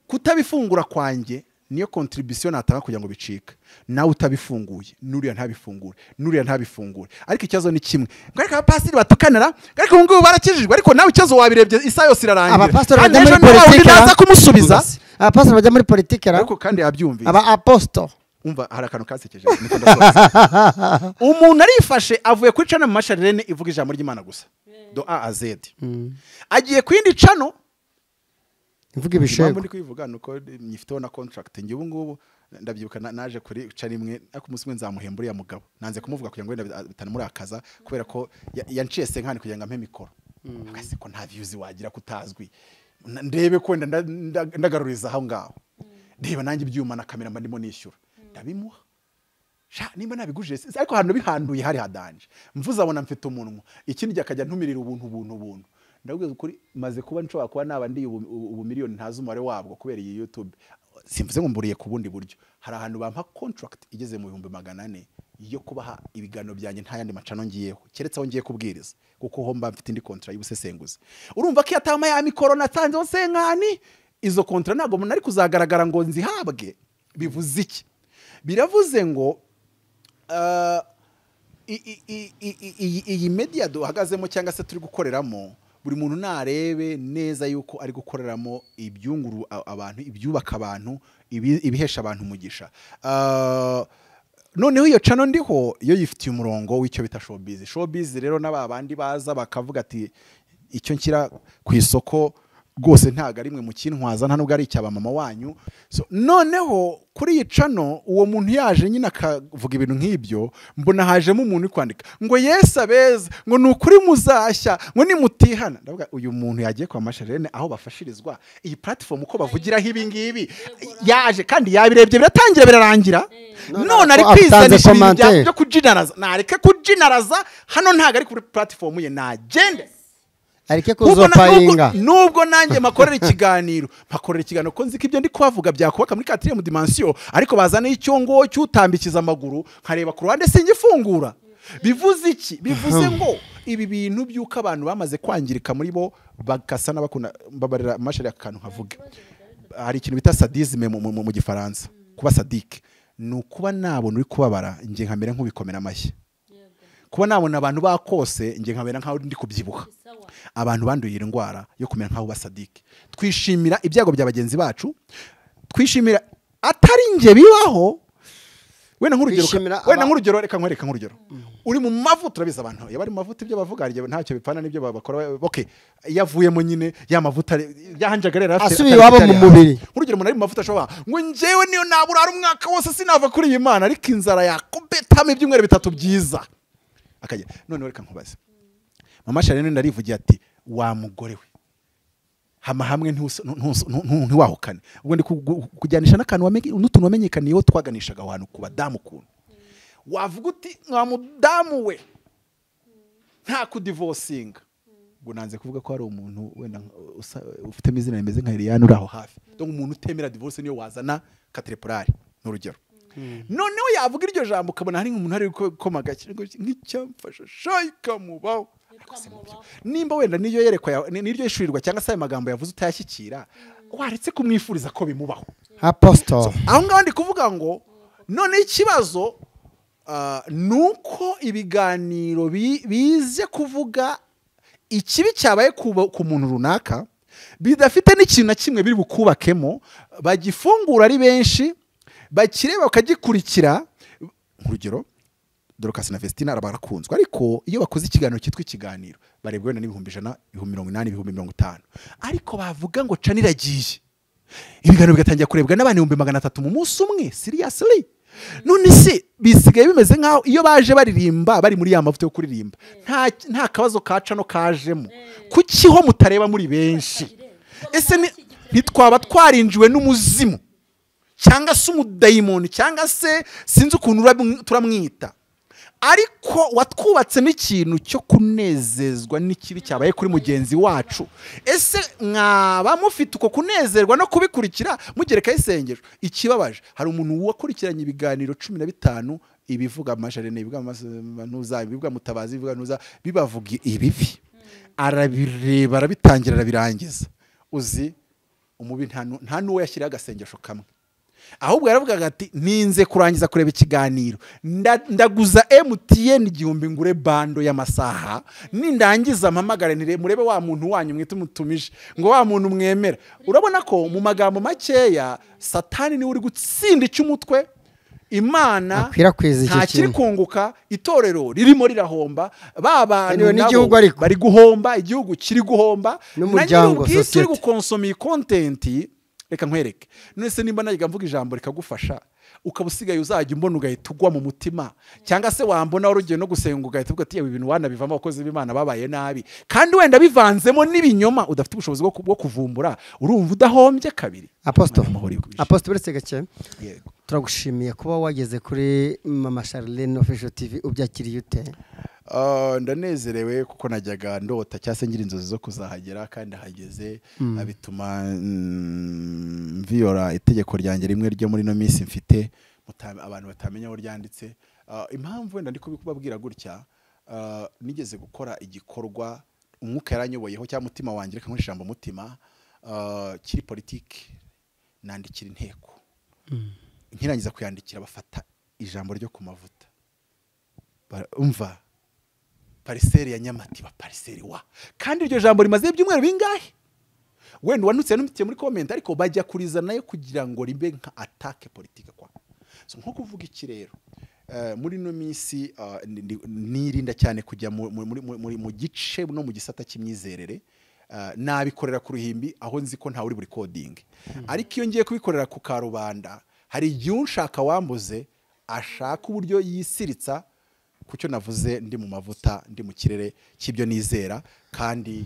kutabifungura kwanjye niyo contribution natanga kugira ngo bicike. Nawe utabifunguye, nuriya ntabifungure, nuriya ntabifungure. Ariko ikibazo ni kimwe, ariko abapasiteri batukanara, ariko ubu ngubu barakijijwe, ariko nawe ikibazo wabirebye isaha yose irarangira. Abapasiteri bajya muri politiki, naza kumusubiza. Abapasiteri bajya muri politiki, ariko kandi yabyumvise. Aba apostle, umva hari akantu kasekeje niko ndasoza. Umuntu arifashe avuye kuri channel Mama Charlene ivuga ijambo ry'Imana gusa, do A a Z, agiye kwindi channel mvuga ibishego. Impamvu ndi kwivuga nuko nyifiteho na contract ngiye ubu ngubu ndabyibuka naje kuri ca rimwe, ariko umunsi umwe nzamuhembura uriya mugabo, nanze kumuvuga kugira ngo wenda bitanamurakaza, kubera ko yanciye senkani kugira ngo ampe mikoro. Akase ko nta views wagira kutazwi, ndebe ko wenda ndagaruriza aho ngaho, ndeba nanjye ibyuma na kamera mba ndimo nishyura, ndabimuha. Sha nimba nabiguje ariko hano bihanduye hari hadanje, mvuze abona mfite umunwa, ikindi akajya ntumirira ubuntu ubuntu ubuntu. Ndabwiza ukuri maze kuba nshobora kuba naba ndi ubu miliyoni ntazi umubare wabwo kubera iyi YouTube. Simvuze ngo mburiye ku bundi buryo, hari ahantu bampa contract igeze mu 400,000 yo kubaha ibiganiro byanjye nta yandi macano ngiyeho, keretse aho ngiye kubwiriza, kuko ho mba mfite indi contract y'ubusesenguzi. Urumva ko yatama ya mikoro natanze senkani, izo contract ntabwo nari kuzagaragara ngo nzihabwe. Bivuze iki? Biravuze ngo iyi media duhagazemo cyangwa se turi gukoreramo, buri muntu narebe neza yuko ari gukoreramo ibyunguru abantu, ibyubaka abantu, ibihesha abantu umugisha. Noneho iyo channel ndiho iyo yifitiye umurongo w'icyo bita showbiz. Showbiz rero n'aba bandi baza bakavuga ati icyo nshyira ku isoko rwose ntago ari mwe mukintwaza, nta nubwo ari icyaba mama wanyu. So noneho kuri iyi channel uwo muntu yaje nyine akavuga ibintu nk'ibyo, mbona hajemo umuntu uri kwandika ngo Yesu abeza, ngo ni ukuri muzashya, ngo nimutihana. Ndavuga uyu muntu yagiye kwa Mama Charlene aho bafashirizwa iyi platform uko bavugiraho ibi ngibi, yaje kandi yabirebye biratangira birarangira, none ari kwizanisha ibintu byo kujinaraza. Nareke kujinaraza hano, ntago ari kuri platform ye, nagende arike kuzopayinga. Nubwo nanjye makorera ikiganiro, makorera ikiganiro ko nzi ko ibyo ndi kubavuga byakubaka muri quatrième dimension, ariko bazana icyo ngo cyutambikiza amaguru nkareba ku ruhande singifungura. Bivuze iki? Bivuze ngo ibi bintu byuko abantu bamaze kwangirika muri bo bagasa n'abakunda, mbabarira mashari akantu nkavuga. Hari ikintu bita sadisme mu Gifaransa. Kuba sadique ni ukuba nabona uri kubabara nge nkamera nk'ubikomera amashyi, kuba nabona abantu bakose nge nkamera nkaho ndi kubyibuha. Abantu banduye indwara yo kumera nkaho basadike. Twishimira ibyago bya bagenzi bacu, twishimira atari nge bibaho. Wenda nk'urugero, reka nkwereka nk'urugero. Uri mu mavuta, urabizi abantu yabari mu mavuta ibyo bavuga ntacyo bipfana n'ibyo bakora. Okay, yavuyemo nyine ya mavuta yahanjaga rero asubiye iwabo mu mubiri. Nk'urugero umuntu ari mu mavuta ashobora ngo njyewe niyo nabura ari umwaka wose sinava kuri iyi Mana, ariko inzara yakubetamo ibyumweru bitatu byiza. Akajya none reka nkubaze, Mama Charlene ndarivugiye ati wa mugore we hama hamwe ntiwahukane. Ubwo ndi kujyanisha n'akantu n'utuntu wamenyekaniyeho twaganishaga ahantu ku badamu ukuntu wavuga uti mwa mudamu we nta kudivosinga. Ubwo nanze kuvuga ko hari umuntu wenda ufitemo izina rimeze nka Eliane uri aho hafi, donc umuntu utemera divorce niyo wazana katrepurari n'urugero. Noneho yavuga iryo jambo ukabona hari umuntu ari gukoma gake nk'icyamfasha shayikamubaho. Nimba wenda niyo yerekwa niryo ishurirwa cyangwa se ayo magambo yavuze utayashyikira, waretse kumwifuriza ko bimubaho. Apostle, aho ngaho ndi kuvuga ngo none ikibazo nuko ibiganiro bize kuvuga ikibi cyabaye ku muntu runaka bidafite n'ikintu na kimwe biri bukubakemo, bagifungura ari benshi bakireba bakagikurikira. Urugero Dorcas na Vestina barakunzwe, ariko iyo bakoze ikiganiro cyitwa ikiganiro barebwa wenda n'ibihumbi 100, ibihumbi 80, ibihumbi 50, ariko bavuga ngo caniragiye ibiganiro bigatangira kurebwa n'abantu 300,000 mu munsi umwe. Seriously? None se bisigaye bimeze nkaho iyo baje baririmba bari muri ya mavuta yo kuririmba nta kabazo kaca no kajemo. Kuki ho mutareba muri benshi? Ese ntitwaba twarinjiwe n'umuzimu cyangwa se umudayimoni cyangwa se sinzi ukuntu turamwita, ariko watwubatsemo ikintu cyo kunezezwa n'ikibi cyabaye kuri mugenzi wacu. Ese mwaba mufite uko kunezerwa no kubikurikira mugereka isengesho? Ikibabaje, hari umuntu wakurikiranye ibiganiro 15 ibivuga Amasharene, ibivuga Ntuza, ibivuga Mutabazi, ibivuga Ntuza, bibavuga ibibi, arabireba arabitangira arabirangiza. Uzi umubi nta n'uwo yashyiriye agasengesho kamwe, ahubwo yaravugaga ati ninze kurangiza kureba ikiganiro ndaguza MTN 1000 ngure bando y'amasaha, nindangiza mpamagare murebe wa muntu wanyu mwite umutumije ngo wa muntu mwemera. Urabona ko mu magambo makeya Satani niwe uri gutsinda icy'umutwe, Imana ntakiri kunguka, itorero ririmo rirahomba, ba bantu nabo bari guhomba, igihugu kiri guhomba, n'umuryango society uri gukonsoma iyi content. Reka nkwereke, none se nimba najya mvuga ijambo rikagufasha ukaba usigaye uzajya umbona ugahita ugwa mu mutima, cyangwa se wambona warugiye no gusenga ugahita uvuga ati ibintu wanabivamo abakozi b'Imana babaye nabi, kandi wenda bivanzemo n'ibinyoma udafite ubushobozi bwo kuvumbura, urumva udahombye kabiri. Apostle, uretse gake, turagushimiye kuba wageze kuri Mama Charlene Official TV, ubyakiriye ute? Ndanezerewe kuko najyaga ndota cyangwa se ngira inzozi zo kuzahagera kandi ahageze, bituma mviyora itegeko ryanjye rimwe ryo muri no minsi mfite abantu batamenya aho ryanditse. Impamvu wenda ndi kubibabwira gutya, nigeze gukora igikorwa umwuka yaranyoboyeho cyangwa umutima wanjye, reka nkoreshe ijambo umutima, kiri politiki, nandikira inteko, nkirangiza kuyandikira bafata ijambo ryo ku mavuta, umva pariseri ya Nyamati ba pariseri wa, kandi iryo jambo rimaze ibyumweru bingahe? Wenda wanutse n'umutiye muri comment, ariko bajya kuriza nayo kugira ngo ribe nka attaque politique kwa. So nko kuvuga iki rero, muri no minsi nirinda cyane kujya mu gice no mu gisata cy'imyizerere, nabikorera ku ruhimbi aho nzi ko nta uri buri coding, ariko iyo ngiye kubikorera ku karubanda hari igihe unshaka wambuze ashaka uburyo yisiritsa kucyo navuze ndi mu mavuta, ndi mu kirere cy'ibyo nizera, kandi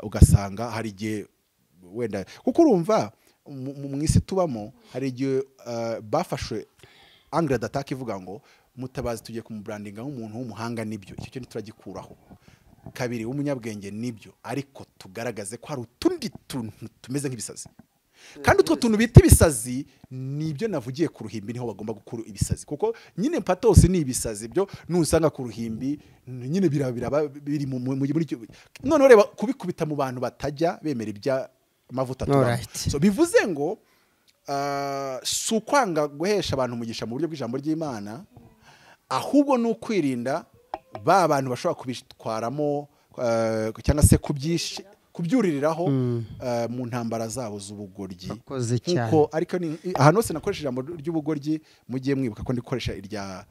ugasanga hari igihe wenda kuko urumva mu isi tubamo hari igihe bafashwe angle d'attaque ivuga ngo Mutabazi tugiye kumubrandinga nk'umuntu w'umuhanga, nibyo icyo cyo turagikuraho, kabiri w'umunyabwenge nibyo, ariko tugaragaze ko hari utundi tuntu tumeze nk'ibisazi, kandi utwo tuntu bita ibisazi nibyo navugiye ku ruhimbi, niho bagomba gukura ibisazi, kuko nyine patos ni ibisazi byo nusanga ku ruhimbi nyine biraba biri muri none reba kubikubita mu bantu batajya bemera ibya mavuta tubamo. So bivuze ngo si ukwanga guhesha abantu umugisha mu buryo bw'ijambo ry'Imana, ahubwo ni ukwirinda ba bantu bashobora kubitwaramo cyangwa se kubyuririraho mu ntambara zabo z'ubugoryi. Kuko ariko ahantu hose nakoresha ijambo ry'ubugoryi mugiye mwibuka ko ndikoresha irya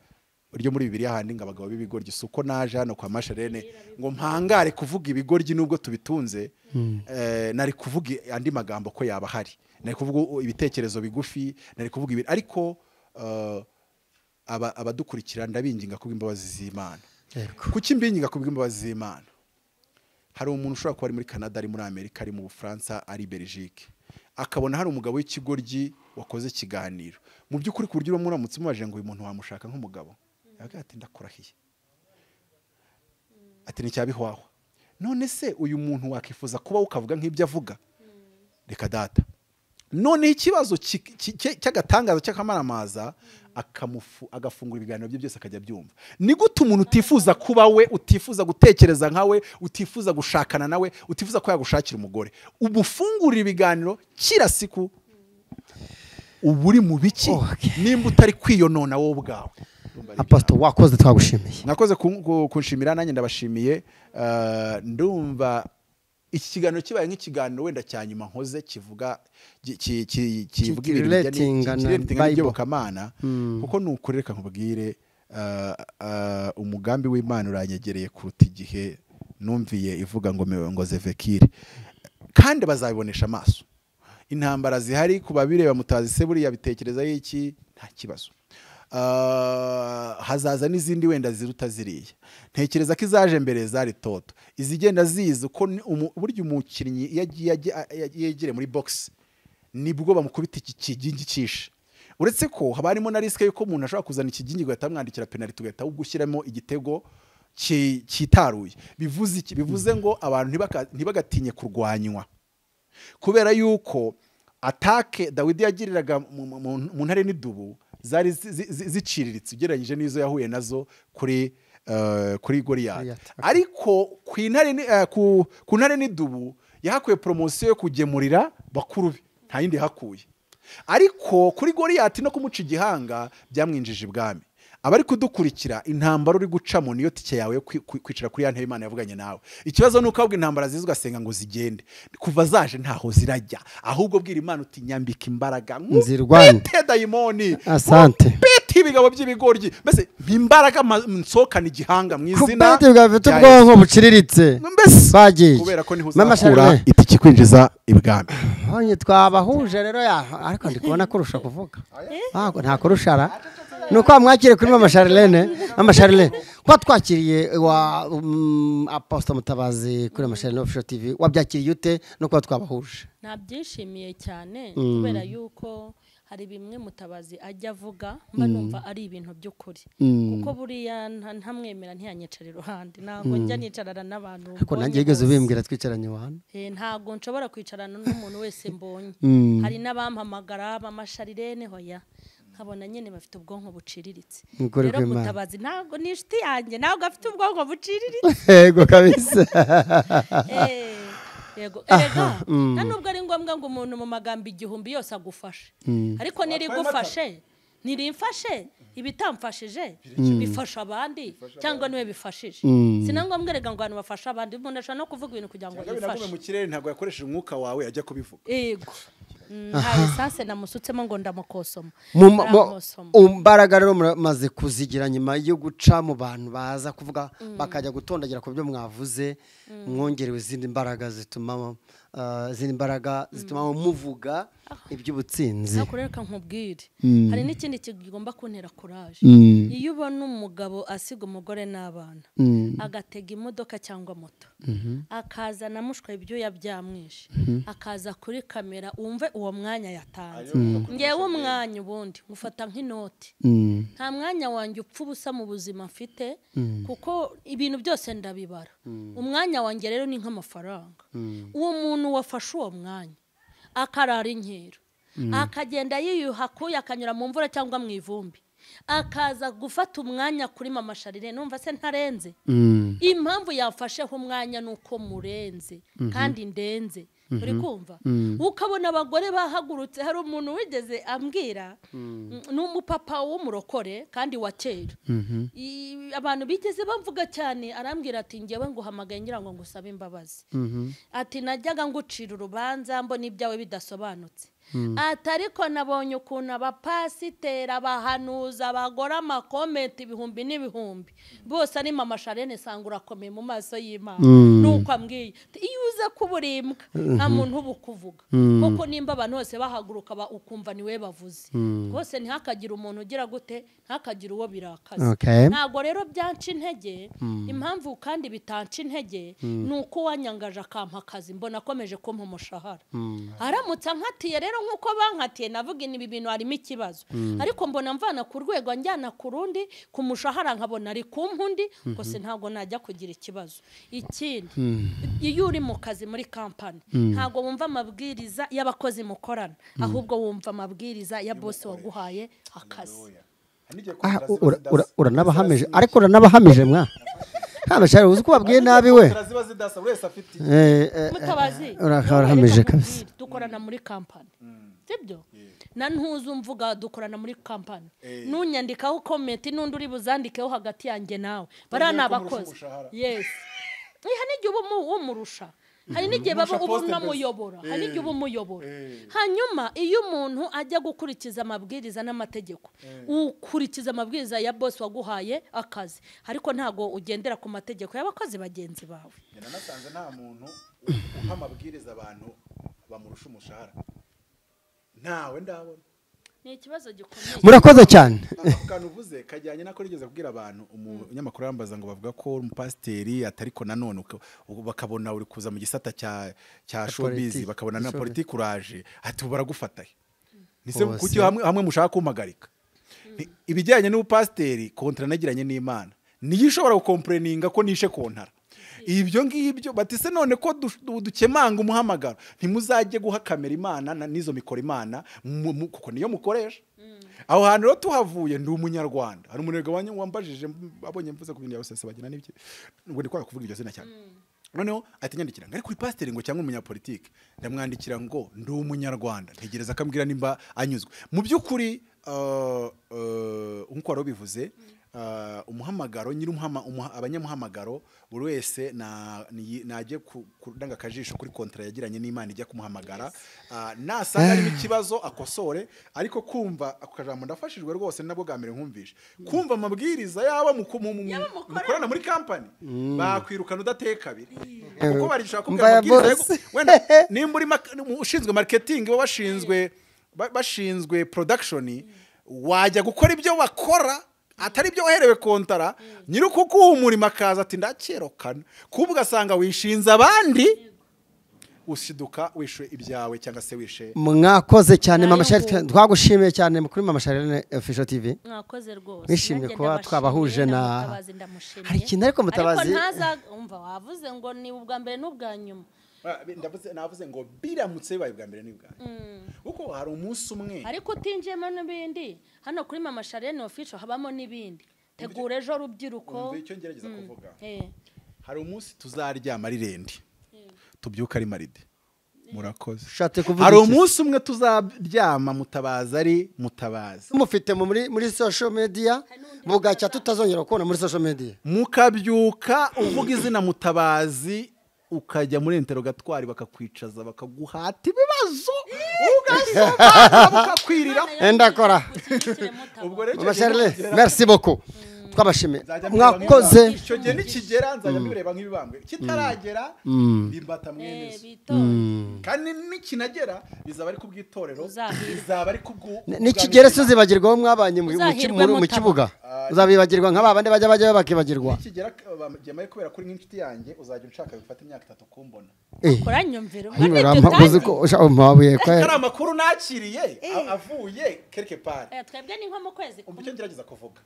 ryo muri Bibiliya handi ngo abagabo b'ibigoryi, si uko naje hano kwa Masharene ngo mpangare kuvuga ibigoryi nubwo tubitunze, nari kuvuga andi magambo ko yaba hari, nari kuvuga ibitekerezo bigufi, nari kuvuga ibi, ariko abadukurikira ndabinginga kubw'imbabazi z'Imana. Kuki mbinginga kubw'imbabazi z'Imana? Hari umuntu ushobora kuba ari muri Canada, ari muri Amerika, ari mu Bufaransa, ari Belgique, akabona hari umugabo w'ikigoryi wakoze ikiganiro. Mu by'ukuri ku buryo muramutse mubaje ngo uyu muntu wamushaka nk'umugabo, yavuga ati ndakurahiye, ati ni cyabihwahwa. None se uyu muntu wakifuza kuba ukavuga nk'ibyo avuga? Reka data. None ikibazo cy'agatangaza cy'akamaramaza, agafungura ibiganiro bye byose akajya byumva. Ni gute umuntu utifuza kuba we, utifuza gutekereza nkawe, utifuza gushakana nawe, utifuza ko yagushakira umugore, umufungurira ibiganiro kila siku, uburi mu biki? Nimba utari kwiyonona wowe ubwawe. Apostle, wakoze, twagushimiye. Mwakoze kunshimira, nanjye ndabashimiye. Ndumva iki kiganiro kibaye nk'ikiganiro wenda cya nyuma nkoze kivuga kivuga ibintu by'iyobokamana, kuko nukuri reka nkubwire, umugambi w'Imana uranyegereye kuruta igihe numviye ivuga ngo Zevekire, kandi bazabibonesha amaso. Intambara zihari kubabireba mutazi se buriya bitekereza iki, nta kibazo. Hazaza n'izindi wenda ziruta ziriya. Ntekereza ko izaje mbere zari toto, izigenda ziza uko burya umukinnyi iyo yegere muri box nibwo bamukubita iki kigingi cyishe. Uretse ko haba harimo na risk yuko umuntu ashobora kuzana ikigingi ugahita amwandikira penalty, ugahita ugushyiramo igitego cyitaruye. Bivuze iki? Bivuze ngo abantu ntibagatinye kurwanywa, kubera yuko atake Dawidi yagiriraga mu ntare n'idubu zari ziciriritse ugereranyije n'izo yahuye nazo kuri Goliyati. Ariko ku ntare n'idubu yahakuye promosiyo yo kugemurira bakuru be, nta yindi hakuye. Ariko kuri Goliyati no kumuca igihanga byamwinjije ibwami. Abari kudukurikira, intambara uri gucamo niyo tike yawe yo kwicara kuri ya ntebe Imana yavuganye nawe. Ikibazo nuko ahubwo intambara ziza ugasenga ngo zigende, kuva zaje ntaho zirajya. Ahubwo bwira Imana uti nyambika imbaraga nzirwanye dayimoni. Asante. Pete ibigabo by'ibigoryi, mbese imbaraga nsokana igihanga mu izina. Kupete bwafite ubwonko buciriritse. Mbese bagiye. Kubera ko niho uzakura itiki kwinjiza ibwami. Honye twabahuje rero ya, ariko ndi kubona kurusha kuvuga. Nta kurushara. Nuko mwakire kuri Mama Charlene, Mama Charlene kwa twakiriye wa Apostle Mutabazi kuri Mama Charlene Official TV, wabyakiriye ute no kwa twabahuje? Nabyishimiye cyane kubera yuko hari bimwe Mutabazi ajya avuga mba numva ari ibintu by'ukuri, kuko buriya ntamwemera ntiyanyicara iruhande, ntabwo njya nicarana n'abantu. Ariko nanjye yigeze ubimbwira twicaranye hano. Ntabwo nshobora kwicarana n'umuntu wese mbonye. Hari n'abampamagara Mama Charlene, hoya nkabona nyene bafite ubwonko buciriritse. Rero Mutabazi ntabwo ni inshuti yanjye, ntabwo afite ubwonko buciriritse. Yego kabisa. Yego erega nta nubwo ari ngombwa ngo umuntu mu magambo 1000 yose agufashe, ariko nirigufashe nirimfashe ibitamfashije bifasha abandi cyangwa niwe bifashije. Sinangombwa erega ngo abantu bafasha abandi, umuntu ashobora no kuvuga ibintu kugira ngo yifashe. Mu kirere ntabwo yakoresheje umwuka wawe ajya kubivuga. Yego. Nta essence namusutsemo ngo ndamukosoma. Imbaraga rero maze kuzigira nyuma yo guca mu bantu baza kuvuga bakajya gutondagira ku byo mwavuze, mwongerewe izindi mbaraga zituma muvuga iby'ubutsinzi. Nakureka nkubwire, hari n'ikindi kigomba kuntera courage. Iyo ubona umugabo asiga umugore n'abana, agatega imodoka cyangwa moto, akaza namushwa ibyuya byamwishe, akaza kuri kamera, umve uwo mwanya yatanze. Ngewe umwanya ubundi ngufata nk'inoti. Nta mwanya wanjye upfa ubusa mu buzima mfite, kuko ibintu byose ndabibara. Umwanya wanjye rero ni nk'amafaranga. Uwo muntu wafashe uwo mwanya akarara inkero, akagenda yiyuha kuya, akanyura mu mvura cyangwa mu ivumbi, akaza gufata umwanya kuri Mama Charlene, numva se ntarenze. Impamvu yafasheho umwanya nuko murenze kandi ndenze. Uri kumva? Ukabona abagore bahagurutse. Hari umuntu wigeze ambwira, n'umupapa w'umurokore kandi wa kera, abantu bigeze bamvuga cyane, arambwira ati ngewe nguhamagaye ngira ngo ngusabe imbabazi. Ati najyaga ngucira urubanza mbona ibyawe bidasobanutse, Ati ariko nabonye ukuntu abapasiteri, abahanuza, abagora amakomenti ibihumbi n'ibihumbi bose ari Mama Charlene, sanga urakomeye mu maso y'Imana. Nuko ambwiye iyo uza kuburimbwa nta muntu uba ukuvuga, kuko nimba abantu bose bahaguruka ukumva niwe bavuze rwose, ntihakagire umuntu ugira gute, ntihakagire uwo birakaza. Ntabwo rero byanca intege. Impamvu kandi bitanca intege ni uko wanyangaje akampa akazi, mbona akomeje kumpa umushahara. Aramutse ankatiye rero nk'uko bankatiye, navuga ibi bintu harimo ikibazo, ariko mbona mvana ku rwego njyana ku rundi, ku mushahara nkabona ari kumpa undi, gusa ntabwo najya kugira ikibazo. Ikindi, iyo uri mu kazi muri kampani, ntabwo wumva amabwiriza y'abakozi mukorana, ahubwo wumva amabwiriza ya boss waguhaye akazi. Uranabahamije, ariko uranabahamije mwa hano cyari uzi ko babwiye nabi we. Mutabazi urahamije kabisa. Dukorana muri kampani, sibyo? Na ntuzu mvuga dukorana muri kampani, nunyandikaho comment n'undi uri buzandikeho hagati yanjye nawe, barana abakozi. Yes, hari n'igihe uba umurusha, hari n'igihe baba unamuyobora, hari n'igihe uba umuyobora. Hanyuma iyo umuntu ajya gukurikiza amabwiriza n'amategeko, ukurikiza amabwiriza ya boss waguhaye akazi, ariko ntago ugendera ku mategeko y'abakozi bagenzi bawe. Nanasanze nta muntu uha amabwiriza abantu bamurusha umushahara, ntawe ndabona. Ni ikibazo gikomeye. Murakoze cyane. Akantu uvuze kajyanye nako rigeze kubwira abantu, umunyamakuru yambaza ngo bavuga ko umupasiteri atariko nanone bakabona uri kuza mu gisata cya showbiz, bakabona na politiki uraje, ati baragufataye. Nise kuki hamwe mushaka kumpagarika. Ibijyanye n'ubupasiteri kontra nagiranye n'Imana, niyo ishobora gukompreninga ko nishe kontara. Ibyo ngibyo batise none ko dukemanga umuhamagaro, ntimuzajye guha kamera Imana n'izo mikoro Imana kuko niyo mukoresha. Aho hantu rero tuhavuye, ndi umunyarwanda. Hari umunega wambajije abonye mvuze ku bintu bya Rusesabagina n'ibiki, ngo ndi kwanga kuvuga iryo zina cyane. Noneho ahita nyandikira ngo ari kuri pasiteri ngo cyangwa umunyapolitike, ndamwandikira ngo ndi umunyarwanda, ntegereza akambwira nimba anyuzwe. Mu by'ukuri nkuko wari ubivuze, umuhamagaro nyiri abanyamuhamagaro buri wese najye kuranga akajisho kuri kontra yagiranye n'Imana ijya kumuhamagara, nasanga harimo ikibazo akosore. Ariko kumva ako kajambo ndafashijwe rwose, nabwo bwa mbere nkumvishe kumva amabwiriza yaba mukorana muri kampani, bakwirukana udateye kabiri, kuko barishaka kubwira amabwiriza. Wenda nimba uri ushinzwe marketing, bashinzwe production, wajya gukora ibyo bakora atari byo waherewe kontara, nyiri kuko umurimo akaza ati ndakerokana, kuba ugasanga wishinze abandi, ushiduka wishe ibyawe cyangwa se wishe. Mwakoze cyane Mama Charlene, twagushimiye cyane kuri Mama Charlene Official TV. Mwakoze rwose, nishimiye kuba twabahuje na hari ikintu ariko Mutabazi, ariko ntaza umva wavuze ngo ni ubwa mbere n'ubwa nyuma. Ndavuze navuze ngo biramutse bibaye ubwa mbere n'ubwa nyuma, kuko hari umunsi umwe ariko utinjiyemo n'ibindi. Hano kuri Mama Charlene Official habamo n'ibindi. Tegura ejo rubyiruko. Icyo ngerageza kuvuga, hari umunsi tuzaryama ari rendi, tubyuka ari maride. Murakoze. Hari umunsi umwe tuzaryama Mutabazi ari Mutabazi, mufite muri social media, bugacya tutazongera kubona muri social media, mukabyuka uvuga izina Mutabazi, ukajya muri interrogatoire bakakwicaza bakaguhata ibibazo, ugasoma bakakwirira. Ndakora. Mama Charlene, merci beaucoup. Twabashimiye. Mwakoze. Icyo gihe nikigera nzajya mbireba nk'ibibambwe, kitaragera bimbata mwene. Kandi nikinagera bizaba ari kubwitorero, bizaba ari kubwu nikigera suzibagirwa aho mwabanye mu kibuga, uzabibagirwa nka babandi bajya bakibagirwa. Nikigera bamaye kubera kuri nk'inshuti yanjye, uzajya unshaka bifata imyaka 3 kumbona. Kuranyumvira uzi ko umpabuye ko ari amakuru nakiriye avuye quelque part. Twebwe ni nko mu kwezi kumwe. Icyo ngerageza kuvuga,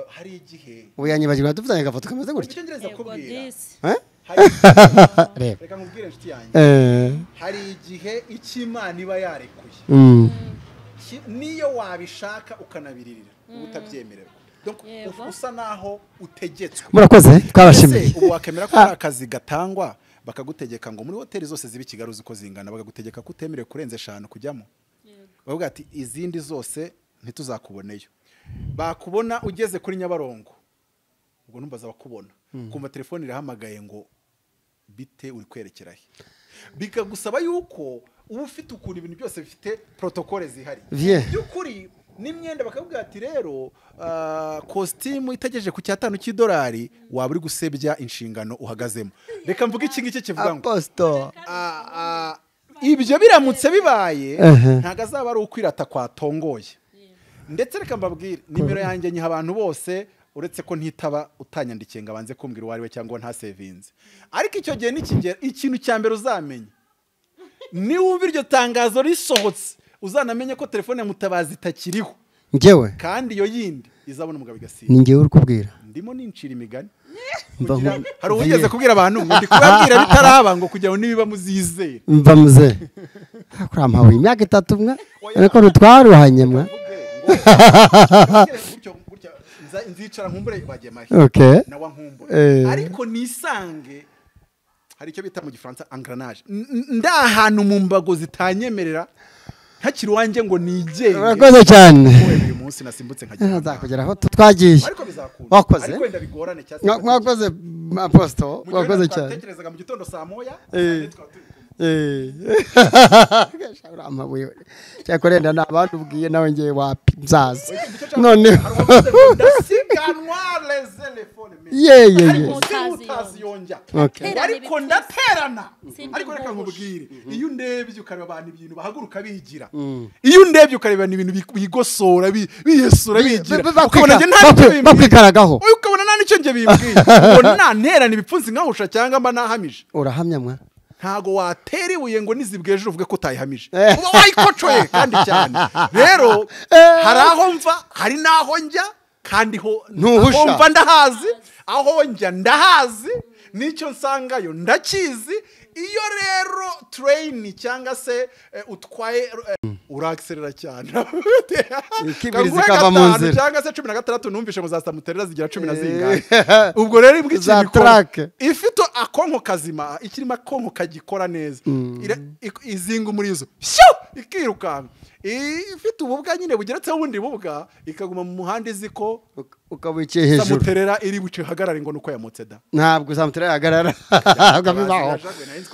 hari igihe uyanyibagirwa dufitanye agafoto kameze gutya. Icyo ngerageza kubwira, reka nkubwire inshuti yanjye, hari igihe icyo Imana iba yarekuye niyo wabishaka ukanabiririra utabyemererwa, donc usa naho utegetswe. Murakoze, twabashimiye. Ubu wakemera ko ari akazi gatangwa bakagutegeka ngo muri hoteli zose ziba i Kigali uzi uko zingana, bakagutegeka ko utemerewe kurenza 5 kujyamo, bavuga ati izindi zose ntituzakuboneyo. Bakubona ugeze kuri Nyabarongo, ubwo numbaza bakubona, kumva telefone irahamagaye ngo bite uri kwerekera he, bikagusaba yuko Uba ufite ukuntu ibintu byose bifite protocole zihari. By'ukuri n'imyenda bakabwira ati rero costume itagejeje ku 5 cy'idolari waba uri gusebya inshingano uhagazemo. Reka mvuge iki ngiki kivuga ngo Apostle ibyo biramutse bibaye ntago azaba ari ukwirata kwatongoye. Ndetse reka mbabwire nimero yanjye nyiha abantu bose, uretse ko ntitaba utanyandikiye ngo abanze kumbwira uwo ari we cyangwa nta savinze. Ariko icyo gihe nikigera, ikintu cya mbere uzamenya ni wumva iryo tangazo risohotse, uzanamenye ko telefone ya Mutabazi itakiriho. Njyewe kandi iyo yindi izabona umugabo igasiba. Ni njyewe uri kubwira. Ndimo nincira imigani. Hari uwigeze kubwira abantu ngo ndi kubabwira bitaraba ngo kugira ngo nibiba muzizere. Mva muze. Akurampawe imyaka 3 mwa ariko rutwaruhanye mwa. Nzicara nkumbure Bagemahe. Okay. Nawa nkumbure. Ariko nisange hari icyo bita mu Gifaransa engrenage. Ndahantu mu mbago zitanyemerera ntakiri wanjye ngo nigenge. Urakoze cyane. Uyu munsi nasimbutse nkagera. Nzakugera aho twagiye. Ariko bizakunda. Wakoze. Ariko wenda bigorane cyane. Mwakoze Apostle, wakoze cyane. Twatekerezaga mu gitondo saa 1. Amabuye. Cyakorenda n'abantu ubwiye nawe ngiye wapi nzaza. None ndasiganwa les téléphones. Ye. Ariko ndaterana. Ariko reka nkubwire, iyo ndebye ukareba abantu ibintu bahaguruka bigira. Iyo ndebye ukareba ibintu bigosora biyesura bigira. Ukabona nge nta bakwikaragaho. Ukabona nta nicyo nge bimbwiye. Ubona nterana ibipfunsi nkahusha cyangwa mba nahamije. Urahamya mwa. Ntago watera ibuye ngo nizibweje uvuge ko utayihamije. Uba wayikocoye kandi cyane. Rero hari aho mva, hari naho njya, kandi ho mva ndahazi, aho njya ndahazi, nicyo nsangayo ndakizi. Iyo rero train cyangwa se utwaye uraaccelera cyane. Ikibirizi kava mu nzira. Cyangwa se 16 numvishe muzasamuterera zigira 10 na zingahe. Ubwo rero imbwa ikibikora ifite akonko kazima, ikirima akonko kagikora neza. Izinga umurizo. Shyo ikirukanka. Ifite ububwa nyine bugeretseho ubundi bubwa ikaguma mu muhanda iziko ukabukiye hejuru. Samuterera iri buce hagarara ngo nuko yamotse da. Ntabwo samuterera hagarara. Ukabibaho.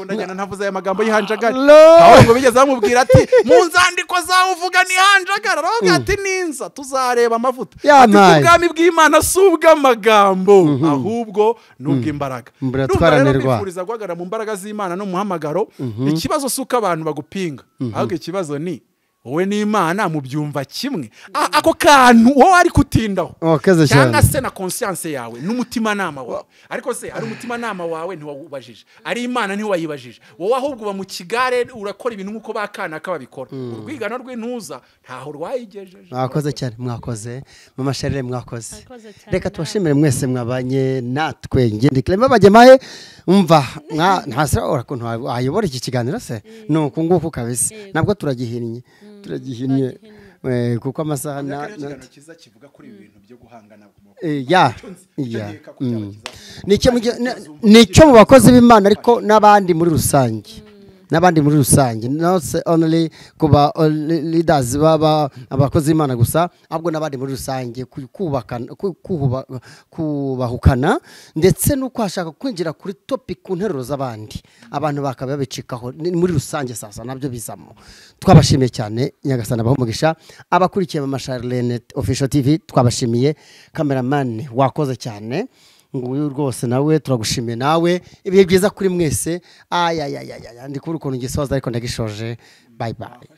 Ndajyana ntavuze aya magambo yihanjagara. Aho ngo bigeze bamubwira ati mu nzandiko zawe uvuga ni hanjagara, aravuga ati ninza tuzareba amavuta. Ati ubwami bw'Imana si ubw'amagambo ahubwo n'ubw'imbaraga. Muratwaranirwa. Kwifuriza guhagarara mu mbaraga z'Imana no muhamagaro. Ikibazo suko abantu bagupinga, ahubwo ikibazo ni wowe n'Imana mubyumva kimwe. Ako kantu wowe ari kutindaho cyangwa se na conscience yawe n'umutima nama wawe. Ariko se ari umutima nama wawe ntiwawubajije, ari Imana ntiwayibajije, wowe ahubwo uba mu kigare urakora ibintu nkuko bakana kababikora. Urwigano rw'intuza ntaho rwayigejeje. Mwakoze cyane, mwakoze Mama Charlene, mwakoze. Reka tubashimire mwese mwabanye natwe. Ngende Clement Bagemahe, umva ntasira urakuntu ayobora iki kiganiro se nuko nguko kabisa. Nabwo turagihinnye turagihinnye kuko amasaha na kiza kivuga kuri ibintu byo guhangana. Ya nicyo mu bakozi b'Imana ariko n'abandi muri rusange, n'abandi muri rusange, not only kuba leaders baba abakozi b'Imana gusa, ahubwo n'abandi muri rusange, kubakana, kubahukana, ndetse no kwashaka kwinjira kuri topic ku nteruro z'abandi, abantu bakaba babicikaho muri rusange. Sasa nabyo bizamo. Twabashimiye cyane, Nyagasana abahe umugisha. Abakurikiye Mama Charlene Official TV twabashimiye. Cameraman wakoze cyane, nguyu rwose nawe turagushimiye, nawe ibihe byiza kuri mwese. Ayayayaya ndi kubura ukuntu ngisoza ariko ndagishoje. Bye bye.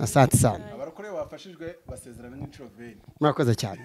Asante sana. Abarokore bafashijwe basezerana nk'inshuro 20. Murakoze cyane.